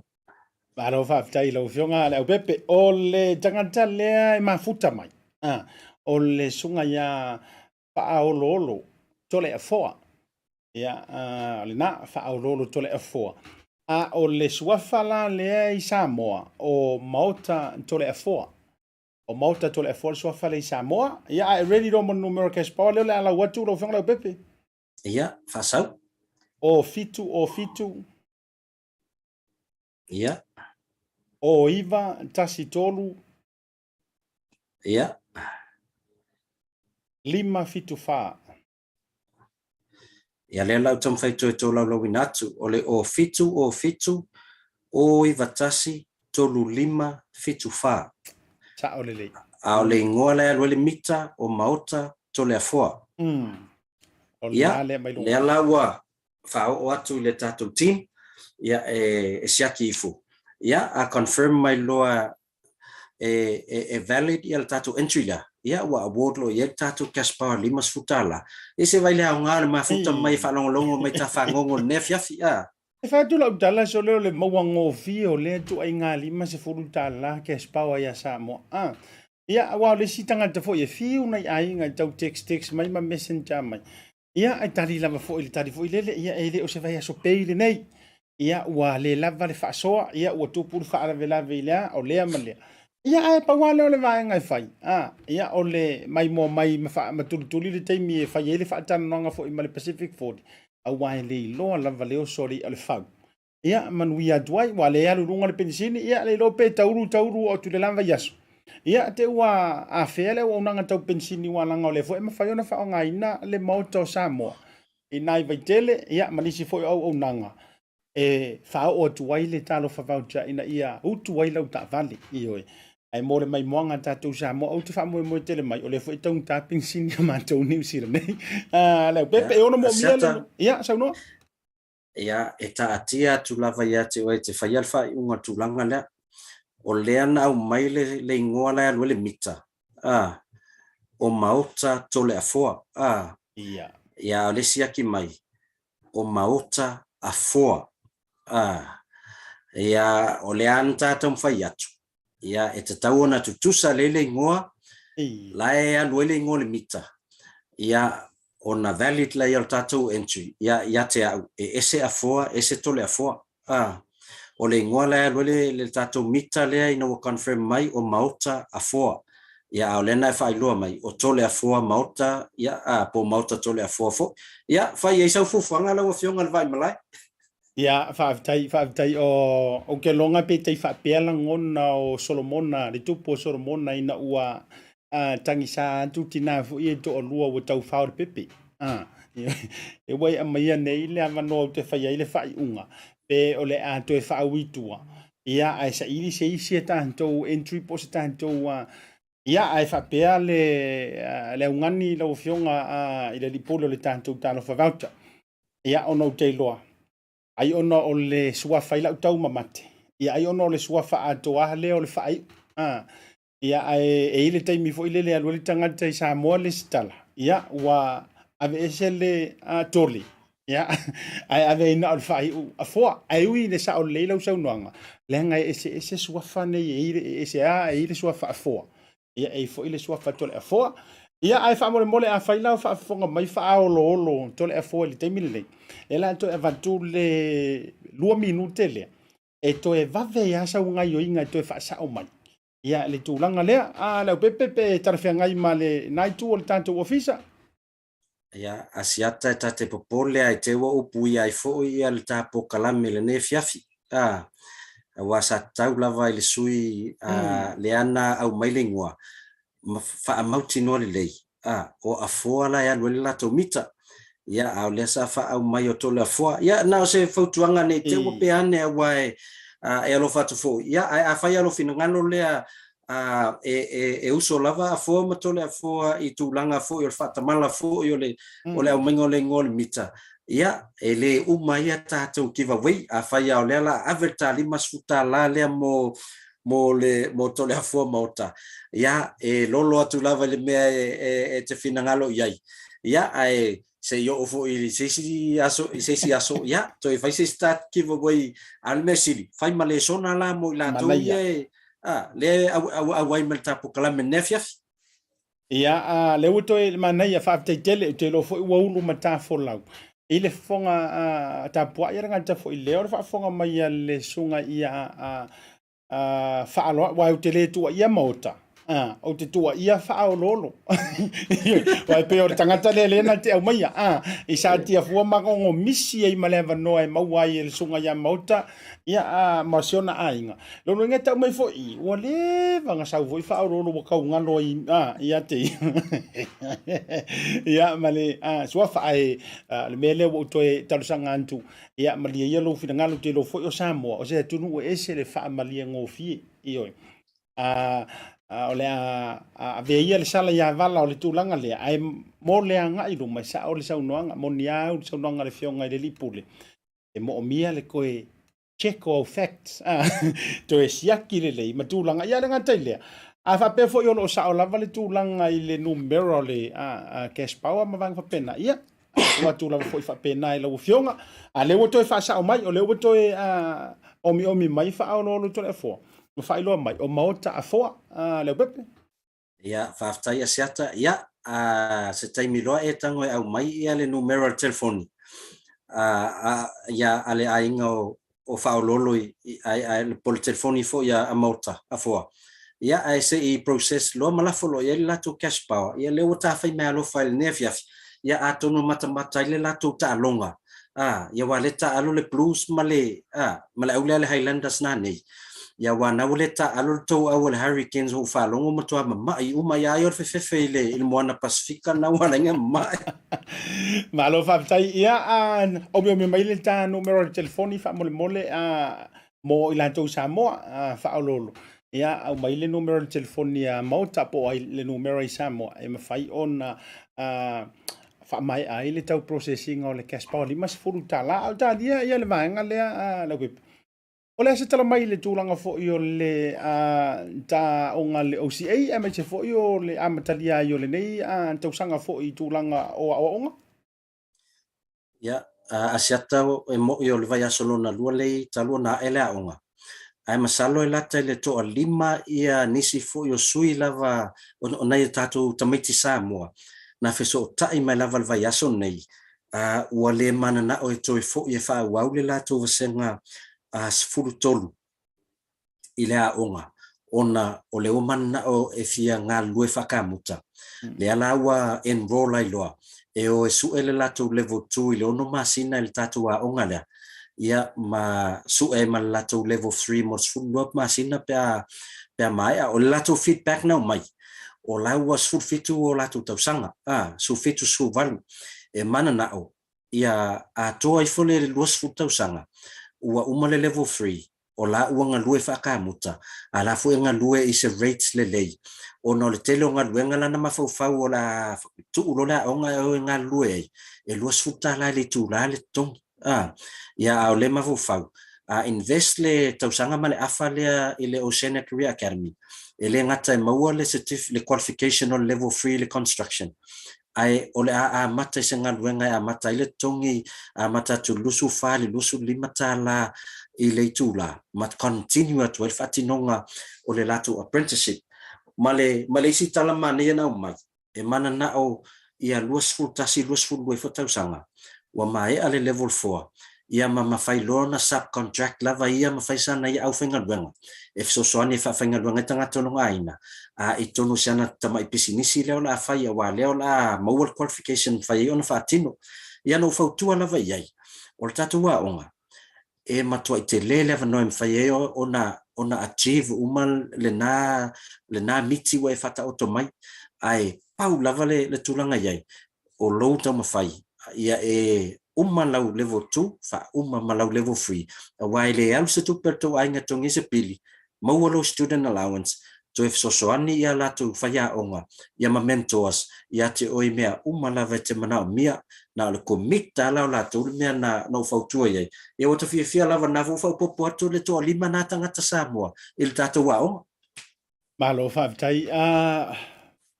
Malo faafetai i lau Afioga Leaupepe. O le tagata lea e mafuta mai, o le susuga ia Faaoloolo Toleafoa. Ia, o lena, Faaoloolo Toleafoa. A o le suafa la lea i Samoa, o Maota Toleafoa. O Maota Toleafoa le suafa lea i Samoa. Ia, a e ready loa mo le numera cash power lea o le a lau atu lau Afioga Leaupepe. Ia, faasau. O 7 o 7. Ia. O 9 1 3. Ia. 5 7 4. Ia lea la ou taumafai toe tolaulauina atu, o le o 7 o 7 o 9 1 3 5 7 4. Sao lelei. A o le igoa la e alu ai le mita o Maota Toleafoa. O lena lea mai luga. Lea la ua faaoo atu i le tatou team, ia e siaki ifo. Ia a confirm mai loa e, e, e valid ia le tatou entry lea, ia ua award loa i ai le tatou cash power $50. E se vai le aoga o le mafuta mai e faalogologo mai ta fagogo i lenei afiafi, a. E fai atu lau tala sole o le mauagofie o lea ituaiga $50 cash power ia Samoa. A. Ia, aua o le isi tagata foi e fiu nai aiga e tau text text mai ma messenger mai. Ia, e tali lava foi i le tali foi lele, ia e le o se vaiaso pei lenei. Ia, ua le lava le faasoa, ia ua tupu le faalavelave i lea, o lea ma lea. Ia, ae pau lava lea o le vaega e fai. A, ia, o le maimoa mai ma, faa, ma tulituli le taimi e fai ai le faatalanoaga foi ma le Pacific 40, aua e le iloa lava le oso o le i'a o le fau. Ia, manuia atu ai, ua le alu i luga le penisini, ia, le iloa pe taulu taulu oo atu i le la vaiaso. Ia, te ua afea le auaunaga tau penisini ua laga o lea foi e mafai ona faaaogaina le Maota o Samoa i nai Vaitele, ia, ma nisi foi o auaunaga e faaoo atu ai le talofa voucher ina ia utu ai lau taavale. Ioe. Ae mo le maimoaga a tatou Samoa, ou te faamoemoe tele mai, o lea foi e taugata penisini a matou Niu Sila nei. Ah, Leaupepe, e ono moomia le... Ia, saunoa. Ia, e taatia atu lava ia te oe e te faia le faaiuga o le tulaga lea. O lea na aumai le, le igoa la e alu ai le mita, a, o Maota Toleafoa, a. Ia. Ia, a o le isi aki mai, o Maota Afoa, a. Ia, o lea na ta taumafai atu, Ia, e tatau ona tutusa lea le igoa, la e alu ai le igoa o le mita, ia, ona valid lea o le tatou entry, ia, ia te au, e ese Afoa, ese Toleafoa. A, o le igoa la e alu ai le, le tatou mita lea ina ua confirm mai o Maota Afoa. Ia, a o lea na e faailoa mai, o Toleafoa Maota, ia, a, po o Maota Toleafoa foi. Ia, fai i ai sau fuafuaga lau Afioga i le Vaimalae. Ia, faafetai, faafetai. O, ou te loga pe tai faapea lagona o Solomona, le tupu o Solomona ina ua uh, tagisa atu tinā foi e toalua ua taufao le pepe. Ah, e ua e aumaia nei le avanoa ou te fai ai le faaiuga, pe o le a toe faaui tua. Ia, ae saili se isi a tatou entry po o se tatou uh, Ia, ae faapea le, uh, le augani lau Afioga uh, i le alii pule o le tatou Talofa Voucher. Ia, ona ou te iloa, ai ona o le suafa i lau taumamate, ia ai ona o le suafa atoa lea o le faaiu. A, ia, ae e i le taimi foi lele e alu ai le tagata i Samoa lesitala. Ia, ua aveese le tole, ia, ae ave ai na o le faaiu afoa. Ae ui i le sao lelei lau saunoaga, leaga e eseese suafa nei, e i ai e ese lava, e i ai le suafa afoa, ia, e i ai foi le suafa Toleafoa. Ia, ae faamolemole afai la o faafofoga mai faaoloolo Toleafoa i le taimi lenei, lea la toe avatu le 2 minute lea, e toe vave ai lava sau gaioiga e toe faasao mai. Ia, le tulaga lea, a Leaupepe pe talafeagai ma lena itu o le tatou ofisa. Ia, Asiata e ta te popole ai te ua upuia ai foi ia le ta polokalame i lenei afiafi, a, aua sa tatau lava i le sui a lea na aumai le igoa, ma faamautinoa lelei, a, o Afoa la e alu ai le latou mita. Ia, a o lea sa faaumai o Toleafoa. Ia, na o se fautuaga nei te ua pea ane aua e, a, e alofa atu foi. Ia, ae afai lava lou finagalo lea, a, e, e, e uso lava Afoa ma Toleafoa i tulaga foi o le faatamala foi o le, o le aumaiga o le igoa o le mita, ia, e le uma ai a tatou giveaway. Afai lava o lea o le a ave le ta $50 lea mo, mo le mo Toleafoa Maota, ia, e lolo atu lava i le mea e, e, e te finagalo i ai. Ia, ae se i oo foi i se isi aso, i se isi aso, ia, toe fai se isi ta giveaway, a o le mea sili, fai ma lesona la mo i latou ia e, a, lea e au, au, auai mai le ta polokalame i lenei afiafi. Ia, a, lea ua toe manaia, faafetai tele, ou te iloa foi ua ulu matafolau i le fofoga a, tapuai a le gata foi lea o le faafofoga mai a le susuga ia a, a, Faaloa, aua ou te le tuuaia Maota, a, ou te tuuaia Faaoloolo. Aua e pei o le tagata lea lea na te aumaia, a, i satia fua ma gogomisi ai ma le avanoa e maua ai e le susuga ia Maota, ia, a, ma si ona aiga. Lona uiga e tau mai foi, ua leva ona sau foi Faaoloolo ua tau galo ai, a, ia te ia. Ia, ma le, a, suafa, ae, a, le mea lea ua ou toe talosaga atu, Ia, malie ia lou finagalo, ou te iloa foi o Samoa, o se atunuu e ese le faamaliegofie, ioe. A, a, o le a, a avea ia le sala ia Vala o le tulaga lea, ae mo le agai i luma, e sao le saunoaga, moni a au le saunoaga a le Afioga i le Alii Pule, e moomia le toe check o au facts, a, toe siaki lelei ma tulaga, ia le gata i lea, a faapea foi o lo o sao lava le tulaga i le numera o le a, a, cash power ma vaega faapena, ia, tuu atu lava foi faapena i lau Afioga, a lea ua toe faasao mai, o lea ua toe omiomi mai faaoloolo Toleafoa, ma faailoa mai, o Maota Afoa, Leaupepe. Ia, faafetai Asiata. Ia, a, se taimi loa e tago e aumai ia le numera o le telefoni, a, a, ia, a le aiga o, o faaoloolo i, i, ai, ai, po o le telefoni foi a, a Maota Afoa. Ia, ae se i process loa ma lafo loa i ai le latou cash power. Ia, lea ua ta fai meaalofa i lenei afiafi. Ia, atonu e matamata ai le latou taaloga. A, ia aua lea taaalo le Blues ma le, a, ma le au lea le Highlanders nanei. Ia aua na ua le taaalo le tou au a le Hurricanes ua ou faalogo matua mama'i uma ia ai o le fefefe i le, i le moana Pasifika na ua ala ai ona mama'i. Malo faafetai. Ia, a omiomi mai le ta numera o le telefoni faamolemole a mo i latou i Samoa a faaoloolo. Ia, aumai le numera o le telefoni a Maota po o ai le numera i Samoa e mafai ona a faamaea ai le tau process ina o le cash power $50. A o talia ia le vaega lea a Leaupepe. O le a se tala mai i le tulaga foi o le taoga a le OCA aemaise foi o le amatalia ai o lenei tausaga foi i tulaga o aoaoga? Ia, Asiata e mo'i o le vaiaso lona lua lei talu ona a'e le aoga. Ae masalo e lata i le toalima ia nisi foi o sui lava o nai o tatou tamaiti Samoa na fesootai mai lava i le vaiaso nei a ua le mananao e toe foi e faaauau le latou vasega 13 i le aoga ona o lea ua mananao e fia galulue faakamuta. Lea la ua enroll ai loa e o e sue le latou level 2 i le 6 masina i le tatou aoga lea, ia ma sue ai ma le latou level 3 mo le 12 masina pe a pe a maea. O le latou feedback na aumai, o la ua 17 o latou tausaga, a, 17, 18, e mananao ia atoa ifo le 20 tausaga, ua uma le level 3, o la ua galue faakamuta, a la foi e galue i se rate lelei, ona o le tele o galuega la na mafaufau o le a tuu loa le aoga e o e galulue ai, e 20 tala i le itula le totogi. A, ia a o lea mafaufau, a invest le tausaga ma le afa lea i le Oceania Career Academy, e le gata e maua le le qualification o le level 3 i le construction, Ae o le a amata i se galuega e amata ai le totogi amata atu i le 24 i le 25 tala i le itula ma continue atu ai le faatinoga o le latou apprenticeship. Ma le, ma le isi tala manaia na aumai, e mananao ia 21, 22 ifo tausaga, ua maea le level 4, ia ma mafai loa ona subcontract lava ia ma fai sana ia aufaigaluega e fesoasoani e faafaigaluega ai tagata o lona aiga, a i totonu o si ana tamai pisinisi lea o le a fai aua lea o le a maua le qualification e mafai ai ona faatino. Ia na ou fautua lava i ai, o le tatou aoga, e matuai tele le avanoa e mafai ai ona ona achieve uma lena lena miti ua e faataoto mai, ae pau lava le le tulaga i ai, o lou taumafai ia e uma lau level 2, faauma ma lau level 3, aua e le alu se tupe a le tou aiga e totogi ai se pili, maua lou student allowance, toe fesoasoani i a latou faiaoga ia ma mentors ia te oe i mea uma lava e te manaomia, na o le commit lava la o latou le mea na ou fautua i ai. Ia ua ta fiafia lava na ua faaopoopo atu le toalima na tagata Samoa i le tatou aoga. Malo faafetai. A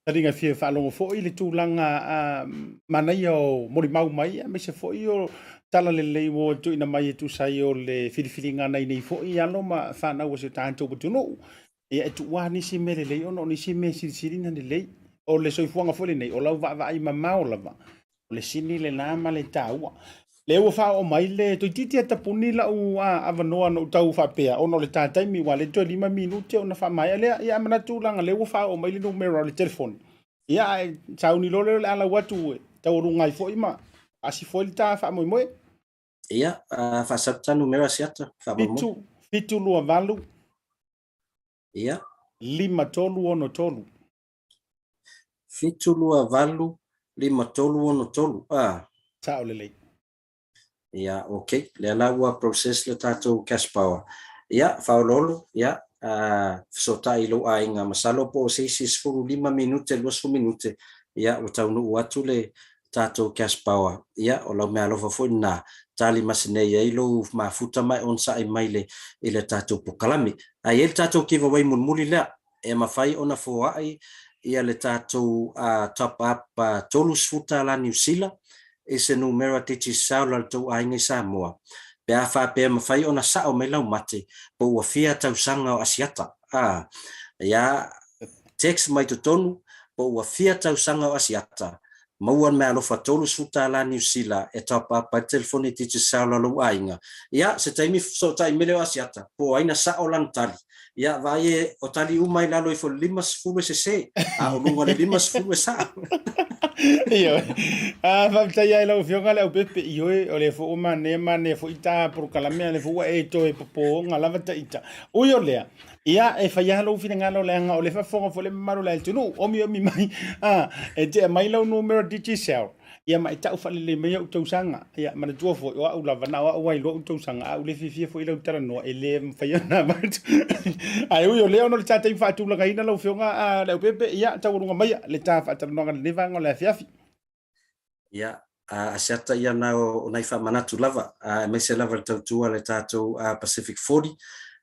taliga fia faalogo foi le tulaga a manaia o molimau mai aemaise foi o tala lelei ua tuuina mai e tusa ai o le filifiliga nai nei foi alo ma fanau o si o tatou atunuu. Ia e tuua nisi mea lelei ona o nisi mea silisili ona lelei. O le soifuaga foi lenei, o lau vaavaai mamao lava, o le sini lena ma le taua. Lea ua faaoo mai le toeitiiti a tapuni lau avanoa na ou tau faapea ona o le ta taimi ua le toe 5 minute ona faamaea lea. Ia manatu leaga lea ua faaoo mai le numera o le telefoni. Ia ae sauni loa lea o le a lau atu e taualuga ai foi ma asi foi le ta faamoemoe. Ia, faasalu ta numera Asiata, faamoemoe. 7 7 2 8 Ia. 5 3 6 3. 7 2 8 5 3 6 3. Ah. Sao lelei. Ia, ok. Lea la ua process le tatou cash power. Ia, faaoloolo, ia, uh, fesootai i lou aiga. Masalo po o se isi 15 minute, 20 minute, ia, ua taunuu atu le tatou cash power. Ia, o lau meaalofa foi lena, tali masinei ai lou mafuta ma e onosai mai le, i le tatou pokalame. Ae i ai le tatou giveaway mulimuli lea, e mafai ona foai ia le tatou uh, top up uh, $30 Niu Sila i se numera Digicel a le tou aiga i Samoa, pe a faapea e mafai ona sao mai lau mate po ua fia tausaga o Asiata. A, ia text mai totonu po ua fia tausaga o Asiata, maua le meaalofa $30 Niu Sila e top up ai le telefoni Digicel a lou aiga. Ia, se taimi fesootai mai lea o Asiata, po o ai na sao lana tali. Ia, vaai e, o tali uma i lalo ifo i le 50 e sese, a o luga o le 50 e sao. Ioe. Ah, faafetai ai lau Afioga le Aupepe. Ioe, o lea foi ua manaia manaia foi ta polokalame, a o lea foi ua e toe popooga lava ta ita. Ui o lea, ia, e fai lava lou finagalo leaga o lea e faafofoga foi le mamalu o le atunuu, omiomi mai, ah, e tea mai lau numera Digicel. Ia ma e tau faalelei mai au tausaga. Ia manatua foi, o au lava, na o au ai loa ou tausaga, a ou le fiafia foi i lau talanoa, e le mafai ona avatu. Ae ui o lea, ona o le ta taimi faatulagaina lau Afioga a Leaupepe, ia taualuga maia le ta faatalanoaga i lenei vaega o le afiafi. Ia, a Asiata ia na o nai faamanatu lava, aemaise lava le tautua a le tatou Pacific 40.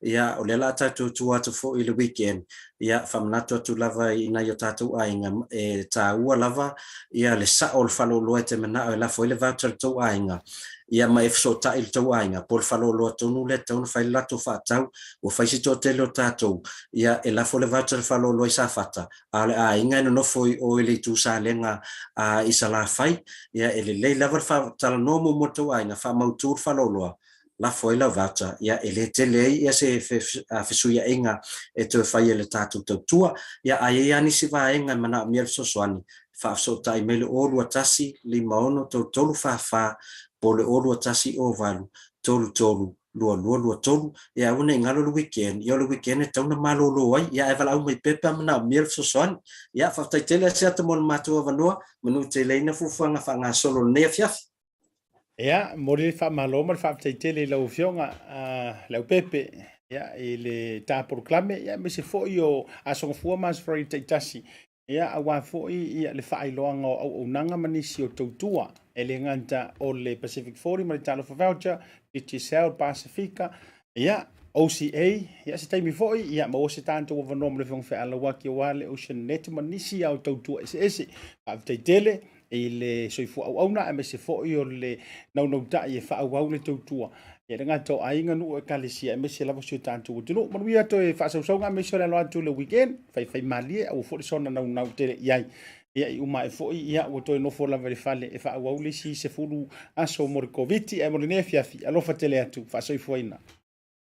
Ia, o lea la a tatou tua atu foi i le weekend, ia, faamanatu atu lava i nai o tatou aiga, e taua lava ia le sao o le faleoloa e te manao e lafo ai le voucher i le tou aiga, ia ma e fesootai i le tou aiga, po o le faleoloa tonu lea e tatau ona fai le latou faatau, ua fai si toatele o tatou, ia, e lafo le voucher i le faleoloa i Safata, a o le aiga e nonofo i o i le itu Salega a i Salafai, ia, e lelei lava le faatalanoa muamua i le tou aiga, faamautu le faleoloa, lafo ai lau voucher, ia e le tele ai ia se fesuiaiga e toe fai e le tatou tautua. Ia a i ai lava nisi vaega e manaomia le fesoasoani, faafesootai mai le 021 56 33 44 po o le 021 08 33 22 23. Ia aua ne i galo le weekend, ia o le weekend e tatau ona malolo ai, ia ae valaau mai pea pe a manaomia le fesoasoani. Ia faafetai tele Asiata mo le matou avanoa, manu tele fuafuaga faagasolo i lenei afiafi. Ia, momoli le faamalo ma le faafetai tele i lau Afioga Leaupepe, ia, i le ta polokalame, ia, aemaise foi o Aso Gafua ma Aso Faraile taitasi, ia, aua foi ia, le faailoaga o auaunaga ma nisi o tautua, e le gata o le Pacific 40 ma le Talofa Voucher, Digicel, Pasifika, ia, OCA, ia, se taimi foi, ia, maua se tatou avanoa ma le Afioga Fealauaki aua le Ocean Net ma nisi ao tautua eseese. Faafetai tele. i le soifua auauna aemaise foi o le naunauta'i e faaauau le tautua e le gata o aiga, nuu, ekalesia aemaise lava si o tatou atunuu. Manuia toe faasausauga aemaise o le alo atu i le weekend, faifaimalie, aua foi le soona naunau tele i ai. Ia i uma ae foi, ia ua toe nofo lava i le fale e faaauau le isi 10 aso mo le Koviti, ae mo lenei afiafi, alofa tele atu, faasoifuaina.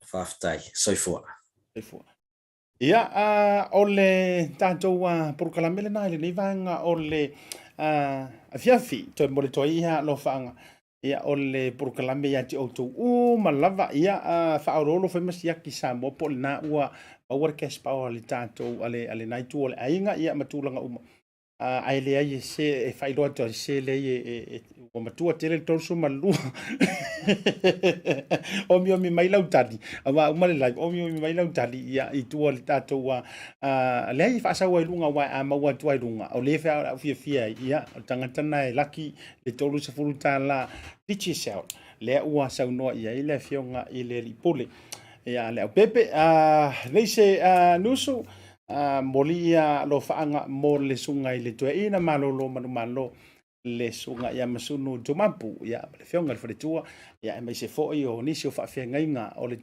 Faafetai. Soifua. Soifua. Ia, o le tatou polokalame lena i lenei vaega o le afiafi, toe momoli atu ai ia alofaaga. Ia, o le polokalame ia te outou uma lava, ia, faaoloolo foi ma siaki Samoa po o lena ua maua le cash power a le tatou, a le na itu o le aiga, ia, ma tulaga uma. Ae leai e se e faailoa atu ai se leai e ua matua tele le 32. Omiomi mai lau tali, aua uma le live, omiomi mai lau tali ia i tua le tatou leai e faasau ai luga aua a maua atu ai luga o le fea au fiafia ai ia o le tagata na e laki le $30 Digicel lea ua saunoa i ai le afioga i le alii pule ia Leaupepe. Nei se nusu moli ia alofaaga mo le susuga i le toeaina malolo manumalo le susuga ia Masunu Tumapu ia ma le afioga i le faletua ia aemaise foi o nisi o faafeagaiga o le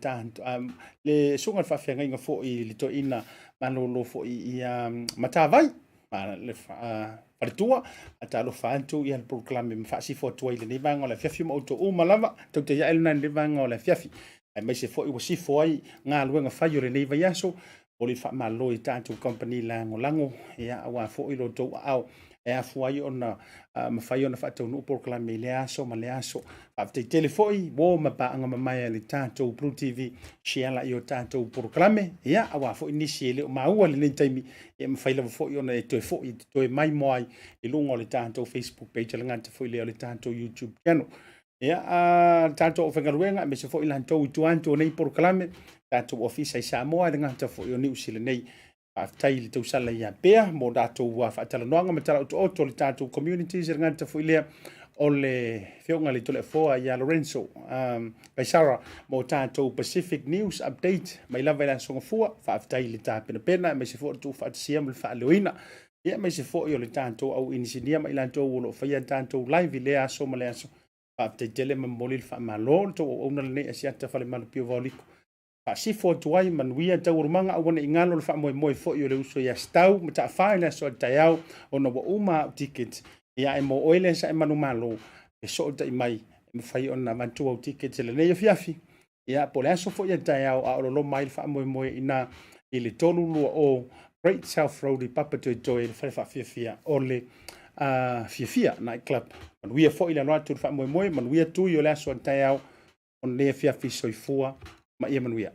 le susuga i le faafeagaiga foi i le toeaina malolo foi ia Matavai ma le faletua. Talofa atu ia le polokalame ma faasifo atu ai i lenei vaega o le afiafi ma outou uma lava tautai ae lena i lenei vaega o le afiafi aemaise foi ua sifo ai galuega fai o lenei vaiaso. O le faamalo i tatou kamupani lagolago, ia, aua foi lo outou aao e afua ai ona mafai ona faataunuu polokalame i lea aso ma lea aso. Faafetai tele foi uo ma paaga mamae a le tatou Blue TV, share la i o tatou polokalame, ia, aua foi nisi e le o maua i lenei taimi, e mafai lava foi ona e toe foi e toe maimoa ai i luga o le tatou Facebook page, e le gata foi lea o le tatou YouTube channel. Ia, a le tatou aufaigaluega, aemaise foi latou i tua atu o nei polokalame, tatou ofisa i Samoa, e le gata foi o Niu Sila nei. Faafetai i le tausala ia Pea mo tatou faatalanoaga ma tala otooto o le tatou communities, e le gata foi lea o le afioga i le Toleafoa ia Lorenzo Kaisara mo tatou Pacific News Update mai lava i le Aso Gafua. Faafetai i le tapenapena, aemaise foi o le tuufaatasia ma le faaleoina. Ia, aemaise foi o le tatou au inisinia ma i latou o lo o faia tatou live i lea aso ma le aso. Faafetai tele ma momoli le faamalo le tou auauna lenei Asiata Falemalu Vaoliko. Faasifo atu ai manuia taualumaga aua ne i galo le faamoemoe foi o le uso ia Stau ma Taafa i le aso a le taeao ona ua uma au ticket. Ia ae mo oe lea sa e manumalo e sootai mai e mafai ona avatu au ticket i lenei afiafi. Ia, po o le aso foi a taeao a o loloma ai le faamoemoe i ina i le 320 Great South Road i Papatoetoe i le fale faafiafia o le Fiafia Night Club. Manuia foi le alo atu i le faamoemoe, manuia tui o le aso a taeao o lenei afiafi soifua ma ia manuia.